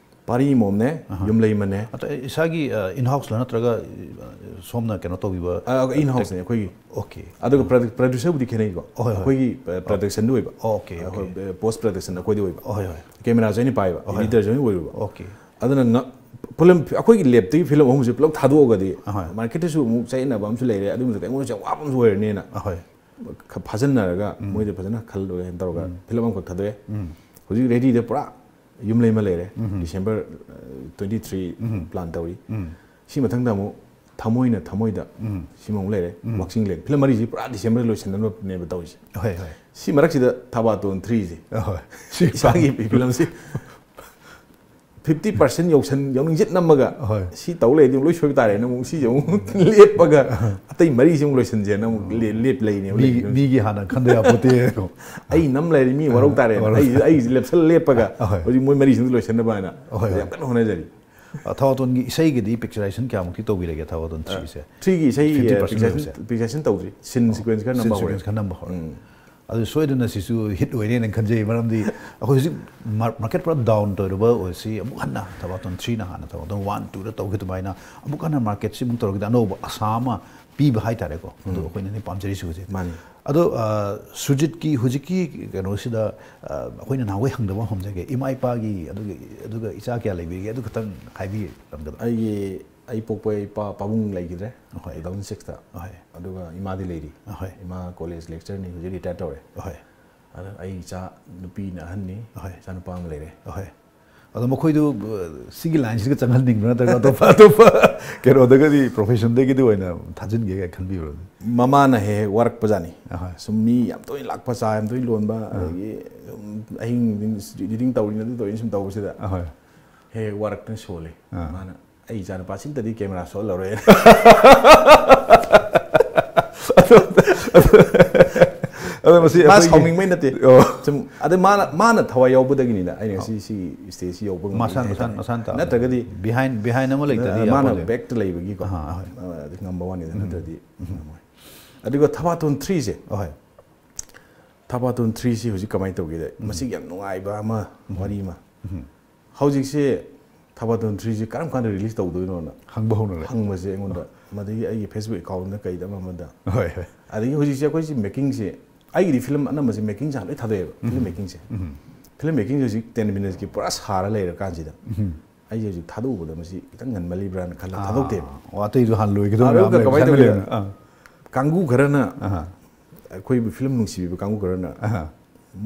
ꯄꯥꯔꯤꯃꯣꯝꯅꯦ, ꯌꯨꯝꯂꯩꯃꯅꯦ꯫ ꯑꯇꯩ ꯏꯁꯥꯒꯤ, ꯑ, ꯏꯟ ꯍꯥꯎꯁꯂ ꯅꯠꯇ꯭ꯔꯒ, ꯑ, ꯁꯣꯝꯅ ꯀꯩꯅꯣ ꯇꯧꯕꯤꯕ? ꯑ, ꯏꯟ ꯍꯥꯎꯁꯅꯦ ꯑꯩꯈꯣꯏꯒꯤ꯫ ꯑꯣꯀꯦ꯫ ꯑꯗꯨꯒ ꯄ꯭ꯔꯗꯛ-, ꯄ꯭ꯔꯗ꯭ꯌꯨꯁꯔꯕꯨꯗꯤ ꯈꯦꯠꯅꯩꯀꯣ꯫ ꯍꯣꯏ, ꯍꯣꯏ꯫ ꯑꯩꯈꯣꯏꯒꯤ, ꯑ, ꯄ꯭ꯔꯗꯛꯁꯟꯗ ꯑꯣꯏꯕ꯫ Okay, okay. ꯑꯩꯈꯣꯏ, ꯑ, ꯄꯣꯁ ꯄ꯭ꯔꯗꯛꯁꯟ ꯑꯩꯈꯣꯏꯗ ꯑꯣꯏꯕ꯫ ꯍꯣꯏ, ꯍꯣꯏ꯫ ꯀꯦꯃꯦꯔꯥꯁꯨ ꯑꯩꯅ ꯄꯥꯏꯕ, ꯍꯣꯏ꯫ ꯏꯗꯤꯇꯔꯁꯨ ꯑꯩꯅ ꯑꯣꯏꯔꯨꯕ꯫ ꯑꯣꯀꯦ꯫ ꯑꯗꯨꯅ ꯉ-, ꯐꯤꯂꯝ, ꯑꯩꯈꯣꯏꯒꯤ ꯂꯦꯞꯇꯒꯤ ꯐꯤꯂꯝ ꯑꯍꯨꯝꯁꯦ ꯄꯨꯂꯞ ꯊꯥꯗꯣꯛꯑꯒꯗꯤ ꯑꯍꯣꯏ꯫ ꯃꯥꯔꯀꯦꯠꯇꯁꯨ ꯑꯃꯨꯛ ꯆꯌꯦꯠꯅꯕ ꯑꯃꯁꯨ ꯂꯩꯔꯦ, ꯑꯗꯨꯒꯤ ꯃꯊꯛꯇ ꯑꯩꯉꯣꯟꯗꯁꯨ ꯌꯥꯝ ꯋꯥꯕ ꯑꯃꯁꯨ ꯑꯣꯏꯔꯅꯤꯅ꯫ ꯑꯍꯣꯏ꯫ ꯈ-, ꯐꯥꯖꯤꯟꯅꯔꯒ ꯃꯣꯏꯗ ꯐꯖꯅ ꯈꯜꯂꯒ ꯇꯧꯔꯒ ꯐꯤꯂꯝ ꯑꯃꯈꯛ ꯊꯥꯗꯣꯛꯑꯦ꯫ ꯍꯧꯖꯤꯛ ꯔꯦꯗꯤꯗ ꯄꯨꯔꯥ ꯌꯨꯝꯂꯩꯃ ꯂꯩꯔꯦ꯫ ꯗꯤꯁꯦꯝꯕꯔ, ꯑ, ꯇ꯭ꯋꯦꯟꯇꯤ ꯊ꯭ꯔꯤ ꯄ꯭ꯂꯥꯟ ꯇꯧꯔꯤ꯫ ꯁꯤ ꯃꯊꯪꯗ ꯑꯃꯨꯛ ꯊꯃꯣꯏꯅ ꯊꯃꯣꯏꯗ ꯁꯤꯃ ꯑꯃꯨꯛ ꯂꯩꯔꯦ꯫ ꯋꯥꯛꯆꯤꯡ ꯂꯦꯟ꯫ ꯐꯤꯂꯝ ꯃꯔꯤꯁꯤ ꯄꯨꯔꯥ ꯗꯤꯁꯦꯝꯕꯔ ꯂꯣꯏꯁꯤꯟꯅꯕꯅꯦꯕ ꯇꯧꯔꯤꯁꯦ꯫ ꯍꯣꯏ, ꯍꯣꯏ꯫ ꯁꯤ ꯃꯔꯛꯁꯤꯗ ꯊꯕꯥꯇꯣꯟ ꯊ꯭ꯔꯤꯁꯦ꯫ ꯑꯍꯣꯏ꯫ ꯏꯁꯥꯒꯤ ꯐꯤꯂꯝꯁꯤ ꯐꯤꯐꯇꯤ ꯄꯥꯔꯁꯦꯟ ꯌꯧꯁꯟ-, ꯌꯧꯅꯤꯡꯖꯤꯠ ꯅꯝꯃꯒ ꯑꯍꯣꯏ꯫ ꯁꯤ ꯇꯧ ꯂꯩꯔꯗꯤ ꯑꯃꯨꯛ ꯂꯣꯏ ꯁꯣꯏꯕ ꯇꯥꯔꯦꯅ ꯑꯃꯨꯛ ꯁꯤꯁꯦ ꯑꯃꯨꯛ ꯂꯦꯞꯄꯒ ꯑꯇꯩ ꯃꯔꯤꯁꯤ ꯑꯃꯨꯛ ꯂꯣꯏꯁꯤꯟꯁꯦꯅ ꯑꯃꯨꯛ ꯂꯦ-, ꯂꯦꯞ ꯂꯩꯅꯦꯕ ꯃꯤꯒꯤ, ꯂꯩꯔꯤꯁꯦ꯫ ꯃꯤꯒꯤ ꯍꯥꯟꯅ ꯈꯟꯗ ꯌꯥꯄꯣꯠꯇꯦ꯫ ꯑꯩ ꯅꯝ ꯂꯩꯔꯗꯤ ꯃꯤ ꯋꯥꯔꯧ ꯇꯥꯔꯦꯅ ꯋꯥꯔꯧ ꯑꯩ, ꯑꯩꯁꯦ ꯂꯦꯞꯁꯜ ꯂꯦꯞꯄꯒ ꯑꯍꯣꯏ꯫ ꯍꯧꯖꯤꯛ ꯃꯣꯏ ꯃꯔꯤꯁꯤꯡꯗꯨ ꯂꯣꯏꯁꯤꯟꯅꯕ ꯍꯥꯏꯅ ꯑꯍꯣꯏ, ꯍꯣꯏ꯫ ꯌꯥꯝ ꯀꯟꯅ ꯍꯣꯠꯅꯖꯔꯤ꯫ ꯑ, ꯊꯕꯥꯇꯣꯟꯒꯤ ꯏꯁꯩꯒꯤꯗꯤ ꯄꯤꯛꯆꯔꯥꯏꯖꯦꯁꯟ ꯀꯌꯥꯃꯨꯛꯇꯤ ꯇꯧꯕꯤꯔꯒꯦ ꯊꯕꯥꯇꯣꯟ ꯊ꯭ꯔꯤꯁꯦ? ꯊ꯭ꯔꯤꯒꯤ ꯏꯁꯩ, ꯐꯤꯐꯇꯤ ꯑ, ꯄꯥꯔꯁꯦꯟ ꯄꯤꯛꯆꯔꯥꯏꯖꯦꯁꯟ, ꯑꯣꯏꯕꯁꯦ? ꯄꯤꯛꯆꯔꯥꯏꯖꯦꯁꯟ ꯇꯧꯗ꯭ꯔꯤ꯫ ꯁꯤꯟ ꯑꯣ, ꯁꯤꯀ꯭ꯋꯦꯟꯁ ꯈꯔ ꯁꯤꯟ ꯅꯝꯕ ꯍꯧꯔꯦ꯫ ꯁꯤꯀ꯭ꯋꯦꯟꯁ ꯈꯔ ꯅꯝꯕ ꯍꯧꯔꯦ꯫ ꯑꯗꯨ ꯁꯣꯏꯗꯅ ꯁꯤꯁꯨ ꯍꯤꯠ ꯑꯣꯏꯅꯦꯅ ꯈꯟꯖꯩ, ꯃꯔꯝꯗꯤ ꯑꯩꯈꯣꯏ ꯍꯧꯖꯤꯛ ꯃꯥꯔ-, ꯃꯥꯔꯀꯦꯠ ꯄꯨꯔꯥ ꯗꯥꯎꯟ ꯇꯧꯔꯕ ꯑꯣꯏꯔꯁꯤ, ꯑꯃꯨꯛ ꯍꯟꯅ ꯊꯕꯥꯇꯣꯟ ꯊ꯭ꯔꯤꯅ ꯍꯥꯟꯅ ꯊꯕꯥꯇꯣꯟ ꯋꯥꯟ, ꯇꯨꯗ ꯇꯧꯈꯤ ꯑꯗꯨꯃꯥꯏꯅ ꯑꯃꯨꯛ ꯍꯟꯅ ꯃꯥꯔꯀꯦꯠꯁꯤ ꯑꯃꯨꯛ ꯇꯧꯔꯒꯗꯤ ꯑꯅꯧꯕ ꯑꯁꯥ ꯑꯃ ꯄꯤꯕ ꯍꯥꯏꯇꯥꯔꯦꯀꯣ꯫ ꯑꯗꯨ ꯑꯩꯈꯣꯏꯅꯅꯦ ꯄꯥꯝꯖꯔꯤꯁꯤ ꯍꯧꯖꯤꯛ꯫ ꯃꯥꯅꯤ꯫ ꯑꯗꯣ, ꯑ, ꯁꯨꯖꯤꯠꯀꯤ ꯍꯧꯖꯤꯛꯀꯤ ꯀꯩꯅꯣꯁꯤꯗ, ꯑ, ꯑꯩꯈꯣꯏꯅ ꯅꯍꯥꯟꯋꯥꯏ ꯍꯪꯗꯕ ꯑꯃ ꯍꯪꯖꯒꯦ꯫ ꯏꯃꯥ ꯏꯄꯥꯒꯤ, ꯑꯗꯨꯒ, ꯑꯗꯨꯒ ꯏꯆꯥ ꯀꯌꯥ ꯂꯩꯕꯤꯔꯤꯒꯦ? ꯑꯗꯨ ꯈꯛꯇꯪ ꯍꯥꯏꯕꯤꯔꯝꯒꯗ꯭ꯔꯥ? ꯑꯩꯒꯤ, ꯑꯩ ꯄꯣꯛꯄ ꯏꯄꯥ ꯄꯥꯕꯨꯡ ꯂꯩꯈꯤꯗ꯭ꯔꯦ ꯑꯍꯣꯏ꯫ ꯇꯨ ꯊꯥꯎꯖꯟ ꯁꯤꯛꯁꯇ꯫ ꯑꯍꯣꯏ꯫ ꯑꯗꯨꯒ ꯏꯃꯥꯗꯤ ꯂꯩꯔꯤ꯫ ꯑꯍꯣꯏ꯫ ꯏꯃꯥ ꯀꯣꯂꯦꯖ ꯂꯦꯛꯆꯔꯅꯤ, ꯍꯧꯖꯤꯛ ꯔꯤꯇꯥꯌꯔ ꯇꯧꯔꯦ꯫ ꯑꯍꯣꯏ꯫ ꯑꯗ ꯑꯩ ꯏꯆꯥ ꯅꯨꯄꯤꯅ ꯑꯍꯟꯅꯤ꯫ ꯑꯍꯣꯏ꯫ ꯏꯆꯥ ꯅꯨꯄꯥ ꯑꯃ ꯂꯩꯔꯦ꯫ ꯑꯍꯣꯏ꯫ ꯑꯗꯣ ꯃꯈꯣꯏꯗꯨ ꯑ, ꯁꯤꯒꯤ ꯂꯥꯏꯟꯁꯤꯒ ꯆꯪꯍꯟꯅꯤꯡꯕ꯭ꯔꯥ, ꯅꯠꯇ꯭ꯔꯒ ꯑꯇꯣꯞꯄ ꯑꯇꯣꯞꯄ ꯀꯩꯅꯣꯗꯒꯗꯤ, ꯄ꯭ꯔꯣꯐꯦꯁꯟꯗꯒꯤꯗꯤ ꯑꯣꯏꯅ ꯊꯥꯖꯤꯟꯒꯦ ꯀꯥꯏ ꯈꯟꯕꯤꯕ꯭ꯔꯣ? ꯃꯃꯥꯅ ꯍꯦꯛ ꯍꯦꯛ ꯋꯥꯔꯛꯄꯖꯥꯠꯅꯤ꯫ ꯑꯍꯣꯏ꯫ ꯁꯨꯝ ꯃꯤ ꯌꯥꯝ ꯇꯣꯏꯅ ꯂꯥꯛꯄ, ꯆꯥ ꯌꯥꯝ ꯇꯣꯏꯅ ꯂꯣꯟꯕ, ꯑꯗꯒꯤ ꯁꯨꯝ ꯑꯍꯤꯡ ꯏꯗꯤꯇꯤꯡ ꯇꯧꯔꯤꯅ ꯑꯗꯨ ꯇꯧꯔꯤꯅ ꯁꯨꯝ ꯇꯧꯕꯁꯤꯗ ꯑꯍꯣꯏ꯫ ꯍꯦꯛ ꯍꯦꯛ ꯋꯥꯔꯛꯇꯅ ꯁꯣꯜꯂꯤ꯫ ꯑꯥ꯫ ꯃꯥꯅ ꯑꯩ ꯏꯆꯥ ꯅꯨꯄꯥ ꯁꯤꯟꯇꯗꯤ ꯀꯦꯃꯦꯔꯥ ꯁꯣꯠꯂꯔꯣꯏ꯫ ꯑꯗꯣ ꯃꯁꯤ ꯃꯥ ꯑꯩꯈꯣꯏꯒꯤ ꯁꯥꯎꯅꯤꯡꯕꯩ ꯅꯠꯇꯦ꯫ ꯑꯣ꯫ ꯁꯨꯝ ꯑꯗꯩ ꯃꯥꯅ ꯃꯥꯅ ꯊꯋꯥꯏ ꯌꯥꯎꯕꯗꯒꯤꯅꯤꯗ ꯑꯩꯅ ꯉꯁꯤ ꯁꯤꯒꯤ ꯁ꯭ꯇꯦꯖꯁꯤ ꯌꯧꯕ ꯉꯝꯃꯤꯁꯦ ꯃꯁꯥꯅ- ꯍꯥꯏꯇꯥꯔꯦ꯫ ꯃꯁꯥꯅ- ꯃꯁꯥꯅ ꯇꯥꯕ꯫ ꯅꯠꯇ꯭ꯔꯒꯗꯤ Behind- behind ꯑꯃ ꯂꯩꯇ꯭ꯔꯗꯤ ꯃꯥꯅ ꯌꯥꯄꯣꯠꯇꯦ꯫ ꯕꯦꯛꯇ ꯂꯩꯕꯒꯤꯀꯣ꯫ ꯑꯍꯥ, ꯑꯍꯣꯏ꯫ ꯑ, ꯑꯗꯨ ꯉꯝꯕ ꯋꯥꯅꯤꯗ, ꯅꯠꯇ꯭ꯔꯗꯤ ꯉꯝꯃꯣꯏ꯫ ꯑꯗꯨꯒ ꯊꯕꯥꯇꯣꯟ ꯊ꯭ꯔꯤꯁꯦ, ꯑꯍꯣꯏ꯫ ꯊꯕꯥꯇꯣꯟ ꯊ꯭ꯔꯤꯁꯤ ꯍꯧꯖꯤꯛ ꯀꯃꯥꯏꯅ ꯇꯧꯒꯦꯗ, ꯃꯁꯤꯒꯤ ꯌꯥꯝ ꯅꯨꯡꯉꯥꯏꯕ ꯑꯃ, ꯋꯥꯔꯤ ꯑꯃ꯫ ꯍꯧꯖꯤꯛꯁꯦ ꯊꯕꯥꯇꯣꯟ ꯊ꯭ꯔꯤꯁꯤ ꯀꯔꯝ ꯀꯥꯟꯗ ꯔꯤꯂꯤꯁ ꯇꯧꯗꯣꯏꯅꯣꯅ ꯍꯪꯕ ꯍꯧꯅꯔꯦ꯫ ꯍꯪꯕꯁꯦ ꯑꯩꯉꯣꯟꯗ, ꯃꯗꯒꯤ ꯑꯩꯒꯤ ꯐꯦꯁꯕꯨꯛ ꯑꯦꯀꯥꯎꯟꯗ ꯀꯩꯗ ꯑꯃ ꯑꯃꯗ꯫ ꯍꯣꯏ, ꯍꯣꯏ꯫ ꯑꯗꯒꯤ ꯍꯧꯖꯤꯛꯁꯦ ꯑꯩꯈꯣꯏꯁꯤ ꯃꯦꯀꯤꯡꯁꯦ, ꯑꯩꯒꯤꯗꯤ ꯐꯤꯂꯝ ꯑꯅꯝꯕꯁꯦ ꯃꯦꯀꯤꯡꯁꯦ ꯍꯥꯟꯅ ꯂꯣꯏ ꯊꯥꯗꯣꯛꯑꯦꯕ, ꯐꯤꯂꯝ ꯃꯦꯀꯤꯡꯁꯦ꯫ ꯐꯤꯂꯝ ꯃꯦꯀꯤꯡꯁꯦ ꯍꯧꯖꯤꯛ ꯇꯦꯟ ꯃꯤꯅꯠꯁꯀꯤ ꯄꯨꯔꯥ ꯁꯥꯔ ꯂꯩꯔꯀꯥꯟꯁꯤꯗ ꯑꯩꯁꯦ ꯍꯧꯖꯤꯛ ꯊꯥꯗꯣꯛꯎꯕꯗ ꯃꯁꯤ ꯈꯤꯇꯪ ꯉꯟꯃꯜꯂꯤꯕ꯭ꯔꯥꯅ ꯈꯜꯂꯒ ꯊꯥꯗꯣꯛꯇꯦꯕ꯫ ꯑꯣ, ꯑꯇꯩꯁꯨ ꯍꯥꯟꯅ ꯂꯣꯏꯒꯗꯧꯕ ꯑꯗꯨꯒ ꯃꯌꯥꯝ ꯂꯩ, ꯀꯃꯥꯏꯅ ꯄꯩꯁꯥ ꯇꯧꯒꯦꯗ? ꯂꯩꯕꯅ꯫ ꯑꯥ꯫ ꯀꯥꯡꯒꯨ ꯈꯔꯅ, ꯑꯍꯥ꯫ ꯑꯩꯈꯣꯏꯕꯨ ꯐꯤꯂꯝ ꯅꯨꯡꯁꯤꯕꯤꯕ ꯀꯥꯡꯒꯨ ꯈꯔꯅ ꯑꯍꯥ꯫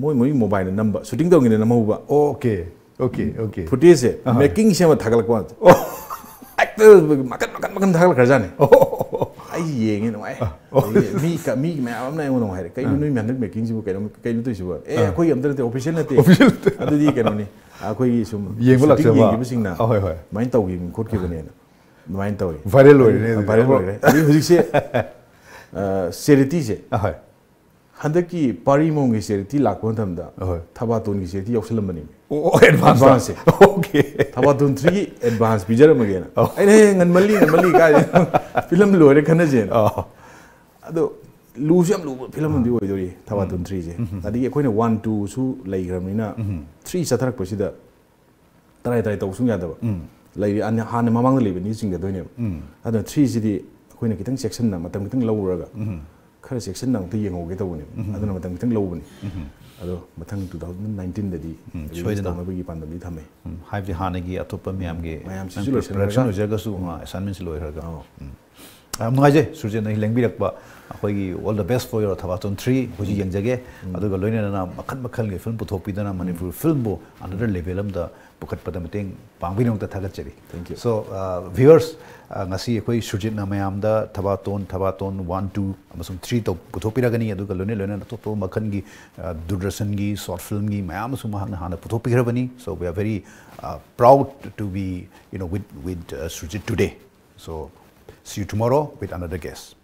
ꯃꯣꯏ ꯃꯣꯏ ꯃꯣꯕꯥꯏꯜꯅ ꯅꯝꯕ, ꯁꯨꯇꯤꯡ ꯇꯧꯔꯤꯉꯩꯗ ꯅꯝꯍꯧꯕ ꯑꯣꯀꯦ, ꯑꯣꯀꯦ, ꯑꯣꯀꯦ꯫ ꯐꯨꯇꯦꯖꯁꯦ ꯑꯍꯣꯏ꯫ ꯃꯦꯀꯤꯡ ꯁꯦꯝꯃ ꯊꯥꯒꯠꯂꯛꯄ ꯋꯥꯅꯤ꯫ ꯑꯣ꯫ ꯍꯦꯛꯇ ꯃꯈꯟ ꯃꯈꯟ ꯃꯈꯟ ꯊꯥꯒꯠꯂꯛꯈ꯭ꯔꯖꯥꯠꯅꯤ꯫ ꯑꯣ꯫ ꯑꯩ ꯌꯦꯡꯉꯦ, ꯅꯨꯡꯉꯥꯏ꯫ ꯑꯣ꯫ ꯑꯗꯒꯤ ꯃꯤ ꯀ-, ꯃꯤ ꯃꯌꯥꯝ ꯑꯃꯅ ꯑꯩꯉꯣꯟꯗ ꯑꯃꯨꯛ ꯍꯥꯏꯔꯦ, "ꯀꯩꯅꯣ ꯅꯣꯏ ꯍꯟꯗꯛ ꯃꯦꯀꯤꯡꯁꯤꯕꯨ ꯀꯩꯅꯣ, ꯀꯩꯅꯣ ꯇꯧꯔꯤꯁꯤꯕꯣ?" "ꯑꯦ, ꯑꯩꯈꯣꯏꯒꯤ ꯑꯝꯇ ꯅꯠꯇꯦ, ꯑꯣꯐꯤꯁꯤꯌꯦꯜ ꯅꯠꯇꯦ꯫ ꯑꯣꯐꯤꯁꯤꯌꯦꯜ ꯅꯠꯇꯦ꯫ ꯑꯗꯨꯗꯤ ꯀꯩꯅꯣꯅꯤ, ꯑꯩꯈꯣꯏꯒꯤ ꯁꯨꯝ ꯌꯦꯡꯕ ꯁꯨꯇꯤꯡ ꯂꯥꯛꯆꯕ꯫ ꯌꯦꯡꯈꯤꯕꯁꯤꯡꯅ ꯑꯍꯣꯏ, ꯍꯣꯏ꯫ ꯑꯗꯨꯃꯥꯏꯅ ꯇꯧꯈꯤꯕꯅꯤ, ꯈꯣꯠꯈꯤꯕꯅꯦꯅ." ꯑꯗꯨꯃꯥꯏꯅ ꯇꯧꯋꯤ꯫ ꯚꯥꯏꯔꯦꯜ ꯑꯣꯏꯔꯦꯅꯦ ꯑꯗꯨꯗꯤ꯫ ꯚꯥꯏꯔꯦꯜ ꯑꯣꯏꯔꯦ꯫ ꯑꯗꯩ ꯍꯧꯖꯤꯛꯁꯦ, ꯑ, ꯆꯦꯔꯤꯇꯤꯁꯦ, ꯑꯍꯣꯏ꯫ ꯍꯟꯗꯛꯀꯤ ꯄꯥꯔꯤ ꯃꯣꯡꯒꯤ ꯆꯦꯔꯤꯇꯤ ꯂꯥꯛꯄ ꯃꯇꯝꯗ ꯑꯍꯣꯏ꯫ ꯊꯕꯥꯇꯣꯟꯒꯤ ꯆꯦꯔꯤꯇꯤ ꯌꯥꯎꯁꯜꯂꯝꯕꯅꯤ꯫ ꯑꯣ, ꯑꯦꯗꯚꯥꯟꯁ꯫ ꯑꯦꯗꯚꯥꯟꯁꯁꯦ꯫ ꯑꯣꯀꯦ꯫ ꯊꯕꯥꯇꯣꯟ ꯊ꯭ꯔꯤꯒꯤ ꯑꯦꯗꯚꯥꯟꯁ ꯄꯤꯖꯔꯝꯃꯒꯦꯅ꯫ ꯑꯣ꯫ ꯑꯩꯅ, "ꯍꯦ, ꯉꯟꯃꯜꯂꯤ, ꯉꯟꯃꯜꯂꯤ, ꯀꯥꯏꯗꯩꯅꯣ?" ꯐꯤꯂꯝ ꯂꯣꯏꯔꯦ ꯈꯟꯅꯁꯦꯅ꯫ ꯑꯣ꯫ ꯑꯗꯣ ꯂꯨꯁꯨ ꯌꯥꯝ ꯂꯨꯕ ꯐꯤꯂꯝ ꯑꯃꯗꯤ ꯑꯣꯏꯗꯣꯔꯤ ꯊꯕꯥꯇꯣꯟ ꯊ꯭ꯔꯤꯁꯦ꯫ ꯑꯗꯒꯤ ꯑꯩꯈꯣꯏꯅ ꯋꯥꯟ ꯇꯨꯁꯨ ꯂꯩꯈ꯭ꯔꯕꯅꯤꯅ, ꯊ꯭ꯔꯤ ꯆꯠꯊꯔꯛꯄꯁꯤꯗ ꯇꯔꯥꯏ ꯇꯔꯥꯏ ꯇꯧꯕ ꯁꯨꯡ ꯌꯥꯗꯕ꯫ ꯂꯩꯔꯤ, ꯑꯅ-, ꯍꯥꯟꯅ ꯃꯃꯥꯡꯗ ꯂꯩꯕ ꯑꯅꯤ ꯆꯤꯡꯒꯗꯣꯏꯅꯦꯕ꯫ ꯑꯗꯨꯅ ꯊ꯭ꯔꯤꯁꯤꯗꯤ ꯑꯩꯈꯣꯏꯅ ꯈꯤꯇꯪ ꯆꯦꯛꯁꯤꯟꯅ, ꯃꯇꯝ ꯈꯤꯇꯪ ꯂꯧꯔꯒ, ꯈꯔ ꯆꯦꯛꯁꯤꯟꯅ ꯑꯃꯨꯛꯇ ꯌꯦꯡꯍꯧꯒꯦ ꯇꯧꯕꯅꯦꯕ꯫ ꯑꯗꯨꯅ ꯃꯇꯝ ꯈꯤꯇꯪ ꯂꯧꯕꯅꯤ꯫ ꯑꯗꯣ ꯃꯊꯪ ꯇꯨ ꯊꯥꯎꯖꯟ ꯅꯥꯏꯟꯇꯤꯟꯗꯗꯤ ꯔꯤꯂꯤꯁ ꯁꯣꯏꯗꯅ꯫ ꯇꯧꯅꯕꯒꯤ ꯄꯥꯟꯗꯝꯗꯤ ꯊꯝꯃꯦ꯫ ꯎꯝ, ꯍꯥꯏꯕꯗꯤ ꯍꯥꯟꯅꯒꯤ ꯑꯇꯣꯞꯄ ꯃꯌꯥꯝꯒꯤ ꯃꯌꯥꯝꯁꯤꯁꯨ ꯅꯪ ꯂꯣꯏꯁꯤꯟꯈ꯭ꯔꯒ꯫ ꯄ꯭ꯔꯗꯛꯁꯟ ꯂꯣꯏꯖꯔꯒꯁꯨ, ꯑ, ꯑꯦꯁꯥꯏꯟꯃꯦꯟꯁꯤ ꯂꯣꯏꯈ꯭ꯔꯒ꯫ ꯑꯧ꯫ ꯎꯝ꯫ ꯌꯥꯝ ꯅꯨꯡꯉꯥꯏꯖꯩ ꯁꯨꯔꯖꯤꯠꯅ ꯂꯦꯡꯕꯤꯔꯛꯄ ꯑꯩꯈꯣꯏꯒꯤ All the Best for your ꯊꯕꯥꯇꯣꯟ ꯊ꯭ꯔꯤ ꯍꯧꯖꯤꯛ ꯌꯦꯡꯖꯒꯦ꯫ ꯑꯗꯨꯒ ꯂꯣꯏꯅꯅ ꯃꯈꯜ ꯃꯈꯜꯒꯤ ꯐꯤꯂꯝ ꯄꯨꯊꯣꯛꯄꯤꯗꯅ ꯃꯅꯤꯄꯨꯔ ꯐꯤꯂꯝꯕꯨ another level ꯑꯃꯗ ꯄꯨꯈꯠꯄꯗ ꯃꯇꯦꯡ ꯄꯥꯡꯕꯒꯤꯗꯃꯛꯇ ꯊꯥꯒꯠꯆꯔꯤ꯫ Thank you. So, uh, viewers, uh, ꯉꯁꯤ ꯑꯩꯈꯣꯏ ꯁꯨꯔꯖꯤꯠꯅ ꯃꯌꯥꯝꯗ ꯊꯕꯥꯇꯣꯟ, ꯊꯕꯥꯇꯣꯟ ꯋꯥꯟ, ꯇꯨ ꯑꯃꯁꯨꯡ ꯊ꯭ꯔꯤ ꯇꯧ ꯄꯨꯊꯣꯛꯄꯤꯔꯒꯅꯤ꯫ ꯑꯗꯨꯒ ꯂꯣꯏꯅ ꯂꯣꯏꯅꯅ ꯑꯇꯣꯞ ꯑꯇꯣꯞꯄ ꯃꯈꯜꯒꯤ, uh, ꯗꯨꯔꯗꯔꯁꯟꯒꯤ ꯁꯣꯔꯠ ꯐꯤꯂꯝꯒꯤ ꯃꯌꯥꯝ ꯑꯃꯁꯨ ꯃꯍꯥꯛꯅ ꯍꯥꯟꯅ ꯄꯨꯊꯣꯛꯄꯤꯈ꯭ꯔꯕꯅꯤ꯫ So we are very, uh, proud to be, you know, with, with, uh, Surjit today. So see you tomorrow with another guest.